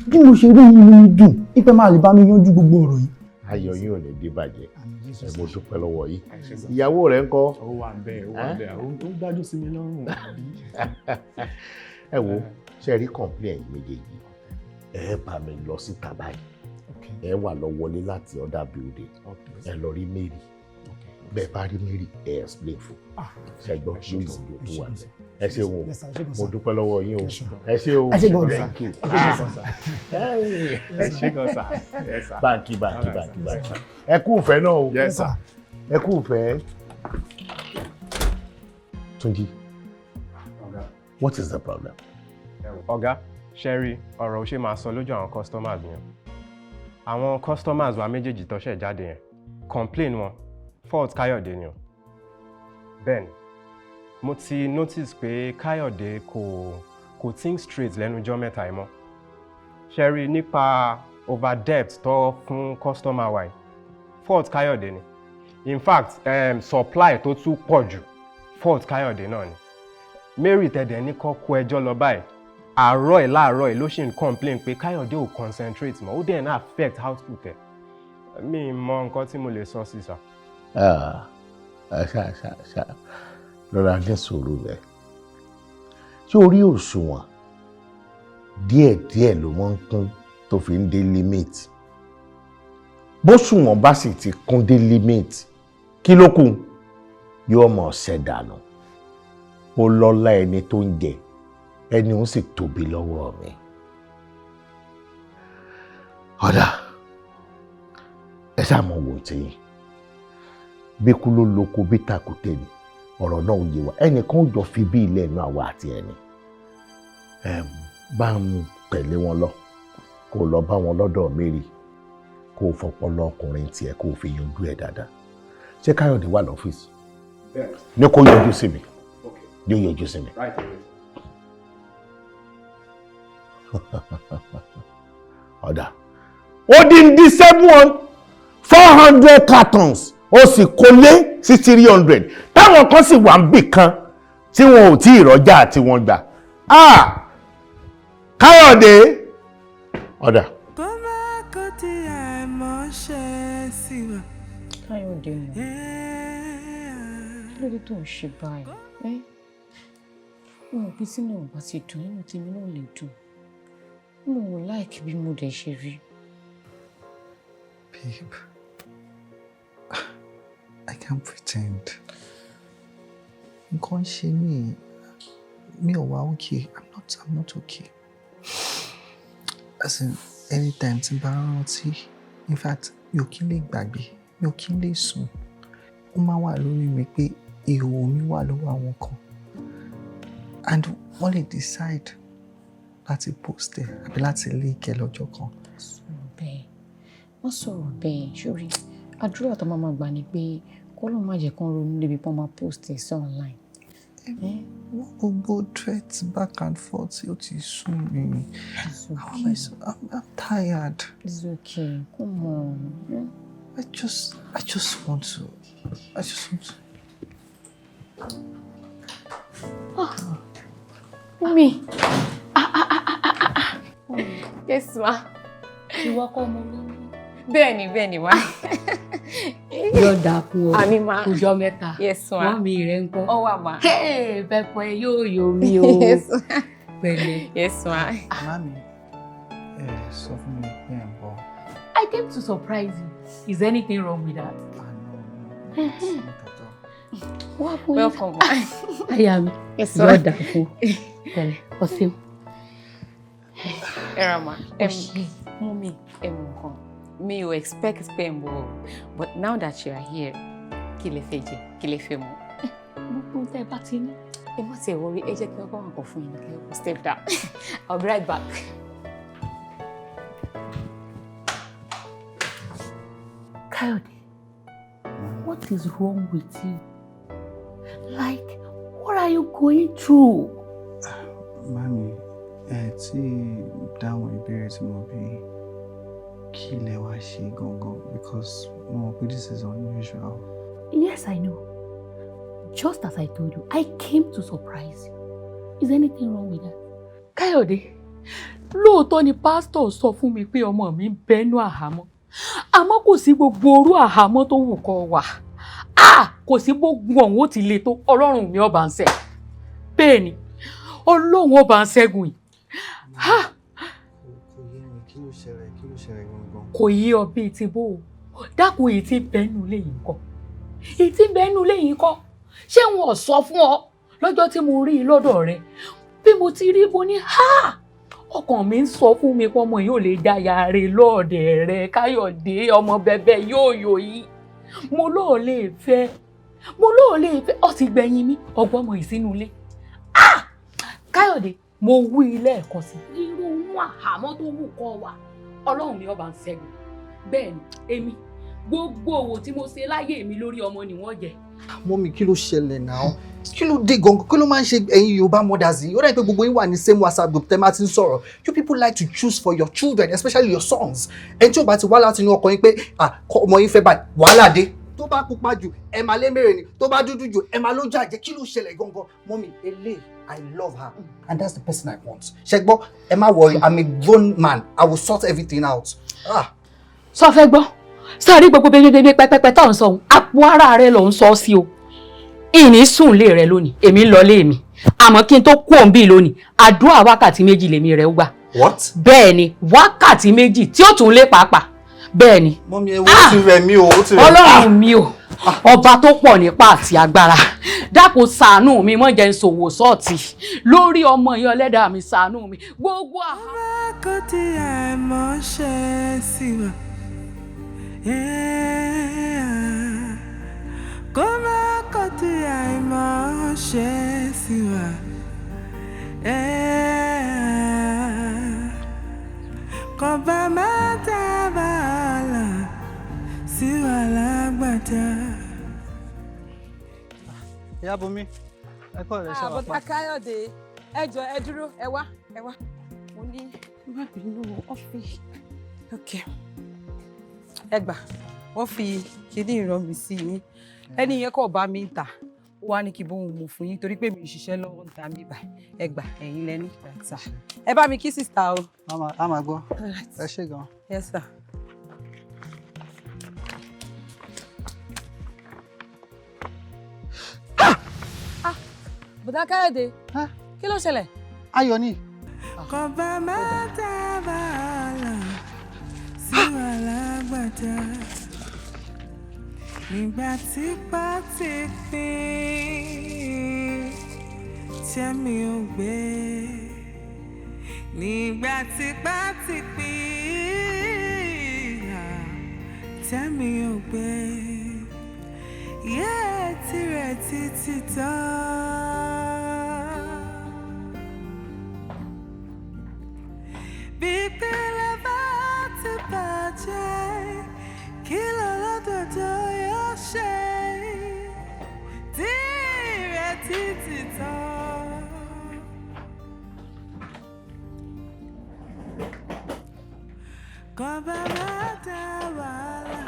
S20: Bí mo ṣe rí inú mi dùn, ìpẹ́ máa lè bá mi yanjú gbogbo ọ̀rọ̀ yìí.
S4: Ayọ̀ yín ò ní dé bàjẹ́. Ẹ mo dúpẹ́ lọ́wọ́ yìí. Ìyàwó rẹ̀ ń kọ́?
S19: Ó wà bẹ́ẹ̀, ó wà bẹ́ẹ̀, ó dájú sí mi lọ́rùn àbí.
S4: Ẹ wo, ṣe rí complain méjèèjì, ẹ bá mi lọ síta báyìí, ẹ wà lọ wọlé láti other building, ẹ lọ rí Mary. Bẹ́ẹ̀ bá rí Mary, ẹ explain fún ṣe gbọ́ yóò yọjú tó wà lẹ. Ẹ ṣeun o, mo dúpẹ́ lọ́wọ́ yín o, ẹ ṣé o.
S20: Ẹ ṣé gan sir.
S4: Thank you.
S20: Ẹ ṣé gan sir.
S8: Ẹ ṣé gan sir. Yes, sir.
S4: Báńkì, báńkì, báńkì, báńkì. Ẹ kú ìfẹ́ náà o.
S8: Yes, sir.
S4: Ẹ kú ìfẹ́. Túnjí, what is the problem?
S21: Ọ̀gá, ṣẹ́rí ọ̀rọ̀ ò ṣe máa sọ lójú àwọn customers yẹn. Àwọn customers wa méjèèjì tó ṣẹ̀ jáde yẹn, complain wọn, fault Káyọ̀dé ni o. Bẹ́ẹ̀ni, mo ti notice pé Káyọ̀dé kò think straight lẹ́nu ọjọ́ mẹ́ta yìí mọ́. Ṣẹ́rí nípa over debt tó fún customer wa yìí, fault Káyọ̀dé ni. In fact, supply tó tún pọ̀ jù, fault Káyọ̀dé náà ni. Mary tẹ̀dẹ̀ ní kó kó ẹjọ́ lọ báyìí, àárọ̀ ẹ̀ láàárọ̀ ẹ̀ ló ṣì ń complain pé Káyọ̀dé ò concentrate mọ́, ó dẹ̀ ń affect output ẹ̀. Mi mọ nǹkan tí mo lè sọ sí sà.
S4: Ṣá ṣá ṣá, lọ́ra ní sùúrù rẹ̀. Ṣé orí òṣùwọ̀n díẹ̀díẹ̀ ló mọ́ ń kún tó fi ń dé limit? Bóṣùwọ̀n bá sì ti kún dé limit, kí ló kù? Yóò mọ̀ ṣẹ̀ dànù. Ó lọ́lá ẹni tó ń jẹ, ẹni ó sì tóbi lọ́wọ́ mi. Ọ̀dà, ẹ ṣáà mọ̀ wò tí yín. Bí kú ló lóko bí tàkúté ni, ọ̀rọ̀ náà ò yé wa. Ẹnìkan ò jọ fi bí ilé ẹnu àwa àti ẹni. Bá ń tẹ̀lé wọn lọ, kó o lọ bá wọn lọ́dọ̀ Mary, kó o fọpọlọ ọkùnrin tiẹ̀ kó o fi yanjú ẹ̀ dáadáa. Ṣé Káyọ̀dé wà lọ́fíìsì? Ní kó yọjú sí mi. Yóò yọjú sí mi. Ọ̀dà. Ó dín dín 400 cartons, ó sì kó lé sí 300. Táwọn kan sì wà níbì kan tí wọn ò tí ì rọ́jà tí wọ́n gbà. Káyọ̀dé. Ọ̀dà.
S1: Kó má kó tí àìmọ̀ ṣe sí wa.
S6: Káyọ̀dé mọ̀, kí ló dé tó ń ṣe báyìí? Mo rò pé sínú ọ̀gbà ti dùn, inú tèmi náà lè dùn. Mo ò like bí mo dẹ̀ ṣe rí.
S3: Babe, I can't pretend. Nǹkan ṣe mí, mi ò wá okay. I'm not okay. As in, anytime tí n bá rántí, in fact, mi ò kí ń lè gbàgbé, mi ò kí ń lè sùn. Ó máa wà lórí mi pé ìhòòhò mi wà lọ́wọ́ àwọn kan. And wọ́n lè decide láti post ẹ̀ àbí láti leak ẹ̀ lọ́jọ́ kan.
S6: Sọ̀rọ̀ bẹ́ẹ̀, má sọ̀rọ̀ bẹ́ẹ̀, sórí. Àdúrà tó máa ma gbà ni pé k'Ọlọ́run má jẹ́ kán ronú débi pọ́n máa post ẹ̀ sí online.
S3: Wọ́n gbogbo threats back and forth, ó ti sú mi. How am I so, I'm tired.
S6: It's okay. Come on.
S3: I just want to.
S6: Ah, Mummy. Yes, ma.
S17: Ìwọ kọ́ mo lóyún.
S6: Bẹ́ẹ̀ni, bẹ́ẹ̀ni, ma.
S17: Yóò dáa fún ọ.
S6: Àmín, ma.
S17: Ọjọ́ mẹ́ta.
S6: Yes, ma.
S17: Mọ́mí rẹ̀ ń kọ́.
S6: Ó wà, ma.
S17: Pẹpẹ yóò yọ mí o.
S6: Yes, ma.
S17: Pẹ̀lẹ́.
S6: Yes, ma.
S3: Mami, ẹ sọ fún mi pé ẹ ń bọ̀.
S17: I came to surprise you. Is anything wrong with that?
S3: Ah, no, no, not at all.
S6: Welcome.
S17: Aya mi.
S6: Yes, sir.
S17: Yóò dà fún. Pẹ̀lẹ́, o ṣeun.
S6: Ẹ ra ma. Mummy, ẹ mọ nǹkan. Mi ò expect pé ń bọ̀, but now that you are here, kí lẹ fẹ́ jẹ, kí lẹ fẹ́ mu?
S17: Gbogbo tẹ́ ẹ bá ti ní.
S6: Ẹ má tiẹ̀ worry, ẹ jẹ́ kí wọ́n kọ́ nǹkan fún yín, kí wọ́n step down. I'll be right back.
S17: Káyọ̀dé, what is wrong with you? Like, what are you going through?
S1: Mami, ẹ tí dáhùn ìbéèrè tí mo bí yín. Kí lẹ wá ṣe gangan? Because mo mọ̀ pé this is unusual.
S17: Yes, I know. Just as I told you, I came to surprise you. Is anything wrong with that? Káyọ̀dé, lóòótọ́ ni pásítọ̀ sọ fún mi pé ọmọ mi ń bẹ́nu àhámọ́. Àmọ́ kò sí gbogbo orú àhámọ́ tó wù kó wà. Ah! Kò sí gbogbo ọ̀hún ó ti le tó, Ọlọ́run mi ọba ń ṣẹ́. Bẹ́ẹ̀ ni, Ọlọ́run ọba ń ṣẹ́gun yìí. Ah!
S1: Kò yé mi, kí ló ṣẹlẹ̀, kí ló ṣẹlẹ̀ gangan?
S17: Kò yé ọ bíi ti bó o. Dákun, èyí tí bẹ́nu ilé yìí kọ́. Èyí tí bẹ́nu ilé yìí kọ́. Ṣé wọn ò sọ fún ọ lọ́jọ́ tí mo rí i lọ́dọ̀ rẹ? Bí mo ti rí mo ní ha! Ọkàn mi ń sọ fún mi pé ọmọ yìí ò lè jáya rè lọ́ọ̀dẹ̀ rẹ, Káyọ̀dé, ọmọ bẹbẹ yóò yò yìí. Mo lóò lè fẹ́. Mo lóò lè fẹ́. Ó ti gbẹ̀yìn mi, ọgbọ́n ọmọ yìí sínú ilé. Ah! Káyọ̀dé, mo wí lẹ́ẹ̀kan sí. Irú inú àhámọ́ tó wù kọ́ wa, Ọlọ́run mi ọba ń ṣẹ́gun. Bẹ́ẹ̀ ni, èmi, gbogbo òwò tí mo ṣe láyé mi lórí ọmọ ni wọ́n jẹ.
S3: Mummy, kí ló ṣẹlẹ̀ náà? Kí ló dé gangan? Kí ló máa ń ṣe ẹ̀yin Yorùbá mothers yìí? Ó dàbí pé gbogbo yín wà ní same WhatsApp group tẹ́ máa ti ń sọ̀rọ̀. You people like to choose for your children, especially your sons. Ẹni tí ò bá ti wá láti inú ọkọ yín pé ọmọ yín fẹ́ báyìí, wàhálà dé. Tó bá pupa jù, ẹ máa lé mèrè ni. Tó bá dúdú jù, ẹ máa lójú àjẹ́. Kí ló ṣẹlẹ̀ gangan? Mummy, eléyìí, I love her and that's the person I want. Ṣé gbọ́, ẹ má worry, I'm a grown man. I will sort everything out. Ah.
S17: Sọ fẹ́ gbọ́, sáré gbogbo bébébébé pẹ́pẹ́pẹ́ tó ń sọ òun, àpò ara rẹ ló ń sọ sí o. Ìní sùn lé rẹ lónìí, èmi ń lọ lé mi. Àmọ́ kí n tó kú òun bí lónìí, àdúrà wákàtí 2 lèmi rẹ̀ ó gbà.
S3: What?
S17: Bẹ́ẹ̀ ni, wákàtí 2 tí ó tún lé pàápàá. Bẹ́ẹ̀ ni.
S3: Mummy, ẹ wo, ó ti rẹ̀ mí o, ó ti rẹ̀ mí.
S17: Ọlọ́run mi o, ọba tó pọ̀ nípa àti agbára, dákun ṣàánú mi, má jẹ́ n ṣòwò sọ́ọ̀tì lórí ọmọ yìí. Ọlẹ́dàá mi, ṣàánú mi. Gbogbo àhá.
S1: Kò tí àìmọ̀ ṣe sí wa. Kó má kò tí àìmọ̀ ṣe sí wa. Kọba má dábàá sí wa lágbàdá.
S3: Ìyá Bùnmi, ẹ kọ́ rẹ̀ ṣe wà pa.
S5: Bọ́dà Káyọ̀dé, ẹ jọ, ẹ dúró, ẹ wá, ẹ wá. Mo ní má bínú, ọ́fíì. Ok. Ẹ gbà, wọ́n fi kíní ìran mi sí yín. Ẹni yẹn kọ̀ bá mi ń tà. Ó wá ní kí bóun mú fún yín torí pé mi ò ṣiṣẹ́ lọ́wọ́ ń ta mi báyìí. Ẹ gbà, ẹ̀yin lẹ́ní. Ẹ bá mi kí sister o.
S3: A máa gbọ́. Ẹ ṣé gan.
S5: Yes, sir. Ah! Bọ̀dá Káyọ̀dé, kí ló ṣẹlẹ̀?
S3: Ayọ̀ ni.
S1: Kọba má dábàá sí wa lágbàdá. Nígbà tí pátí pín, tẹ́mi ò gbé. Nígbà tí pátí pín, tẹ́mi ò gbé. Yẹ́ tirẹ̀ títí tán. Bí ìpìlẹ̀ bá ti bàjẹ́, kí lọ́lọ́dọ̀dọ̀ yóò ṣe? Tirẹ̀ títí tán. Kọba má dá wàhálà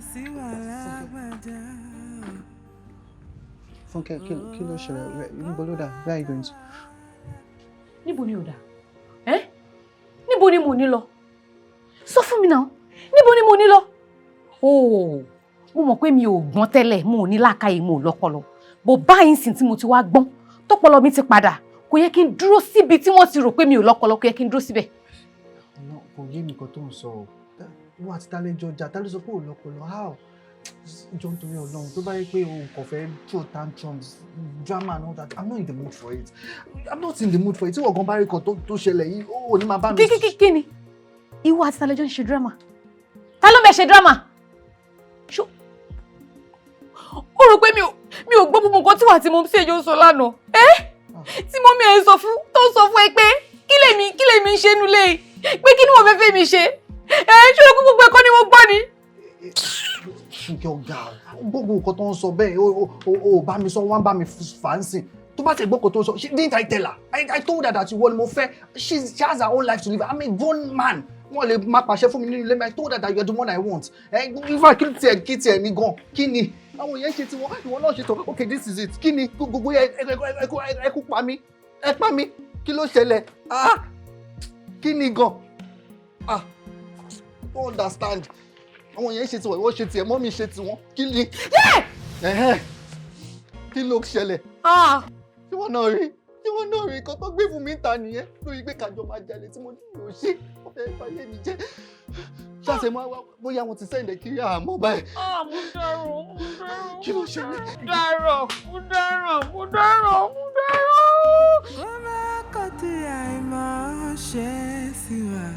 S1: sí wàhálà gbàdá.
S3: Fúnkẹ́, kí ló ṣẹlẹ̀? Níbo ló dà? Where are you going to?
S6: Níbo ni ò dà? Ẹ́, níbo ni mo ní lọ? Sọ fún mi náà, níbo ni mo ní lọ? Ooo, mo mọ̀ pé mi ò gbọ́n tẹ́lẹ̀, mo ò ní làákàyè, mo ò lọ́pọlọ. Bó báyìí sìn tí mo ti wá gbọ́n, tọ́pọlọ mi ti padà, kò yẹ kí n dúró síbi tí wọ́n ti rò pé mi ò lọ́pọlọ, kò yẹ kí n dúró síbẹ̀.
S3: Ọ̀nà kò yé mi kan tó ń sọ o. Wọ́n àti tálẹ́jọ ọjà, tá ló sọ pé ò lọ́pọlọ? How? Jọ, nítorí Ọlọ́run, tó bá yẹ pé o kò fẹ́ throw tantrums, drama and all that, I'm not in the mood for it. I'm not in the mood for it. Tí wọ́n gan bá rí kan tó ṣẹlẹ̀ yìí, ó ní máa bá mi.
S6: Kí ni? Ìwọ àti ta lẹjọ ń ṣe drama? Ta ló ń bẹ ṣe drama? Ṣó ó rò pé mi ò gbọ́ gbogbo nǹkan tí wà tí mo ṣe yóò sọ lánàá? Ẹ́ tí mummy ẹ̀ sọ fún tó sọ fún ẹ pé kí lèmi ń ṣe nulẹ̀ yìí, pé kí ni wọ́n fẹ́ fẹ́ mi ṣe? Ẹ ṣé o gbogbo ẹ̀kọ́ ni mo gbọ́ ni?
S3: Fúnkẹ́, ọ̀gá, gbogbo nǹkan tó ń sọ bẹ́ẹ̀, ó bá mi sọ, wọ́n bá mi fà á sìn. Tó bá ti gbọ́ nǹkan tó ń sọ, didn't I tell her? I told her that ìwọ ni mo fẹ́. She has her own life to live. I'm a grown man. Wọ́n lè máa pàṣẹ fún mi nínú ilé mi. I told her that you are the one I want. In fact, kí tiẹ̀ ní gan? Kí ni àwọn yẹn ṣe tiwọn, ìwọ náà ṣe tọ? Okay, this is it. Kí ni gbogbo yẹn? Ẹ kú pa mí, ẹ pa mí. Kí ló ṣẹlẹ̀? Ah, kí ni gan? Ah, I don't understand. Àwọn yẹn ṣe tiwọn, ìwọ ṣe tiẹ̀, mummy ṣe tiwọn. Kí ni? Ẹ̀hẹ́n. Kí ló ṣẹlẹ̀? Tí wọ́n náà rí nǹkan tó gbé fún mi ta nìyẹn lórí pé kájọ máa jalè tí mo ní mi ò ṣe. Wọ́n fẹ́ fàyè mi jẹ́ ṣáṣẹ mọ́ bóyá wọ́n ti send ẹ̀ kiri àmọ́ báyìí.
S6: Ah, mo dáràn, mo dáràn.
S3: Kí ló ṣẹlẹ̀?
S6: Mo dáràn, mo dáràn, mo dáràn, mo dáràn.
S1: Ó máa kọ́ tí àìmọ̀ ṣe sí wa.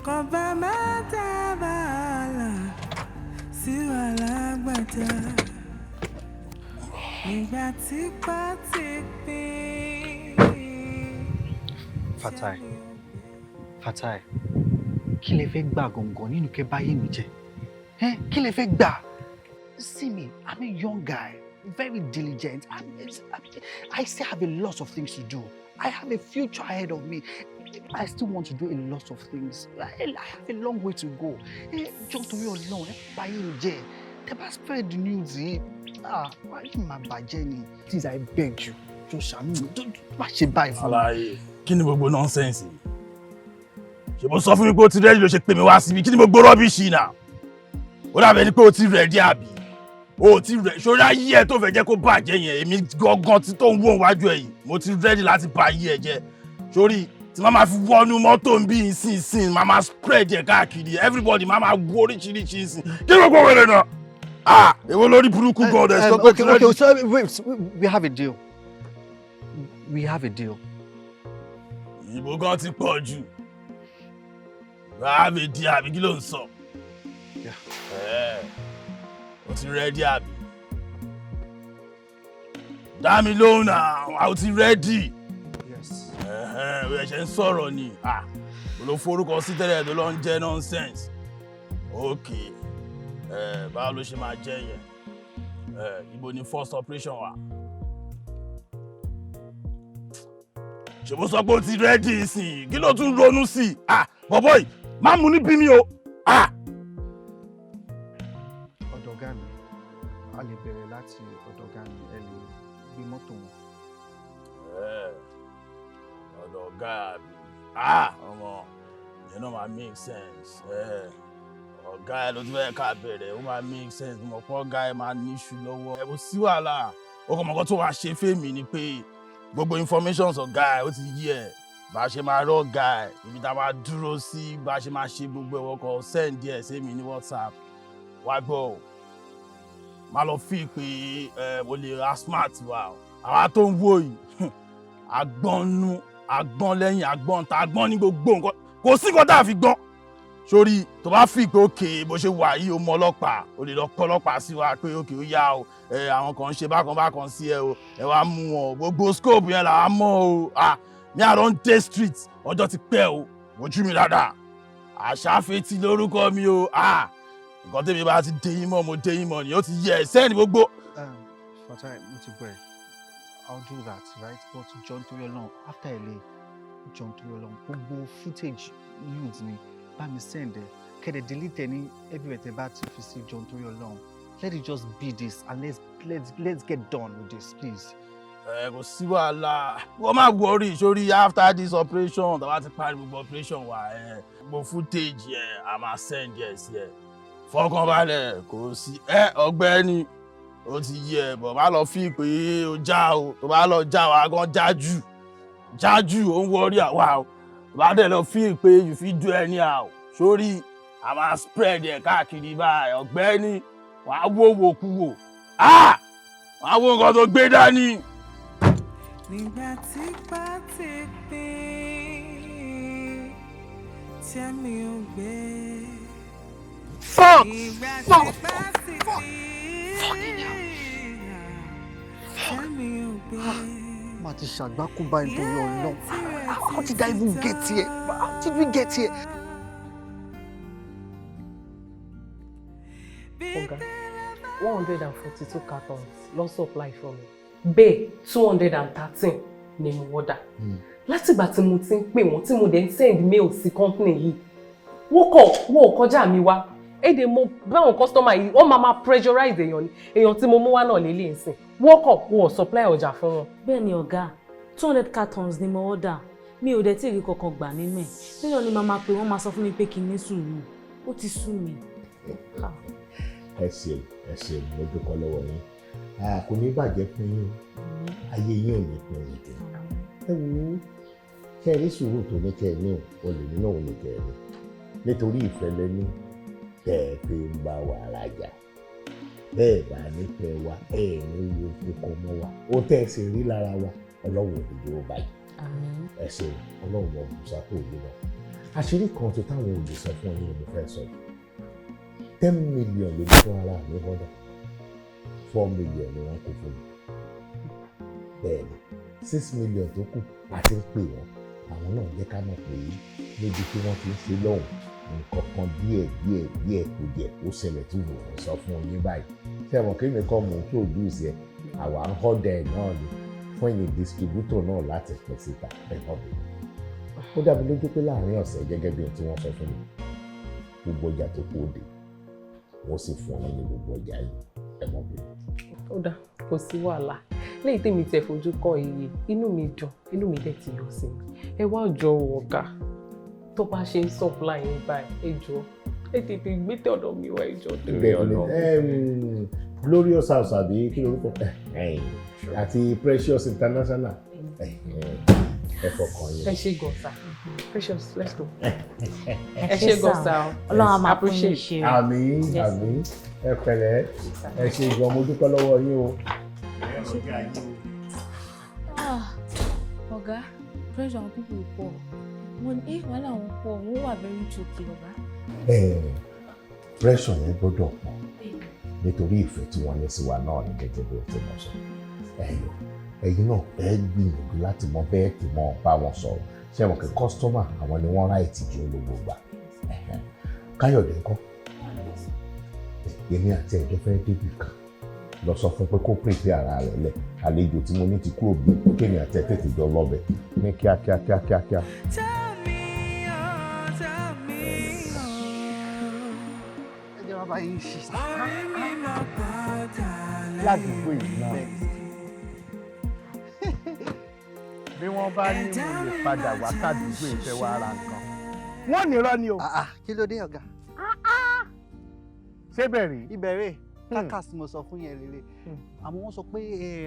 S1: Kọba má dábàá sí wa lágbàdá. Ìgbà tí pátí pín.
S20: Fatai, Fatai, kí lẹ fẹ́ gbà gangan nínú kẹ́ báyé mi jẹ́? Ẹ́, kí lẹ fẹ́ gbà? See me, I'm a young guy, very diligent. I still have a lot of things to do. I have a future ahead of me. I still want to do a lot of things. I have a long way to go. Ẹ jọ̀ọ́, torí Ọlọ́run, ẹ báyé mi jẹ́. Tẹ́ bá spread the news yìí, ah, wáyé mi máa bàjẹ́ ni. Please, I beg you, jọ̀ọ́, ṣàánú mi, má ṣe báyìí fún mi.
S7: Àlàyé, kí ni gbogbo nonsense yìí? Ṣe mo sọ fún mi pé o ti ready ló ṣe pè mí wá síbi? Kí ni gbogbo rubbish yìí náà? Ó dàbẹ̀ ni pé o ti ready, àbí o ti ready? Ṣórí ayé ẹ tó fẹ́ jẹ́ kó bàjẹ́ yẹn, èmi gangan tí tó ń wò wájú ẹ yìí, mo ti ready láti bà ayé ẹ jẹ́. Sórí tí máa ma fi wọnú mọ́tò ń bí ìsìn, máa ma spread ẹ káàkiri, everybody máa ma wo oríṣiríṣi ìsìn. Kí ló gbọ́ wẹ̀rẹ̀ náà? Ah, èwo lórí burúkú gan ọ̀dẹ̀ sọ pé ti ready.
S3: Okay, so wait, we have a deal. We have a deal.
S7: Ìbò gan ti pọ̀ jù. Ráàbì di àbí kí ló ń sọ? Ẹ o ti ready àbí? Dá mi lóhùn náà, o ti ready?
S3: Yes.
S7: Ẹ̀hẹ́n, o ẹ̀ṣẹ̀ ń sọ̀rọ̀ ni. Ah, mo ló forúkọ sí tẹ́lẹ̀ tó lọ ń jẹ́ nonsense. Ok, ẹ báwo ló ṣe máa jẹ́ yẹn? Ẹ ibo ni first operation wà? Ṣé mo sọ pé o ti ready sí i? Kí ló tún ronú sí i? Ah, bọ̀bọ̀ yìí, má mú ní bí mi o. Ah!
S3: Ọ̀dọ̀ ọ̀gá mi, a lè bẹ̀rẹ̀ láti ọ̀dọ̀ ọ̀gá mi, ẹ lè gbé mọ́tò wọn.
S7: Ẹ, ọ̀dọ̀ ọ̀gá mi. Ah, ọmọ, ìyẹn náà máa make sense. Ẹ, ọ̀gá ẹ ló ti fẹ́ ká bẹ̀rẹ̀, ó máa make sense. Mo mọ̀ pé ọ̀gá ẹ máa níṣu lọ́wọ́. Ẹ kò sí wàhálà. Ó kàn mọ̀ kó tó wàá ṣe fèmí ni pé gbogbo information ọ̀gá ẹ ó ti yí ẹ. Bá a ṣe máa rọ́ ọ̀gá ẹ, ibi tá a máa dúró sí, bá a ṣe máa ṣe gbogbo ẹ̀wọ̀ kan, send ẹ̀ sí mi ní WhatsApp. Wá gbọ́ o, má lọ fi pé ẹ mo lè ra smart wa o. Àwa tó ń wò yìí, agbọ́n nú, agbọ́n lẹ́yìn, agbọ́n ta, agbọ́n ní gbogbo nǹkan. Kò sí nǹkan tá a fi gbọ́n sórí. Tó bá fi pé òkè bó ṣe wà yìí, o mọ ọlọ́pàá, o lè lọ kọ́ ọlọ́pàá sí wa pé òkè ó yá o, ẹ àwọn kan ń ṣe bákan bákan sí ẹ o, ẹ wá mú wọn. Gbogbo scope yẹn là á mọ̀ o. Ah, ní àrùn dé street, ọjọ́ ti pẹ́ o. Wojú mi dáadáa, àṣàfetí lórúkọ mi o. Ah, nǹkan tẹ́mi bá ti dé yín mọ́, mo dé yín mọ́ ni. Ó ti yẹ ẹ sẹ́ni gbogbo.
S3: Fatai, mo ti gbọ́ ẹ. I'll do that, right? But jọ̀ọ́, nítorí Ọlọ́run, after ele, jọ̀ọ́, nítorí Ọlọ́run, gbogbo footage nudes mi, bá mi send ẹ, kẹ́dẹ̀ delete ẹ ní everywhere tẹ́ bá ti fi sí. Jọ̀ọ́, nítorí Ọlọ́run, let it just be this and let's get done with this, please.
S7: Ẹ kò sí wàhálà, wọ́n máa worry. Sórí after this operation, tá a bá ti parí gbogbo operation wa, ẹ gbogbo footage yẹn, a máa send ẹ sí ẹ. Fọkànbalẹ̀, kò sí ẹ ọ̀gbẹ́ni, ó ti yẹ ẹ bọ̀. Má lọ fi pé o já o. Tó bá lọ já wa gan, jájú jájú, ó ń worry àwa o. Bá dẹ̀ lọ feel pé you fit do anyhow, sórí a máa spread ẹ̀ káàkiri báyìí, ọ̀gbẹ́ni, wàá wò wò kú wò. Ah! Wàá wo nǹkan tó gbé dání.
S1: Nígbà tí bá ti pín, tẹ́mi ò gbé.
S18: Fuck!
S1: Ìgbà tí
S18: Fuck!
S1: bá ti
S18: Fucking hell!
S1: Tẹ́mi ò gbé.
S3: Má ti ṣàgbákò báyìí nítorí Ọlọ́run. How did I even get here? How did we get here?
S2: Ọ̀gá, 142 cartons ló supply for me. Bẹ́ẹ̀ 213 ni mo order. Látìgbà tí mo ti ń pè wọ́n, tí mo dẹ̀ ń send mail sí company yìí, wọ́n kọ̀, wọ́n ò kọjá mi wá. Èdè mo báwọn customer yìí, wọ́n máa máa pressurize èèyàn ni. Èèyàn tí mo mú wá náà lélẹ̀ ń sìn. Wọ́n kọ̀, wọ́n ò supply ọjà fún wọn.
S22: Bẹ́ẹ̀ ni ọ̀gá, 200 cartons ni mo order, mi ò dẹ̀ tí ì rí kankan gbà nínú ẹ̀. Nínú ni màá máa pè wọ́n, máa sọ fún mi pé kí n ní sùúrù. Ó ti sú mi.
S4: Ẹ ṣeun, ẹ ṣeun, mo dúpẹ́ lọ́wọ́ yín. Ah, kò ní bàjẹ́ fún yín o, ayé yín ò ní pín yín jẹ. Ẹ wò ó, ṣe rí sùúrù tó ní kẹ́ ẹ ní o lè nínú òun ní kẹ́ ẹ ní, nítorí ìfẹ́ lẹ́ní tẹ́ ẹ fi ń bá wa rajà. Bẹ́ẹ̀ bá nífẹ̀ẹ́ wa, ẹ ní wo kókó mọ́ wa. Ó tẹ́ ẹ sì rí lára wa, Ọlọ́run ò ní jẹ́ ó bàjẹ́. Ẹ ṣeun, Ọlọ́run mọ̀ bùsà kò ní lọ. Àṣírí kan tó táwọn olè sọ fún yín mo fẹ́ sọ yìí. 10 million lè ní fún ara mi order, 4 million ni wọ́n kó fún mi. Bẹ́ẹ̀ ni, 6 million tó kù, àti ń pè wọ́n, àwọn náà jẹ́ ká mọ̀ pé níbi tí wọ́n ti ń ṣe lọ́hùn, nǹkan kan díẹ̀ díẹ̀ díẹ̀ kò jẹ́ ó ṣẹlẹ̀ tí mò ń sọ fún yín báyìí. Ṣé ẹ mọ̀ kí nìkan mò ń produce ẹ̀, àwa ń order ẹ̀ náà ni fún ẹ̀yin distributor náà láti pín síta. Ẹ̀ mọ̀ bí ó dá mi lójú pé láàrin ọ̀sẹ̀, gẹ́gẹ́ bí ohun tí wọ́n sọ fún mi, gbogbo ọjà tó kù òde, wọ́n sì fún yín ní gbogbo ọjà yìí. Ẹ mọ̀ bí.
S2: Ó dáa, kò sí wàhálà. Lẹ́yìn tèmi tẹ̀ fojú kàn iye, inú mi dùn, inú mi dẹ̀ ti yọ sí mi. Ẹ wá jọ ọ̀gá, tó bá ṣe ń supply yín báyìí, ẹ jọ, ẹ tètè gbé tọ̀dọ̀ mi wá, ẹ jọ torí Ọlọ́run.
S4: Glorious House àbí kí lorúkọ àti Precious International, ẹ fọkàn yín.
S2: Ẹ ṣé gan sir. Precious, let's go. Ẹ ṣé gan sir.
S22: Ọlọ́run á máa fún yín ṣe.
S4: Àmín, àmín. Ẹ pẹ̀lẹ́, ẹ ṣé gan, mo dúpẹ́ lọ́wọ́ yín o.
S6: Ah, ọ̀gá, pressure àwọn people pọ̀. Wọ́n ní wàhálà wọn pọ̀, wọ́n wà very tricky, ọ̀gá.
S4: Pressure yẹn gbọ́dọ̀ pọ̀ nítorí ìfẹ́ tí wọ́n ní sí wa náà ní, gẹ́gẹ́ bí o ti mọ̀ sọ. Ẹ̀yọ̀ ẹ̀yin náà, ẹ gbìyànjú láti mọ bẹ́ẹ̀ tí mọ̀ bá wọn sọ̀rọ̀. Ṣé wọn kì customer, àwọn ni wọ́n right jù gbogbo gbà. Káyọ̀dé ńkọ́? Èmi àti ẹ̀jọ́ fẹ́ débì kan lọ, sọ fún pé kó pèsè ara rẹ̀ lẹ̀. Àlejò tí mo ní ti kúrò bí, kémi àti ẹ̀ tètè jọ lọ́bẹ̀ ní kíákíá kíákíá kíá.
S1: Tell me, oh, tell me,
S3: Ẹ jẹ́ wá bá yín ṣí.
S1: Orí mi máa padà
S11: Ládùúgbò yìí náà, bí wọ́n bá ní mo lè padà wá sádùúgbò ìfẹ́ wa ra nǹkan, wọ́n nírọ́ ni o.
S3: Kí ló dé, ọ̀gá?
S11: Ṣé bẹ̀rẹ̀?
S3: Ìbẹ̀rẹ̀ kákàsí mo sọ fún yẹn lélẹ̀, àmọ́ wọ́n sọ pé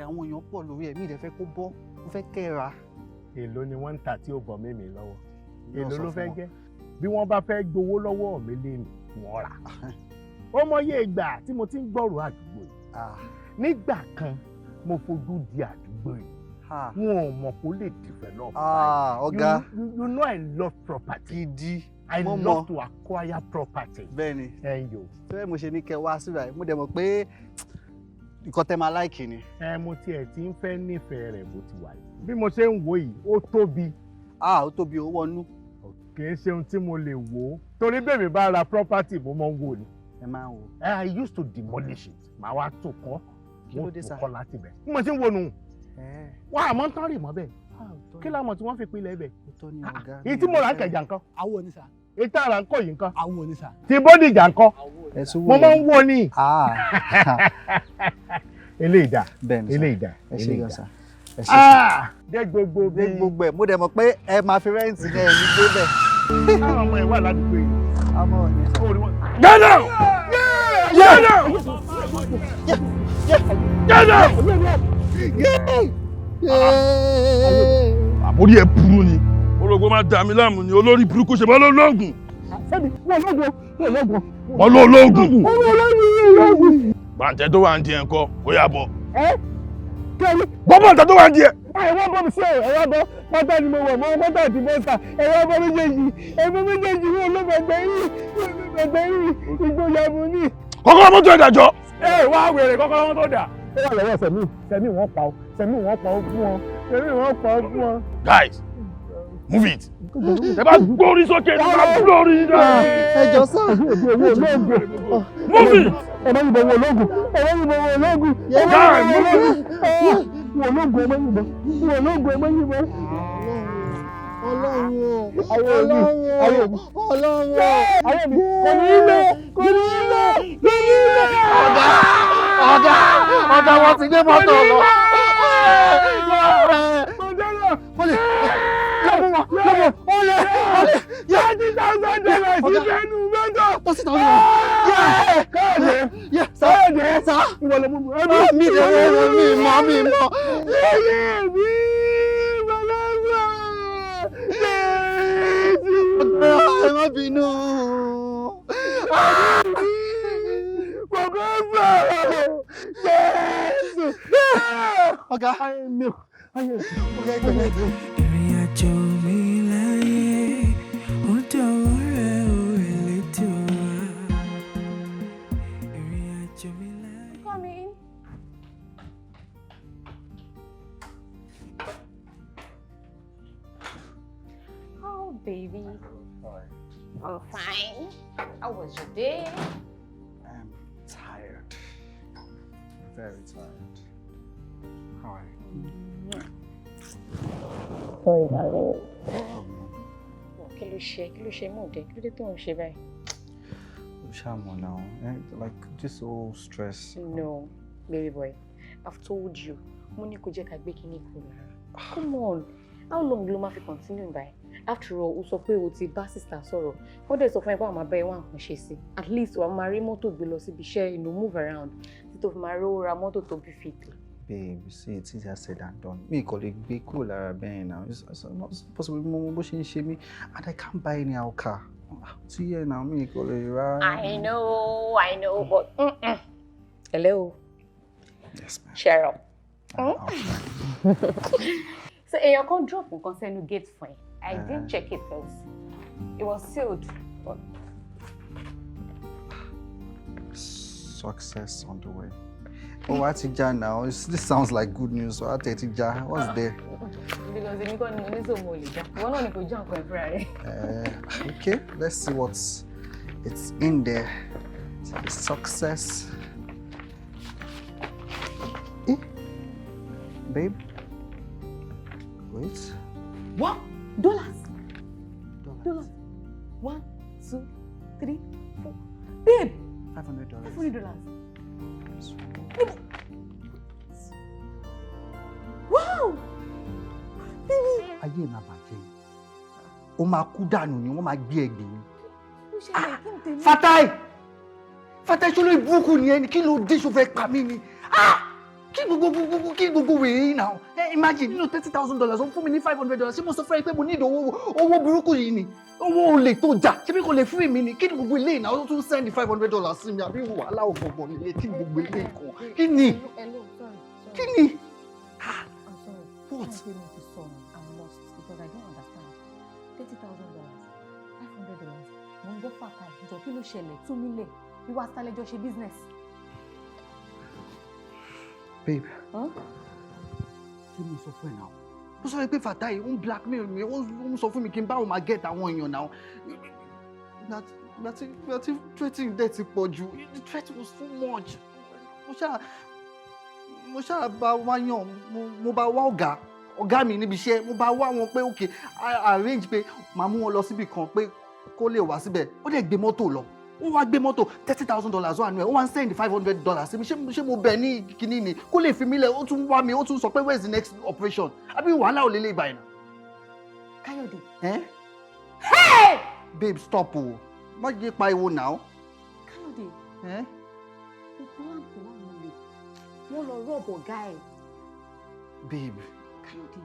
S3: àwọn èèyàn pọ̀ lórí ẹ̀, mi ì dẹ̀ fẹ́ kó bọ́, mo fẹ́ kẹ́ ẹ ra.
S11: Èló ni wọ́n ń tà tí ó bọ̀ mímì lọ́wọ́?
S3: Náà
S11: Èló
S3: sọ
S11: ló
S3: fún
S11: fẹ́
S3: wọn.
S11: jẹ́? Bí wọ́n bá fẹ́ gbowó lọ́wọ́ mi lé ní wọ́n rà. Ó mọyé ìgbà tí mo ti ń gbọ́rọ̀ àdúgbò yìí. Nígbà kan mo fojú di àdúgbò yìí, wọn ò mọ̀ kó lè develop.
S3: Ah, ọ̀gá.
S11: You know I love property.
S3: Gidi.
S11: I
S3: Mo mọ̀.
S11: love to acquire property.
S3: Bẹ́ẹ̀ni.
S11: Ẹ̀yin o.
S3: Tó mo ṣe ní kẹ́ wá síbà yìí, mo dẹ̀ mọ̀ pé nǹkan tẹ́ máa like ni.
S11: Ẹ mo tiẹ̀ ti ń fẹ́ nífẹ̀ẹ́ rẹ̀ bó ti wà yìí. Bí mo ṣe ń wò yìí, ó tóbi.
S3: Ah, ó tóbi, ó wọnú.
S11: Kì í ṣe ohun tí mo lè wò ó torí bẹ́ẹ̀ mi bá ra property, mo máa ń wò ni.
S3: Ẹ máa ń wò.
S11: I used to demolish it, màá wá tún kọ́.
S3: Kí ló
S11: Mo
S3: dé,
S11: tún
S3: sir?
S11: kọ́ láti bẹ̀. Bí mo ṣe ń wo nù, wọ́n àmọ́ ń tán rì mọ́ bẹ́ẹ̀. Kí láwọn tí wọ́n fi pilẹ̀ bẹ̀?
S3: Òótọ́ ni, ọ̀gá.
S11: Èyí tí mo rà ń kẹjà nǹkan.
S3: Awo ni sà.
S11: Èyí tá a rà ń kọ́ yìí nǹkan.
S3: Awo ni sà.
S11: Ti Bódìjà nǹkan.
S3: Ẹ tún wò.
S11: Mo máa ń wò ni. Eléyìí dà.
S3: Bẹ́ẹ̀ni sà.
S11: Eléyìí dà.
S3: Ẹ ṣé
S11: Eléyìí
S3: gan
S11: dà.
S3: sà. Ẹ ṣé sà.
S11: Ah, dé gbogbo
S3: Dé gbogbo ẹ̀, mo dẹ̀ mọ̀ pé ẹ máa fi rent ní ẹ̀ ní gbé bẹ̀.
S11: Táwọn ọmọ ẹ̀ wà ládùúgbò yìí.
S3: Àmọ́ ò ní sà.
S7: Get down! Get down! Get down! Àbórí ẹ burú ni. Ó rò Gbogbo máa dà mí láàmú ni olórí burúkú ṣe bọ́ lólógùn.
S3: Sẹ́mi, wọ́n lóògùn, wọ́n lóògùn.
S7: Wọ́n lólógùn.
S3: Wọ́n lóògùn.
S7: Bàǹtẹ̀ tó wà ń di ẹ̀ ń kọ́, ó yà bọ̀.
S3: Ẹ kẹ́mi.
S7: Bọ́ bàǹtẹ̀ tó wà ń di ẹ̀.
S3: Ẹ̀wọ́n bọ́ mi sí ẹ̀wọ́n bọ́ pátá ni mo wọ̀ mọ́ pátá àti bọ́sà ẹ̀wọ́n bọ́ méjèèjì ẹ̀wọ́n méjèèjì wọ́n ló bẹ̀gbẹ̀ yìí wọ́n ló bẹ̀gbẹ̀ yìí ìgboyà mo ní.
S7: Kọ́kọ́rọ́ mọ́tò ìdájọ́.
S8: Ẹ wá wèrè kọ́kọ́rọ́ mọ́tò dà. Ó wà lọ́wọ́ Sẹ̀mí, Sẹ̀mí wọ́n pa ọ́, Sẹ̀mí wọ́n pa ọ́ fún ọ, Sẹ̀mí wọ́n pa ọ́ fún ọ.
S7: Guys, move it. Ẹ bá gbórí sókè ní bá gbórí náà.
S3: Ẹ jọ sá.
S7: Move it.
S3: Ẹ bá yìnbọn wọ ológun, ẹ bá yìnbọn wọ ológun.
S7: Guys, move it.
S3: Wọ ológun, ẹ bá yìnbọn, wọ ológun, ẹ bá yìnbọn.
S10: Ọlọ́run o,
S3: Ọlọ́run
S10: Ọlọ́run o, Ọlọ́run o.
S3: Ayé mi, kò ní í lọ, kò ní í lọ, kò ní í lọ.
S10: Ọ̀gá, ọ̀gá, ọ̀gá wọn ti gbé mọ́tò lọ.
S3: Olè, lọ́mọ, lọ́mọ, olè, olè. $30,000 ìbẹ́nu mẹ́tọ̀.
S10: $30,000.
S3: Káyọ̀dé, Káyọ̀dé, ìwọ ló mú mi.
S10: Mi mi mọ̀, mi mọ̀.
S3: Yéyé mi, bàbá
S10: Ẹ má bínú.
S3: Bàbá Jésù.
S10: Ọ̀gá.
S1: Ìrìn àjò mi láyé, ó dọ̀wọ́ rẹ̀ ó Elédùà. Ìrìn àjò mi láyé.
S6: Come in. Oh, baby. I'm fine. How was your day?
S3: I'm tired. Very tired. How are you?
S6: Sorry, darling. Kí ló ṣe? Kí ló ṣe mú òde? Kí ló dé tó ń ṣe báyìí?
S3: Ṣàmọ̀ now, like this whole stress.
S6: No, baby boy, I've told you. Mo ní kó jẹ́ ká gbé kíní kúrò lára. Come on, how long ló máa fi continue báyìí? After all, o sọ pé o ti bá sister sọ̀rọ̀. Wọ́n dẹ̀ sọ fún ẹ pé àwọn máa bá ẹ wá nǹkan ṣe sí. At least wàá máa rí mọ́tò gbé lọ síbi iṣẹ́, you know, move around. Títí tó fi máa rówó ra mọ́tò tó bí fìtì.
S3: Babe, you see, it's easier said than done. Mi kò lè gbé kúrò lára bẹ́ẹ̀ now. It's not possible. Mo mọ bó ṣe ń ṣe mí and I can't buy any other car. Tí yẹ now, mi kò lè ra.
S6: I know, but hello.
S3: Yes, ma'am.
S6: Cheryl. So èèyàn kan drop nǹkan sẹ́nu gate fún ẹ. I didn't check it because it was sealed. But...
S3: Success on the way. Oh, Atija now. This sounds like good news. So Atija, what's there?
S6: Because èmi kọ́ ni mo ní sọ mo lè já. Ìwọ náà ni kò já nǹkan ẹ̀ fúnra rẹ̀.
S3: Okay, let's see what's it's in there. Success. Eh? Babe? Wait.
S6: What? Dollars. Dollars. 1, 2, 3, 4. Babe!
S3: $500.
S6: $500. Wow!
S3: Ayé máa bàjẹ́ ni. Ó máa kú dànù ni wọ́n máa gbé ẹgbẹ́ ni. Fatai! Fatai ṣó ló burúkú ni ẹni kí ló dé ṣó fẹ́ pa mí ni? Kí gbogbo kí gbogbo wèrè yìí náà? Imagine nínú $30,000 ó fún mi ní $500 ṣé mo sọ fún ẹ pé mo ní ìdòwò owó burúkú yìí ni? Owó olè tó jà ṣé bí kò lè fún mi ni? Kí ni gbogbo ilé ìnáwó tó tún send $500 sí mi àbí wàhálà ògbọ̀ngbọ̀n nílé kí ni gbogbo ilé ìkan? Kí ni? Kí ni?
S6: I'm sorry.
S3: What?
S6: I'm lost because I don't understand. $30,000, $500. Mo ń gbọ́ Fatai jọ kí ló ṣẹlẹ̀ tú mi lẹ̀ ìwà àtàlẹ́jọ́ ṣe business.
S3: Babe. Kí ni mo sọ fún ẹ náà? Mo sọ pé Fatai ó ń blackmail mi, ó ń sọ fún mi kí n bá òun máa get àwọn èèyàn náà. Ìgbà tí threatening dẹ̀ ti pọ̀ jù, the threat was so much. Mo ṣáà bá wá yàn, mo bá wá ọ̀gá mi níbi iṣẹ́, mo bá wá wọn pé okay, I arrange pé màá mú wọn lọ síbì kan pé kó lè wá síbẹ̀. Ó dẹ̀ gbé mọ́tò lọ. Ó wá gbé mọ́tò $30,000 wà nù ẹ̀, ó wá ń send $500 sí mi. Ṣé mo bẹ̀ ní kinní ni? Kó lè fi mí lẹ̀, ó tún wá mi, ó tún sọ pé where is the next operation? Àbí wàhálà ò lè lè báyìí náà.
S6: Káyọ̀dé.
S3: Eh?
S6: Hey!
S3: Babe, stop o. Má jẹ́ pariwo now.
S6: Káyọ̀dé.
S3: Eh?
S6: O plan pẹ̀lú àwọn olè. Wọ́n lọ rọ́ọ̀bù ọ̀gá ẹ̀.
S3: Babe.
S6: Káyọ̀dé.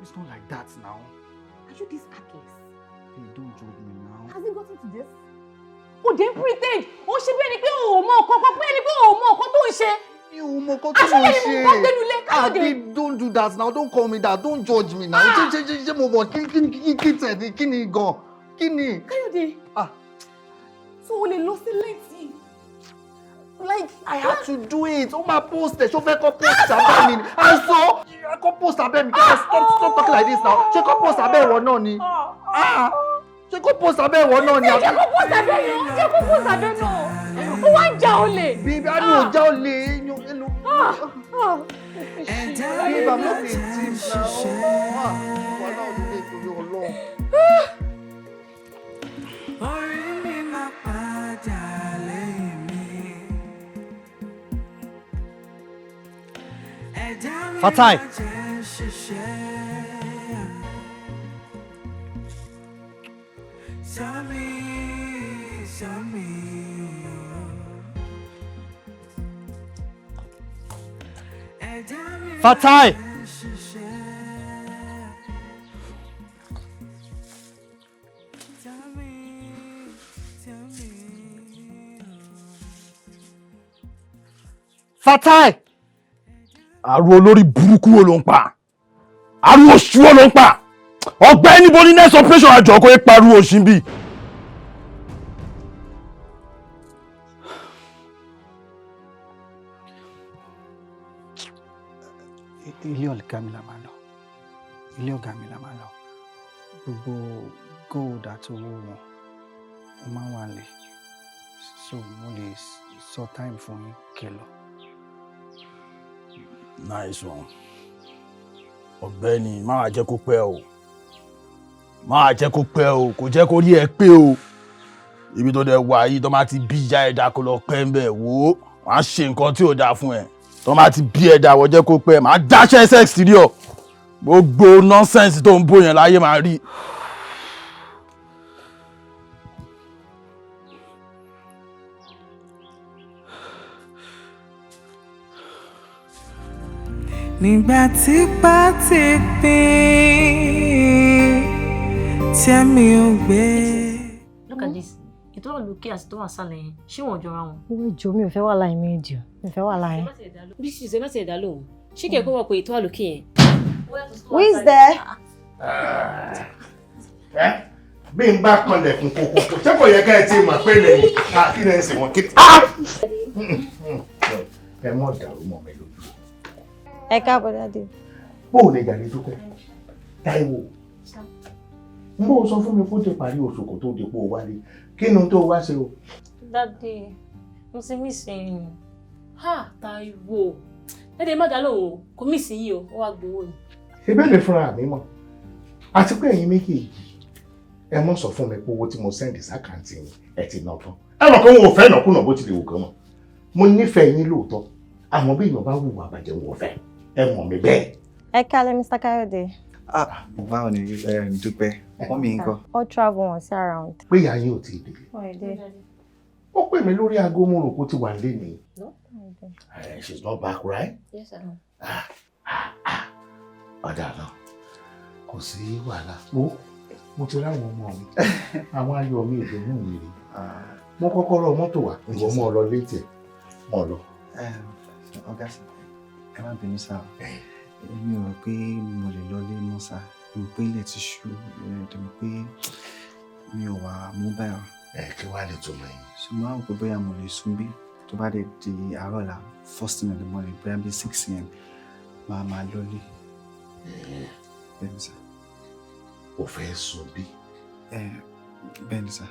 S3: It's not like that now.
S6: Are you this heartless?
S13: Babe, don't judge me now.
S6: Has it gotten to this? O dẹ̀ ń pretend, o ṣe bí ẹni pé o ò mọ nǹkan kan, bí ẹni pé o ò mọ nǹkan tó ń ṣe.
S3: Mi ò mọ nǹkan tí mo
S6: Àṣé
S3: ṣe.
S6: ni mo bá gbénu lé
S3: Ah,
S6: Káyọ̀dé.
S3: babe, don't do that now. Don't call me that. Don't judge me now. Ṣé mo mọ̀ kí tẹ̀ ní kí ni gan? Kí ni?
S6: Káyọ̀dé.
S3: Ah.
S6: So o lè lọ sí lẹ́tì. Like,
S3: I had to do it. Ó máa post ẹ̀. Ṣó fẹ́ kọ́ post abẹ́ mi ni? Àìsàn kọ́ post abẹ́ mi. Stop talking like this now. Ṣé kọ́ post abẹ́ ìwọ náà ni? Ah! Ṣé kọ́ post abẹ́ ìwọ náà ni?
S6: Ṣé kò post abẹ́ náà? Ṣé kò post abẹ́ náà? Ó wá ń ja olè.
S3: Babe, a ní ò já olè. Babe, I'm not a thief now. Ah! Wàhálà ò ní lè torí Ọlọ́run.
S1: Orí mi máa padà lẹ́yìn mi. Ẹ̀dá mi
S20: Fatai.
S1: máa jẹ́ ṣiṣẹ́. Show me, show me. Ẹ̀dá mi máa
S20: Fatai.
S1: jẹ́ ṣiṣẹ́. Tell me, tell me.
S20: Fatai.
S7: Àrùn olórí burúkú wo ló ń pa? Àrùn oṣù wo ló ń pa? Ọ̀gbẹ́ni bo ní next operation àjọ kò é pariwo oṣù bí.
S13: Ilé ọ̀gá mi la máa lọ, ilé ọ̀gá mi la máa lọ. Gbogbo gold àti owó wọn ó máa ń wà lẹ̀, so mo lè sọ time fún yín kẹ́ lọ.
S7: Nice one. Ọ̀gbẹ́ni, má wàá jẹ́ kó pẹ́ o, má wàá jẹ́ kó pẹ́ o, kò jẹ́ kó rí ẹ pé o. Ibi tó dẹ̀ wà yìí, tó máa ti bí ìyá ẹ̀dá kó lọ pẹ́ ń bẹ̀ wò ó, wàá ṣe nǹkan tí ò dáa fún ẹ. Tó máa ti bí ẹ̀dá wọ́n jẹ́ kó pẹ́, màá dáṣẹ́ sex rí ọ. Gbogbo nonsense tó ń bó yẹn láyé máa rí.
S1: Nígbà tí bá ti pín tẹ́mi ò gbé.
S22: Look at this. Ètò wà lókè àti tó wà sálẹ̀ yẹn, ṣé wọ́n jọra wọn?
S14: Owó ìjọ mi ò fẹ́ wà láì méjì o, mi ò fẹ́ wà láì.
S22: Bí ṣe má ti ẹ̀dá lóhùn, ṣé kẹ̀kọ́ wọ̀ pé ètò wà lókè yẹn?
S14: Who is there?
S11: Ẹ bí n bá kanlẹ̀kùn kòkòkò, ṣé kò yẹ ká ẹ ti mọ̀ pé lè kí ni ẹ sì wọ́n kí ni. Ẹ mọ̀ dàrú mọ́ mi lójú.
S14: Ẹ káàbọ̀ daddy.
S11: Bó o lè jàre dúpẹ́ Táíwò, n bó o sọ fún mi kó ti parí oṣù kó tó di pé o wálé, kí ni tó o wá ṣe o.
S22: Daddy, mo ti miss yín. Ha, Táíwò. Daddy, má dá lóhùn o, kò miss yín o, ó wá gbowó ni.
S11: Ṣé bẹ́ẹ̀ lè fúnra mi mọ̀? Àti pé ẹ̀yin méjèèjì, ẹ mọ̀ sọ fún mi pé owó tí mo sẹ́ndì sákàǹtì yín ẹ ti ná tán. Ẹ mọ̀ pé wọn ò fẹ́ ìnákúnà bó tilẹ̀ wù kán mọ̀. Mo nífẹ̀ẹ́ yín lóòótọ́, àmọ́ bí èèyàn bá hùwà bàjẹ́ wọn ò fẹ́. Ẹ mọ̀ mi bẹ́ẹ̀.
S14: Ẹ kálẹ́ Mr. Káyọ̀dé.
S13: Ah, báwo ni Dúpẹ́? Mummy ńkọ́?
S14: All travel wọn sí around.
S11: Pé ìyá yín ò tí ì dé.
S14: Wọ́n ì dé.
S11: Ó pè mí lórí aago, mo rò kó ti wà nílé ni. She's not back, right?
S22: Yes, sir.
S11: Ọ̀dà náà, kò sí wàhálà. Wo, mo ti ráwọn ọmọ mi, àwọn ayọ̀ mi ìdùnnú mi rè. Mo kọ́kọ́rọ́ mọ́tò wá, ìwọ mọ́ ọ lọ létí ẹ̀, mọ́ ọ lọ.
S13: Ọ̀gá, ẹ má bínú sá, èmi ò rò pé mo lè lọlé mọ́ sá. Mo pé ilẹ̀ ti ṣú, ẹ̀ mo pé mi ò wà mobile.
S11: Ẹ kí wàá lè túmọ̀ yín.
S13: So mo máa ń pè bóyá mo lè sùn bí tó bá dé di àárọ̀ ọ̀la, first thing in the morning, bóyá bí 6 a.m. máa lọlé. Bẹ́ẹ̀ni sá.
S11: O fẹ́ sùn bí?
S13: Bẹ́ẹ̀ni sá.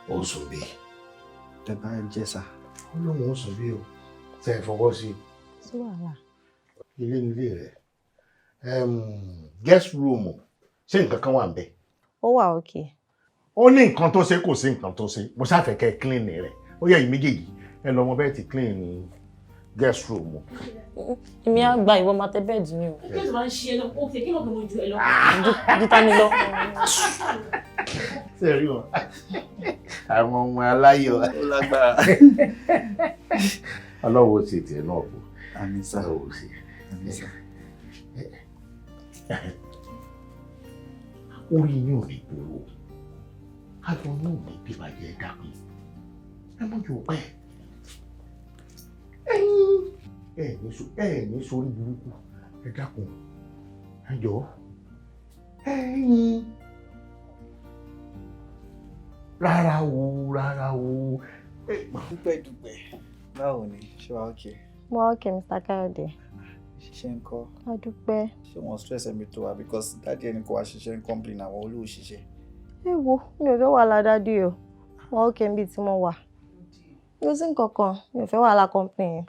S11: O sùn bí?
S13: Tẹ bá jẹ́ sá.
S11: Ó lóun ó sùn bí o. Ṣé ẹ fọwọ́ sí i?
S14: Sí wàhálà.
S11: Ilé nílé rẹ̀. Guest room, ṣé nǹkan kan wà ń bẹ̀?
S14: Ó wà òkè.
S11: Ó ní nǹkan tó ṣe, kò sí nǹkan tó ṣe. Mo ṣàfẹ́ kẹ́ clean rẹ̀. Ó yẹ ẹ̀yin méjèèjì, ẹ lọ mọ bẹ́ẹ̀ ti clean guest room.
S22: Èmi á gba ìwọ máa tẹ bẹ́ẹ̀dì ni o. Kí ló máa ń ṣe ẹ lọ? Ó fi kí ló kí mo ju ẹ lọ. Ju ta ni lọ.
S11: Ṣé ẹ rí wọn? Àwọn ọmọ aláyọ̀.
S13: Ó lágbára.
S11: Ọlọ́wọ́ ṣe tiẹ̀ náà kú.
S13: Àmín sá.
S11: Ọlọ́wọ́ ṣe.
S13: Àmín sá.
S4: Orí yín ò ní burú, ayọ̀ yín ò ní bíbàjẹ́. Ẹ dákun, ẹ mọ̀ jù pẹ́. Ẹ ní sórí burúkú. Ẹ dákun, ẹ jọ̀ọ́. Ẹ̀yin, rárá o, rárá o.
S13: Dúpẹ́ dúpẹ́, báwo ni? Ṣé wàá okay?
S15: Mo okay, Mr. Kayode.
S13: Ṣiṣẹ́ ń kọ́?
S15: A dúpẹ́.
S13: Ṣé wọ́n stress ẹ̀mí tó wa? Because daddy ẹni kò wá ṣiṣẹ́ ń complain àwọn olóò ṣiṣẹ́.
S15: Ẹ wo, mi ò fẹ́ wàhálà daddy o. Mo okay níbi tí mo wà. Mi ò sí nǹkan kan, mi ò fẹ́ wàhálà company yẹn.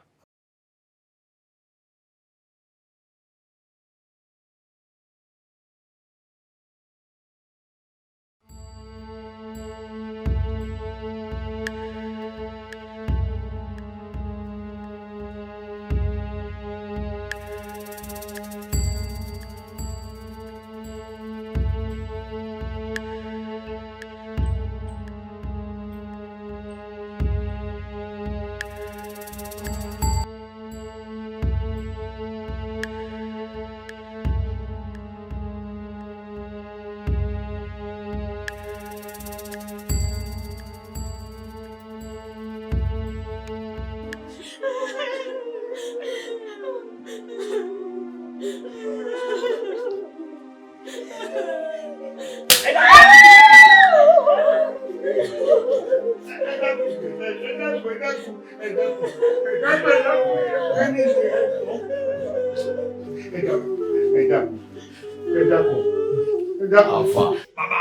S7: Àfà. Bàbá,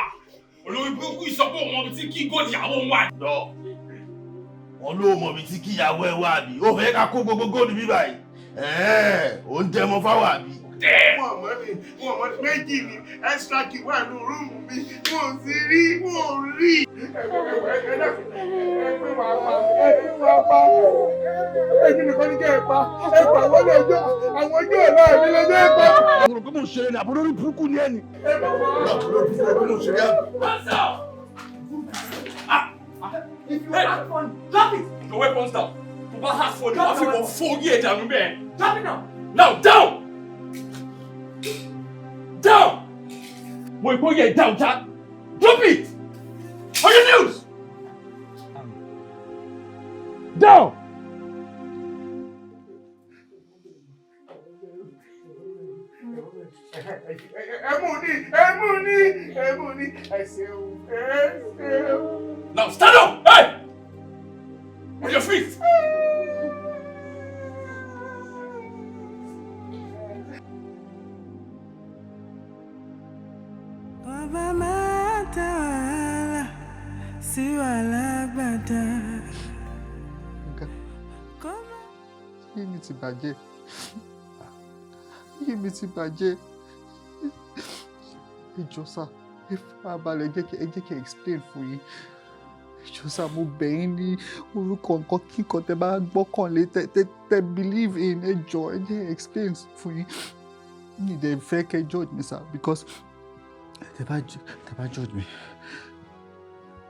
S7: olórí burúkú ìsọpọ̀ ọmọ ibi tí kí góòdì ìyàwó ń wà.
S9: Lọ. Wọn ló mọ ibi tí kíyàwó ẹ wà bí. Ó fẹ́ ká kó gbogbo góòdù bí báyìí. Ẹ̀ẹ́, ò ń dẹmọ fáwọn àbí.
S11: Wọ́n mọ̀ ní, wọ́n mọ̀ ní méjì ní extra key wà ní rúùmù mi. Mo sì rí, mo rí. Ẹ dákun, ẹ pé wàá pa, ẹ pé wàá pa. Èmi nìkan ní kẹ́ ẹ pa, ẹ pa àwọn ọjọ́, àwọn ọjọ́ ọ̀la mi lọ́jọ́ ẹ pa.
S7: Mo rò pé mò ń ṣeré ni, àbúrò orí burúkú ni ẹni.
S11: Ẹ bá wà.
S7: Àbúrò orí burúkú ni mò ń ṣeré àbí.
S18: If you act funny, drop it.
S7: Your weapons down. Tó bá act funny, wàá fi wọ́n fọ́ orí ẹ̀ dànù bẹ́ẹ̀.
S18: Drop it now.
S7: Now down! Down! Mo ìpò yẹ down, Jack. Drop it! On your knees! Down!
S11: Ẹ mú ní, ẹ mú ní, ẹ mú ní, ẹ ṣeun, ẹ ṣeun.
S7: Now stand up! Hey! On your feet!
S1: Bàbá máa dá wàhálà sí wàhálà gbàdá.
S3: Ọ̀gá, ayé mi ti bàjẹ́. Ayé mi ti bàjẹ́. Ẹ jọ̀ọ́ sà, ẹ farabalẹ̀, ẹ jẹ́ kí n explain fún yín. Ẹ jọ̀ọ́ sà, mo bẹ̀ yín ní orúkọ nǹkan kíkan tẹ bá gbọ́kànlé, tẹ believe in. Ẹ jọ̀ọ́, ẹ jẹ́ explain fún yín. Mi dẹ̀ fẹ́ kẹ́ judge mi sà, because tẹ bá judge mi,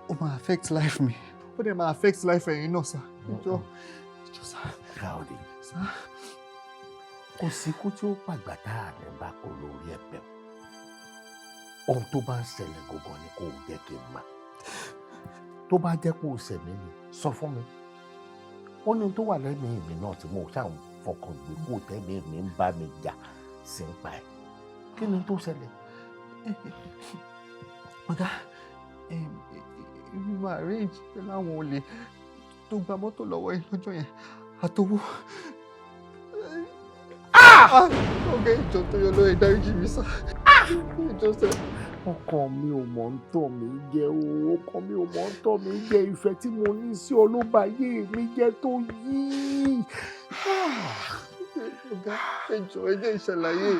S3: ó máa affect life mi. Ó dẹ̀ máa affect life ẹ̀yin náà sà. Ẹ jọ̀ọ́, ẹ jọ̀ọ́ sà.
S4: Káyọ̀dé, kò sí kú tí ó pàgbà tá a ní bá kó lórí ẹ̀bẹ̀ o. Ohun tó bá ń ṣẹlẹ̀ gangan ni kò jẹ́ kí n mọ̀. Tó bá jẹ́ kó o ṣẹ̀ mí ni, sọ fún mi. Ó ní tó wà lẹ́mìí mi náà tí mo ṣáà ń fọkàn gbé kó tẹ́lẹ̀ mi ń bá mi jà sí ń pa ẹ̀. Kí ni tó ṣẹlẹ̀?
S3: Ọ̀gá, èmi máa arrange pẹ̀lú àwọn olè tó gba mọ́tò lọ́wọ́ yín lọ́jọ́ yẹn àtowó. Ọ̀gá, ìjọ tó yọ lóye, dáríjì mi sá. Ìjọ sẹ.
S4: Ọkàn mi ò mọ̀ ń tàn mí jẹ o, ọkàn mi ò mọ̀ ń tàn mí jẹ. Ìfẹ́ tí mo ní sí ọ ló bà ayé mi jẹ́ tó yí.
S3: Ọ̀gá, ẹ jọ̀ọ́, ẹ jẹ́ ìṣàlàyé.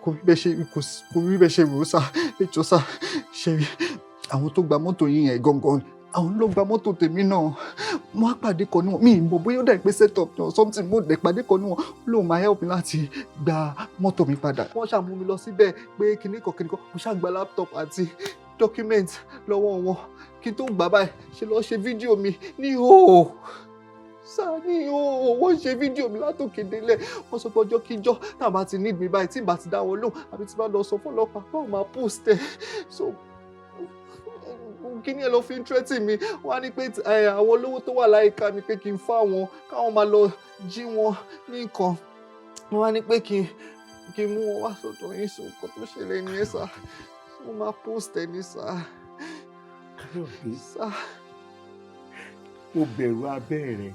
S3: Kò rí bẹ́ẹ̀ ṣe, kò rí bẹ́ẹ̀ ṣe rò ó sá. Ẹ jọ̀ọ́ sá, ṣe rí àwọn tó gba mọ́tò yín yẹn gangan, àwọn ló gba mọ́tò tèmi náà. Mo á pàdé kan níwọ̀n, mi ì mọ̀ bóyá ó dà pé set up or something. Mo dẹ̀ pàdé kan níwọ̀n, lóun máa help mi láti gba mọ́tò mi padà. Wọ́n ṣáà mú mi lọ síbẹ̀ pé kinní kan kinní kan. Mo ṣáà gba laptop àti document lọ́wọ́ wọn. Kí n tó gbà báyìí, ṣe lọ́ọ́ ṣe fídíò mi ní ìhòòhò. Sá ní o, wọ́n ṣe fídíò mi látòkè délẹ̀. Wọ́n sọ pé ọjọ́ kíjọ́ tá a bá ti need mi báyìí, tí n bá ti dá wọn lóhùn àbí tí bá lọ sọ fọlọ́pàá, báwo máa post ẹ̀. So kíní ẹ lọ fi ń threaten mi. Wọ́n á ní pé àwọn olówó tó wà láyìíká mi, pé kí n fá wọn, káwọn máa lọ jí wọn ní nǹkan. Wọ́n á ní pé kí n mú wọn wá sọ́dọ̀ yín. Sọ nǹkan tó ṣẹlẹ̀ ní ẹ sá, mo máa post ẹ ní sá.
S4: Káyọ̀dé.
S3: Sá.
S4: O bẹ̀rù abẹ́ rẹ̀,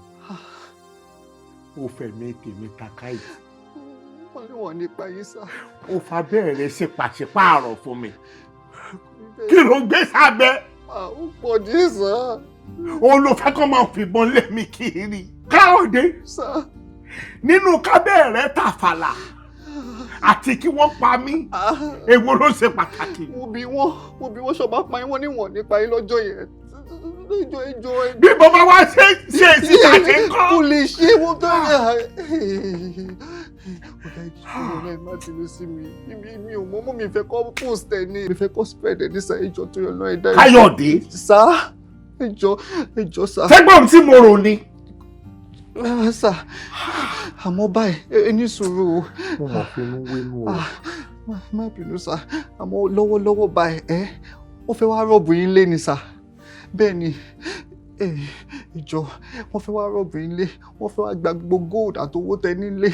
S4: o fẹ̀mí tèmi takáìtì.
S3: Wọ́n ní wọ́n nípa yín sá.
S4: O fa bẹ́ẹ̀ rẹ̀ ṣe pàṣípààrọ̀ fún mi. Kí ló ń gbé sábẹ́?
S3: Ó pọ̀ díẹ̀ sá.
S4: Òun ló fẹ́ kọ́ máa fìbọn lé mi kiri. Káyọ̀dé.
S3: Sá.
S4: Nínú kábẹ́ rẹ̀ tàfàlà àti kí wọ́n pa mí, èwo ló ṣe pàtàkì?
S3: Mo bí wọ́n ṣọ máa pa yín, wọ́n ní wọ́n nípa yín lọ́jọ́ yẹn. Ìjọ, ìjọ, ìjọ.
S4: Bí mo bá wá ṣe síta ṣe ń kọ́.
S3: Kò lè ṣe wọ́n tó yẹ. Ọ̀gá, ìjọ náà, má bínú sí mi. Mi ò mọ̀ mọ́, mi fẹ́ kọ́ post ẹ̀ ní. Mi fẹ́ kọ́ spread ẹ̀ ní sá, ìjọ tó yọ náà, ẹ̀dá.
S4: Káyọ̀dé.
S3: Sá, ìjọ, ìjọ sá.
S4: Ṣẹ́gbọ́n tí mo rò ni.
S3: Rárá sá, àmọ́ báyìí, ẹ ní sùúrù o.
S4: Mo mọ̀ finú wénú o.
S3: Má bínú sá, àmọ́ lọ́wọ́lọ́wọ́ báyìí, ẹ wọ́n fẹ́ wá rob yín lé ni sá. Bẹ́ẹ̀ ni, ìjọ, wọ́n fẹ́ wá rob yín lé, wọ́n fẹ́ wá gba gbogbo gold àtowó tẹ nílé.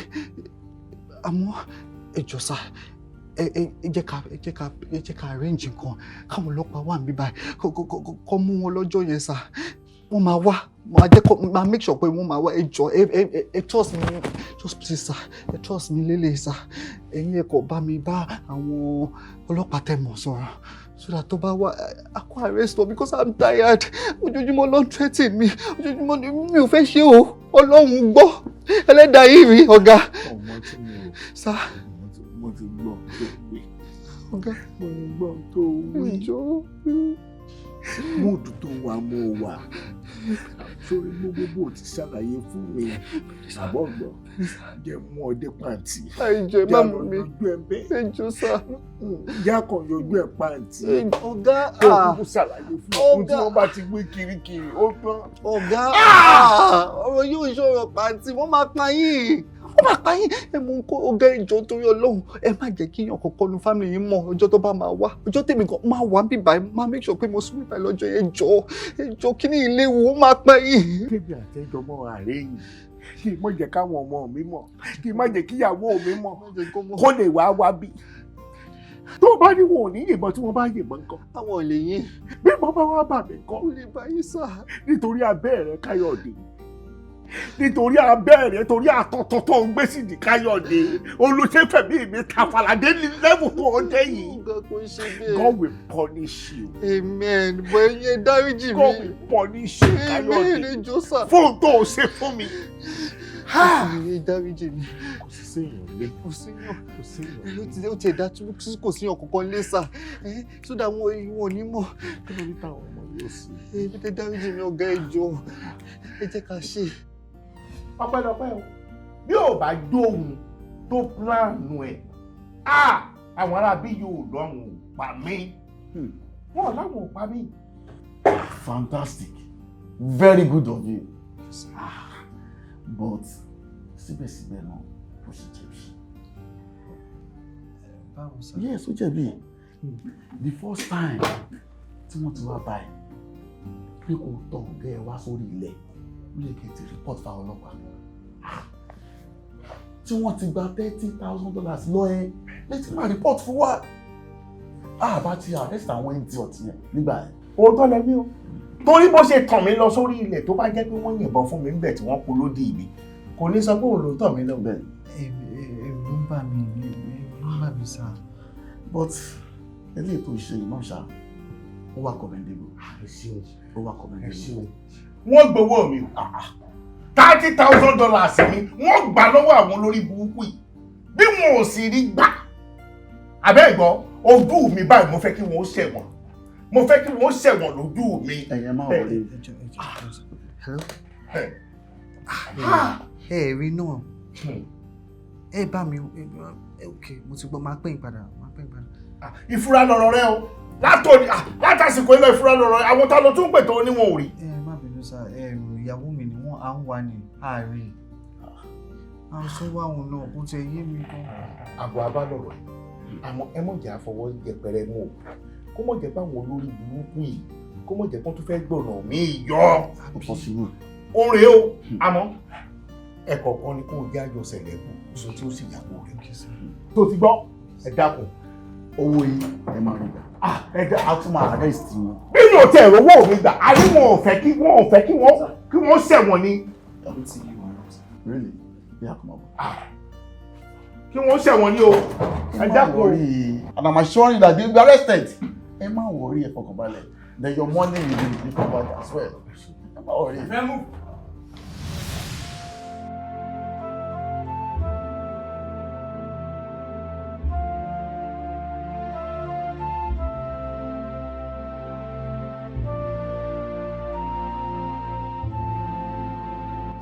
S3: Àmọ́ ẹ jọ̀ọ́ sá, ẹ jẹ́ ká arrange nǹkan káwọn ọlọ́pàá wà níbí báyìí, kó mú wọn lọ́jọ́ yẹn sá. Wọ́n máa wá, máa jẹ́ kó máa make sure pé wọ́n máa wá. Ẹ jọ̀ọ́, ẹ trust me, just please sir, ẹ trust me lélẹ̀ sir. Ẹ̀yin ẹ kò bá mi bá àwọn ọlọ́pàá tẹ̀ mọ̀ sọ̀rọ̀, so that tó bá wá, a kó arrest wọn, because I'm tired. Ojoojúmọ́ ló ń threaten mi, ojoojúmọ́ ni. Mi ò fẹ́ ṣe o, Ọlọ́run gbọ́, ẹlẹ́dàá yìí rí, ọ̀gá.
S4: Ọmọ tí mo rò.
S3: Sir.
S4: Mo ti gbọ́ tó wí.
S3: Ọ̀gá.
S4: Mo ti gbọ́ tó wí.
S3: Ìjọ.
S4: Mood tó wà, mo wà sórí gbogbo ti ṣàlàyé fún mi. Àbọ̀gbọ̀ jẹ́ mú ọdẹ pàǹtí.
S3: Àìjọ, ẹ má mú mi.
S4: Yọjú ẹ bẹ́ẹ̀.
S3: Ẹjọ sá.
S4: Ìyá kan yọjú ẹ pàǹtí.
S3: Ọ̀gá.
S4: Kó o kúkú ṣàlàyé fún ọ ohun tí wọ́n bá ti gbé kirikiri, ó tán.
S3: Ọ̀gá, ọ̀rọ̀ yóò ṣọ̀rọ̀ pàǹtí. Wọ́n máa pa yín, wọ́n máa pa yín. Ẹ mú kó ọ̀gá, ìjọ, torí Ọlọ́run, ẹ má jẹ́ kí èèyàn kọ̀ọ̀kan nu family yín mọ̀ ọjọ́ tó bá máa wá. Ọjọ́ tèmi gan máa wà bíbá, máa make sure pé mo sún bíbá lọ́jọ́ yẹn. Jọ, ẹ jọ, kí ní ilé wo, wọ́n máa pa yín.
S4: Kébì àtẹ́jọ́ mọ́ àárẹ̀ yìí, kí n má jẹ́ káwọn ọmọ mi mọ̀, kí n má jẹ́ kíyàwó mi mọ̀, kó lè wá wá bí. Tó bá ní wọn ò ní yìnbọn, tí wọ́n bá yìnbọn ńkọ́?
S3: Àwọn ò lè yín.
S4: Bí mo bá wá bà mí ńkọ́?
S3: Kò lè bá yín sà.
S4: Nítorí abẹ́ rẹ, Káyọ̀dé, nítorí abẹ́ rẹ, torí àtọ̀tọ̀ tó ń gbé sídìí, Káyọ̀dé, olùṣèfẹ̀mí mi tàfàlàdé ní level tó ń dé yìí.
S3: Ọ̀gá, kò ṣe bẹ́ẹ̀.
S4: God will punish you.
S3: Amen, bọ́ ẹ̀yin ẹ dáríjì mi.
S4: God will punish you, Káyọ̀dé.
S3: Amen, ẹ jọ̀ọ́ sà.
S4: Fóun tó o ṣe fún mi.
S3: Ẹ dáríjì mi.
S4: Kò sí séèyàn lé.
S3: Kò síyàn.
S4: Kò séèyàn
S3: lé. Ó ti ẹ̀dá tí kò síyàn kankan lé sà, sódà wọn ò ní mọ̀.
S4: Kí ló ní táwọn ọmọ yóò sí?
S3: Ẹ dáríjì mi, ọ̀gá, ẹ jọ̀ọ́, ẹ jẹ́ ká ṣe.
S4: Ọpẹ́lọpẹ́ o, bí ò bá dóhun tó plan ẹ̀, àwọn aráabí yóò lọ́rùn ò pa mí, wọn láwọn ò pa mí.
S7: Fantastic. Very good of you. Ah, but síbẹ̀síbẹ̀ náà, ó sì jẹ̀bi.
S13: Báwo sir?
S7: Yes, ó jẹ̀bi. The first time tí wọ́n ti wá báyìí pé kò tọ̀ ọ̀gá ẹ wá sórí ilẹ̀, ó lè kẹ́ ti report fáwọn ọlọ́pàá. Tí wọ́n ti gba $30,000 lọ ẹ létí máa report fún wa. A bá ti arrest àwọn idiot yẹn nígbà yẹn.
S4: Òótọ́ lẹ wí o, torí bó ṣe tàn mí lọ sórí ilẹ̀, tó bá jẹ́ pé wọ́n yìnbọn fún mi níbẹ̀ tí wọ́n polódì mi, kò ní sọ pé òun ló tàn mí lọ.
S13: Ẹ̀rù ló ń bà mí, ẹ̀rù ló ń bà mí sir.
S7: But eléyìí tó ṣe iná ṣá, ó wà commendable. Ó wà commendable.
S4: Wọ́n gbowó mi o, $30,000 mi, wọ́n gbà lọ́wọ́ àwọn olórí burúkú yìí. Bí wọn ò sì rí gbà, àbẹ́ ìgbọ́ ojú mi báyìí, mo fẹ́ kí wọ́n ṣẹ̀wọ̀n, mo fẹ́ kí wọ́n ṣẹ̀wọ̀n lójú mi.
S7: Ẹ̀yẹ máa wọlé.
S3: Hello? Ẹ rí náà, ẹ bá mi. Ok, mo ti gbọ́, máa pè yín padà, máa pè yín padà.
S4: Ìfura lọ̀rọ̀ rẹ o, látòní látàsìkò ilé, ìfura lọ̀rọ̀ rẹ. Àwọn tá ló tún pè tó ní wọn ò rí.
S13: Ẹ má bínú sir, ìyàwó mi ni wọ́n.
S3: À ń wà ní ààrẹ. À ń sún wá òun náà, kó tiẹ̀ yé mi gan.
S4: Àbọ̀ abálọ̀rọ̀ yìí, àmọ́ ẹ mọ̀ jẹ́ àfọwọ́ yẹpẹrẹ mú o. Kó mọ̀ jẹ́ báwọn olórí burúkú yìí, kó mọ̀ jẹ́ kó tún fẹ́ gbọ̀nà míì yọ.
S7: Ó possible.
S4: Ó ń rèé o, àmọ́ ẹ̀kọ̀ọ̀kan ni kó o jẹ́ àjọ ṣẹlẹ̀ kù, kò tí ó sì yàgò rẹ̀. Tó ti gbọ́, ẹ dákun.
S7: Owó yìí ẹ máa rí gbà.
S4: Ẹ dá
S7: a tún máa arrest wọn.
S4: Bí mi ò tẹ ẹ̀rọ owó mi gbà, àní wọn ò fẹ́ kí wọ́n ò fẹ́ kí wọ́n ṣẹ̀wọ̀n ni.
S7: Really? Yeah, come on.
S4: Kí wọ́n ṣẹ̀wọ̀n ni o. Ẹ dákun o.
S7: And I'm assuring you that they will be arrested. Ẹ má worry, ẹ fọkànbalẹ̀. Then your money will be recovered as well. Ẹ má worry.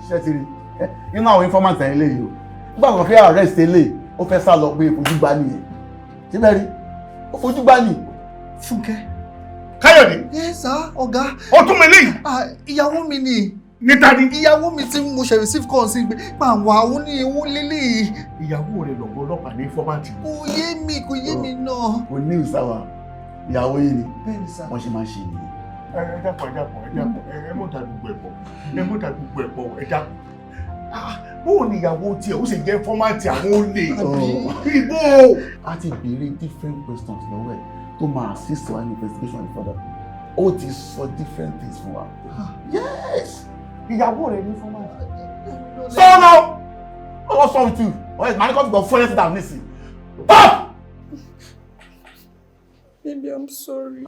S7: Ṣé ti rí inú àwọn informant ẹ̀yìn léyìí o, nígbà tó fẹ́ arrest eléyìí ó fẹ́ sá lọ pé fojú gbá nìyẹn, síbẹ̀ rí ó fojú gbá nì.
S3: Fúnkẹ́.
S4: Káyọ̀dé.
S3: Yes sir, ọ̀gá.
S4: Ó tún mi léyìí.
S3: Ìyàwó mi ni.
S4: Níta ni.
S3: Ìyàwó mi tí mo ṣe receive call sí pé pàwọn àwọn ní ewu lélẹ́yìí.
S4: Ìyàwó rẹ̀ lọ̀gọ́ ọlọ́pàá ní informant.
S3: Kò yé mi, kò yé mi náà.
S7: Kò ní ìsáwà ìyàwó yìí ni
S3: Bẹ́ẹ̀ni sir.
S7: Wọ́n ṣe máa ń ṣe nìyẹn.
S4: Ẹ dákun, ẹ dákun, ẹ dákun, ẹ mọ̀ dá gbogbo ẹ̀ pọ̀, ẹ mọ̀ dá gbogbo ẹ̀ pọ̀, ẹ dákun. Bóò ni ìyàwó tiẹ̀ ó sì jẹ́ fọ́mátì àwọn olè ìbò.
S7: A ti béèrè different questions lọ́wọ́ ẹ̀ tó máa assist wa in investigation further. Ó ti sọ different things fún wa. Yes.
S4: Ìyàwó rẹ̀ ní fọ́mátì.
S7: Sọ̀rọ̀ ọwọ́ sọ̀rọ̀ tù ọ̀rẹ́ màá ní kó fi gbọ́ fún ẹ̀ síta nísìn. Stop!
S6: Baby, I'm sorry.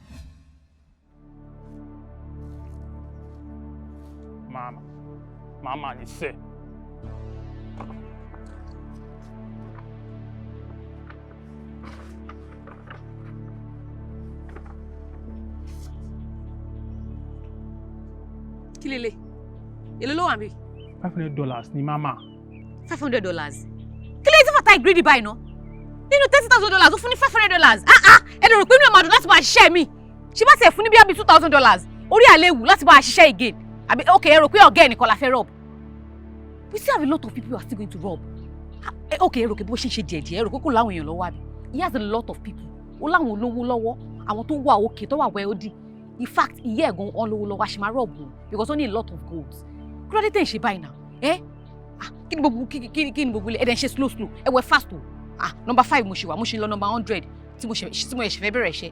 S8: Mama, mama ni sẹ́.
S6: Kí lélẹ̀? Èló ló wà níbí?
S8: $500 ni mama.
S6: $500. Kí lè tí Fatai greedy báyìí ná? Nínú $30,000 ó fún ní $500. Ah ah! Ẹ dẹ̀ rò pé inú ẹ̀ máa dùn láti máa ṣiṣẹ́ mi. Ṣé bá tiẹ̀ fún ní bíi $2,000? Orí àléwu láti máa ṣiṣẹ́ again. Àbí okay, ẹ rò pé ọ̀gá ẹnìkan la fẹ́ rob. We still have a lot of people who are still going to rob. Okay, ẹ rò pé bó ṣe ń ṣe díẹ̀díẹ̀, ẹ rò pé kò láwọn èèyàn lọ́wọ́ àbí? He has a lot of people. Ó láwọn olówó lọ́wọ́, àwọn tó wà okay, tó wà wealthy. In fact, ìyá ẹ̀gbọ́n wọn lówó lọ́wọ́, a ṣì máa rob wọn because ó ní a lot of gold. Kí ló dé tẹ̀ ń ṣe báyìí náà? Ẹ́ kí ni gbogbo kí ni gbogbo ẹ̀ dẹ̀ ń ṣe slow slow, ẹ wẹ̀ fast o. Ah, number 5 mo ṣe wà, mo ṣe lọ number 100 tí mo ṣe fẹ́ bẹ̀rẹ̀ ṣe.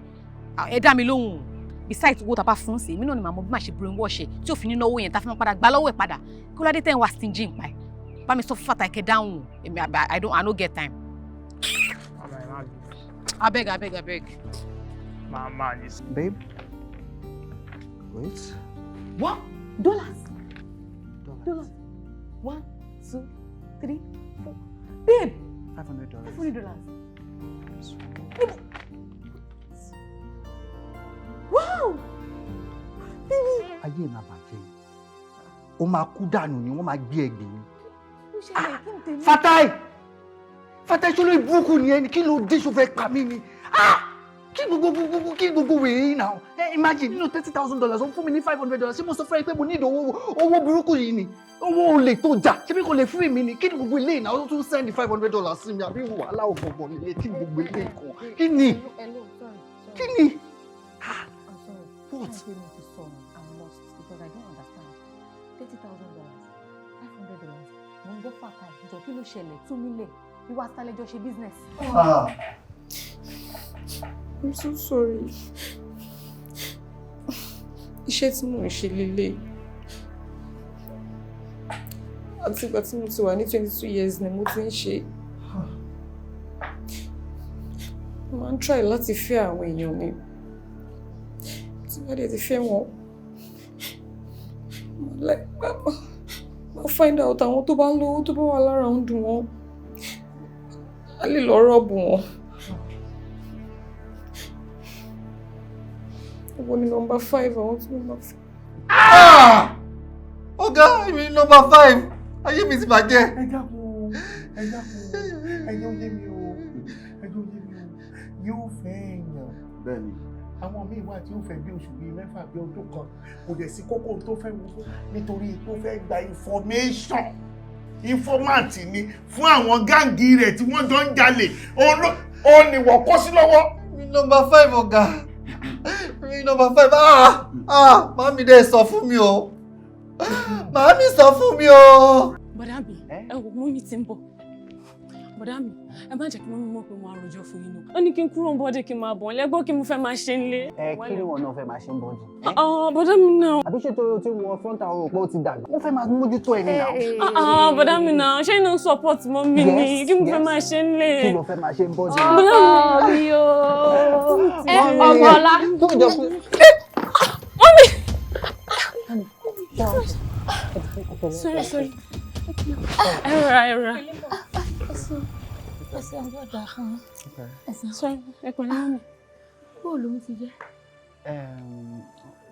S6: Ẹ dá mi lóhùn o. Besides owó tàbá fún sí, èmi náà ni màá mọ bí màá ṣe brainwash ẹ̀ tí òfin nínú owó yẹn tá fi máa padà gbà lọ́wọ́ ẹ̀ padà. Kí ló dé tẹ̀ ń wá stingy ń pa ẹ̀? Bá mi sọ fún Fatai kẹ́ dáhùn o. Èmi I no get time. Abeg, abeg, abeg.
S8: Mama ni.
S13: Babe. Wait.
S2: What? Dollars. Dollars. 1, 2, 3, 4. Babe.
S13: $500.
S2: $500. Wow! Baby.
S13: Ayé máa bàjẹ́ ni. Ó máa kú dànù ni wọ́n máa gbé ẹgbẹ́ ni. Fatai! Fatai ṣó lórí burúkú ni ẹni kí ló dé ṣó fẹ́ pa mí ni? Kí gbogbo kí gbogbo wèrè yìí náà? Imagine nínú $30,000 ó fún mi ní $500 ṣé mo sọ fún ẹ pé mo ní ìdòwò owó burúkú yìí ni? Owó olè tó jà ṣé bí kò lè fún mi ni? Kí ni gbogbo ilé ìnáwó tó tún send $500 sí mi àbí wàhálà ògbọ̀ngbọ̀n nílé kí ni gbogbo ilé ìkan? Kí ni? Kí ni?
S22: I'm sorry.
S13: What?
S22: I'm lost because I don't understand. $30,000, $500. Mo ń gbọ́ Fatai jọ kí ló ṣẹlẹ̀ tú mi lẹ̀ ìwà àtàlẹ́jọ́ ṣe business.
S6: I'm so sorry. Iṣẹ́ tí mò ń ṣe lélẹ̀. Àti ìgbà tí mo ti wà ní 22 years ni mo ti ń ṣe. Mo máa ń try láti fẹ́ àwọn èèyàn ni. Tí bá dẹ̀ ti fẹ́ wọn, máa find out àwọn tó bá lówó tó bá wà lára ń dùn wọn. A lè lọ rọ́ọ̀bù wọn. Ìwọ ni number 5 àwọn tí mo máa fẹ́.
S3: Ọ̀gá, èmi ni number 5. Ayé mi ti bàjẹ́.
S4: Ẹ dákun, ẹ dákun, ẹ jẹ́ ó yé mi o, ẹ jẹ́ ó yé mi o. Yóò fẹ́ èèyàn.
S7: Bẹ́ẹ̀ni.
S11: Àwọn míì wà tí ó fẹ́ bí oṣù bíi 6 bí ọdún kan, kò dẹ̀ sí kókó tó fẹ́ wò fún, nítorí tó fẹ́ gba information. Informant ni fún àwọn gang rẹ̀ tí wọ́n jọ ń jalè. Òun ni wọ́n kó sí lọ́wọ́.
S3: Mi number 5 ọ̀gá. Mi number 5. Ah! Ah! Màmí dẹ̀ sọ fún mi o. Màmí sọ fún mi o.
S6: Bọ̀dá mi, ẹ wò, mummy ti ń bọ̀. Bọ̀dá mi, ẹ má jẹ́ kí mummy mọ̀ pé mo àròjọ fún yín náà. Ó ní kí n kúrò ń bọ́dé kí n máa bọ̀ lẹ́gbọ́n kí mo fẹ́ máa ṣe nílé.
S13: Ẹ kí ni wọn náà fẹ́ máa ṣe ń bọ́dì?
S6: Bọ̀dá mi náà.
S13: Àbí ṣé torí o ti wọ frontal o pé o ti dàgbà? Wọ́n fẹ́ máa mójútó ẹni náà.
S6: Bọ̀dá mi náà, ṣé inú support mummy ni? Kí mo fẹ́ máa ṣe nílé?
S13: Kí ló fẹ́ máa ṣe ń bọ́dì?
S6: Bọ̀dá mi o.
S17: Ẹ ọmọ ọlá.
S6: Mummy! Sorry, sorry. Ẹ rọra, ẹ rọra.
S17: Ẹsẹ̀ ọgọ́dà kan.
S6: Sorry, ẹ pẹ̀lẹ́ mummy.
S17: Bó ló ń ti jẹ́?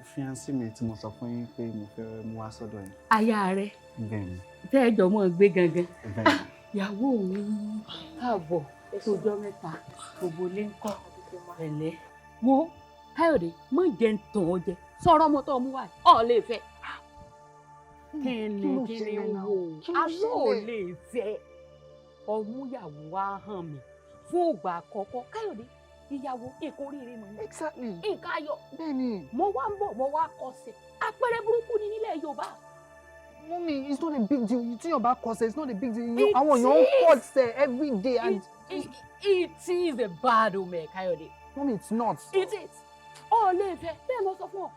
S13: Fiancé mi tí mo sọ fún yín pé mo fẹ́ mú wá sọ́dọ̀ yín.
S17: Aya rẹ.
S13: Bẹ́ẹ̀ni.
S17: Tẹ́ ẹ jọ mọ́ gbé gangan.
S13: Bẹ́ẹ̀ni.
S17: Ìyàwó mi káàbọ̀ tójọ́ mẹ́ta, gbogbo ilé ń kọ́ pẹ̀lẹ́. Wo Káyọ̀dé, má jẹ́ ń tàn ọ́ jẹ, sọ̀rọ̀ ọmọ tó mú wá ọ̀ lè fẹ́. Kí ni wò alọ́ ò lè fẹ́ ọmúyàwó wa hàn mí fún ìgbà àkọ́kọ́. Káyọ̀dé, ìyàwó nǹkan oríire mọ̀ ní.
S13: Exactly.
S17: Nǹkan ayọ̀.
S13: Bẹ́ẹ̀ni.
S17: Mo wá ń bọ̀, mo wá kọsẹ̀. Àpẹẹrẹ burúkú ni nílẹ̀ Yorùbá.
S13: Mummy, it's not a big deal. Tí yóò bá kọsẹ̀, it's not a big deal. Àwọn èèyàn ń kọsẹ̀ every day and.
S17: It is a bad omen, Káyọ̀dé.
S13: Mummy, it's not.
S17: It is. Ó lè fẹ́, bẹ́ẹ̀ mo sọ fún ọ.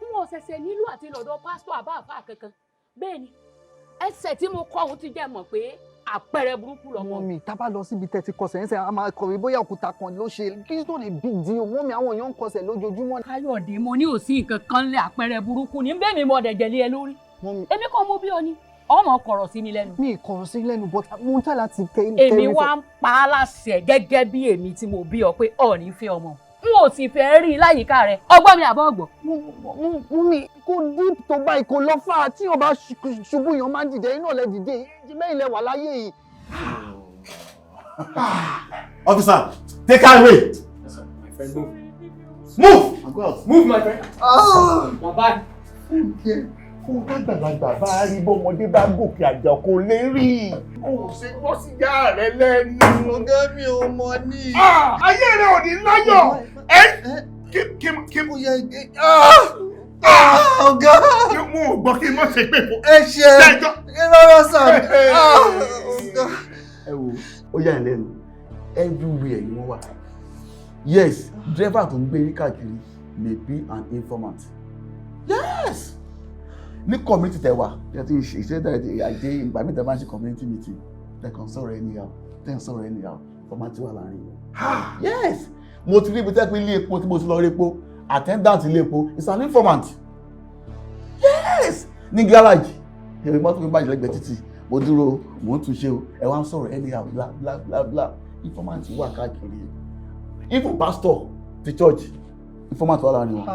S17: N ò ṣẹ̀ṣẹ̀ nílò àti lọ́dọ̀ pásítọ̀ àbá àfáà kankan. Bẹ́ẹ̀ni, ẹsẹ̀ tí mo kọ́ òun ti jẹ́ mọ̀ pé àpẹẹrẹ burúkú lọmọ.
S13: Mummy, tá bá lọ síbi tẹ́ ti kọsẹ̀ ńsẹ̀, a máa kọ̀wé bóyá òkúta kan ló ṣe. It's not a big deal. Mummy, àwọn èèyàn ń kọsẹ̀ lójoojúmọ́.
S17: Káyọ̀dé, mo ní ò sí nǹkan kan lé, àpẹẹrẹ burúkú ni bẹ́ẹ̀ mi mọ dẹ̀jẹ̀ lé ẹ lórí. Èmi kàn mú bí ọ ni, ọmọ kọ̀rọ̀ sí mi lẹ́nu.
S13: Mi kọ̀rọ̀ sí lẹ́nu, but mo ń tà láti kẹ́.
S17: Èmi wá ń pa á láṣẹ gẹ́gẹ́ bí èmi tí mo bí ọ pé ọ̀ ní fẹ́ ọmọ. N ò sì fẹ́ rí i láyìíká rẹ̀. Ọgbọ́n mi àbọ̀ ọ̀gbọ́n.
S13: Mummy, kò deep tó báyìí, kò lọ fà á. Tí yóò bá ṣubú yàn máa ń dìde, iná lẹ dìde, mẹ́rin lẹ wà láyé yìí.
S7: Officer, take her away.
S8: Yes, sir. My friend, move.
S7: Move! Go out.
S8: Move, my friend.
S17: Bàbá.
S11: Fúnkẹ́, kó bá gbàgbàgbà bá rí bọ́mọdé bá gòkè àjà kò lè rí. O ò ṣe gbọ́ sí ìyá rẹ lẹ́nu.
S3: Ọ̀gá mi ò mọ̀ ní.
S11: Ayé rẹ ò ní láyọ̀. Ẹ kí kí mo
S3: yẹ. Ọ̀gá.
S11: Mo ò gbọ́ kí n má ṣe pé fún.
S3: Ẹ ṣe ẹ rárá sà. Ọ̀gá.
S7: Ẹ wo, ó yà ní lẹ́nu, everywhere ni wọ́n wà. Yes, driver tó ń gbé yín káàkiri may be an informant. Yes, ní community tẹ wà, tẹ ti ṣe iṣẹ́ tẹ àjẹ ìgbà mi tẹ bá ń ṣe community meeting, tẹ kàn sọ̀rọ̀ anyhow, tẹ ń sọ̀rọ̀ anyhow, informant wà láàrin yìí. Yes, mo ti rí ibi tẹ́ pé ilé epo tí mo ti lọ rí epo, attendant ilé epo is an informant. Yes, ní garage, èrè mọ́tò mi bàjẹ́ lẹ́gbẹ̀ẹ́ títì, mo dúró, mo ń túnṣe o, ẹ wá ń sọ̀rọ̀ anyhow, bla bla bla bla. Informant wà káàkiri. Even pastor ti church, informant wà láàrin wọn.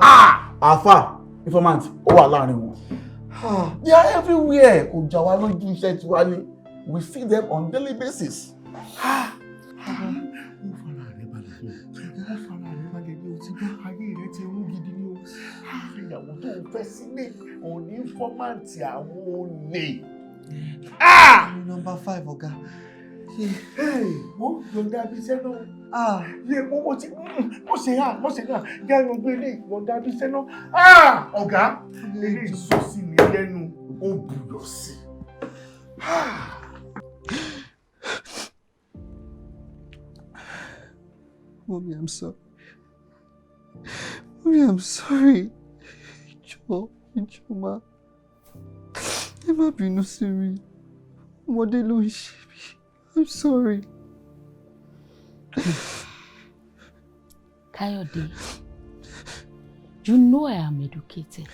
S7: Àáfà informant ó wà láàrin wọn. They are everywhere. Kò jà wá lójú, iṣẹ́ tiwa ni. We see them on daily basis.
S11: Ó fara rẹ balẹ̀, ó fara rẹ balẹ̀ ní o ti gbọ́. Ayé rẹ ti rún gidi ní o. Ìyàwó tó o fẹ́ sílé òun ní informant àwọn olè.
S3: Number 5, ọ̀gá.
S11: Mo yọ̀ǹda abiṣẹ́ náà. Yẹ mo ti mo ṣe hà mo ṣe náà jẹ́ ẹnu ilé yọ̀ǹda abiṣẹ́ náà. Ọ̀gá, ilé ìsọsí mi lẹ́nu, ó bùyọ̀ sí.
S3: Mommy, I'm sorry. Mommy, I'm sorry. Jọ̀ọ́, jọ̀ọ́ ma. Ẹ má bínú sí mi. Ọmọdé ló ń ṣe mí. I'm sorry.
S17: Káyọ̀dé, you know I am educated.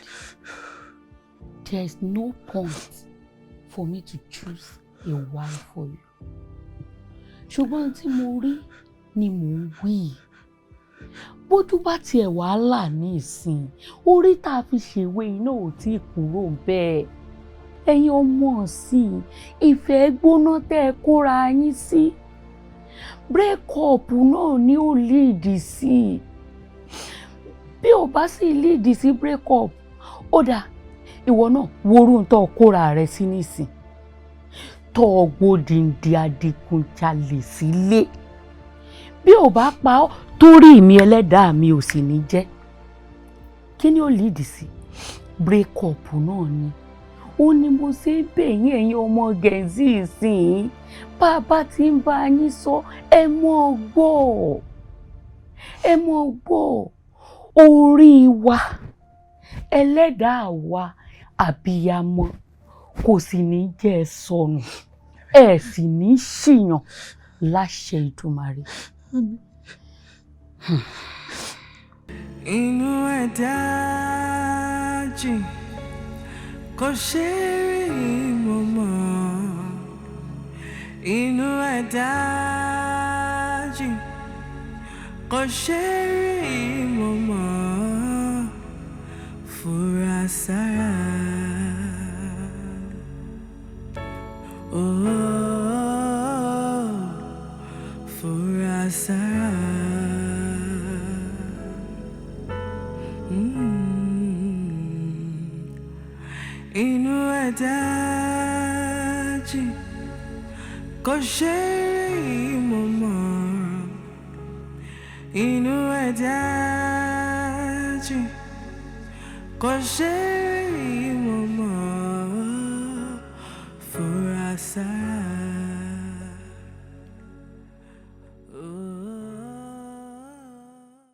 S17: There is no point for me to choose a wife for you. Ṣùgbọ́n tí mo rí ni mò ń wí. Bójú bá tiẹ̀ wàhálà ní ìsìn, orí tá a fi ṣèwé iná ò tí ì kúrò bẹ́ẹ̀. Ẹ̀yin ọmọ ọ̀sìn, ìfẹ́ gbóná tẹ́ ẹ kóra yín sí. Break up náà ni ó lead sí. Bí ò bá sì lead sí break up, ó dáa, ìwọ náà worú ń tọ́ kóra rẹ sí nísìn tọ́ ọ gbódìndí adigunjalè sílé. Bí ò bá pa ọ́, torí mi ẹlẹ́dàá mi ò sì ní jẹ́, kí ni ó lead sí? Break up náà ni. Ó ní mo ṣe ń bẹ̀ yín, ẹ̀yin ọmọ gẹ̀ẹ́sì ìsìn, bá a bá ti ń bá yín sọ, ẹ mọ́ gbọ́, ẹ mọ́ gbọ́. Orí wa, ẹlẹ́dàá wa, àbíyamọ kò sì ní jẹ́ ẹ sọnù, ẹ sì ní ṣìyàn láṣẹ Ìdùmarè.
S1: Inú ẹ̀dá jìn kò ṣe é rí mo mọ̀. Inú ẹ̀dá jìn kò ṣe é rí mo mọ̀. Fura sára. Oh, fura sára. Inú ẹ̀dá jìn kò ṣe é rí mo mọ̀. Inú ẹ̀dá jìn kò ṣe é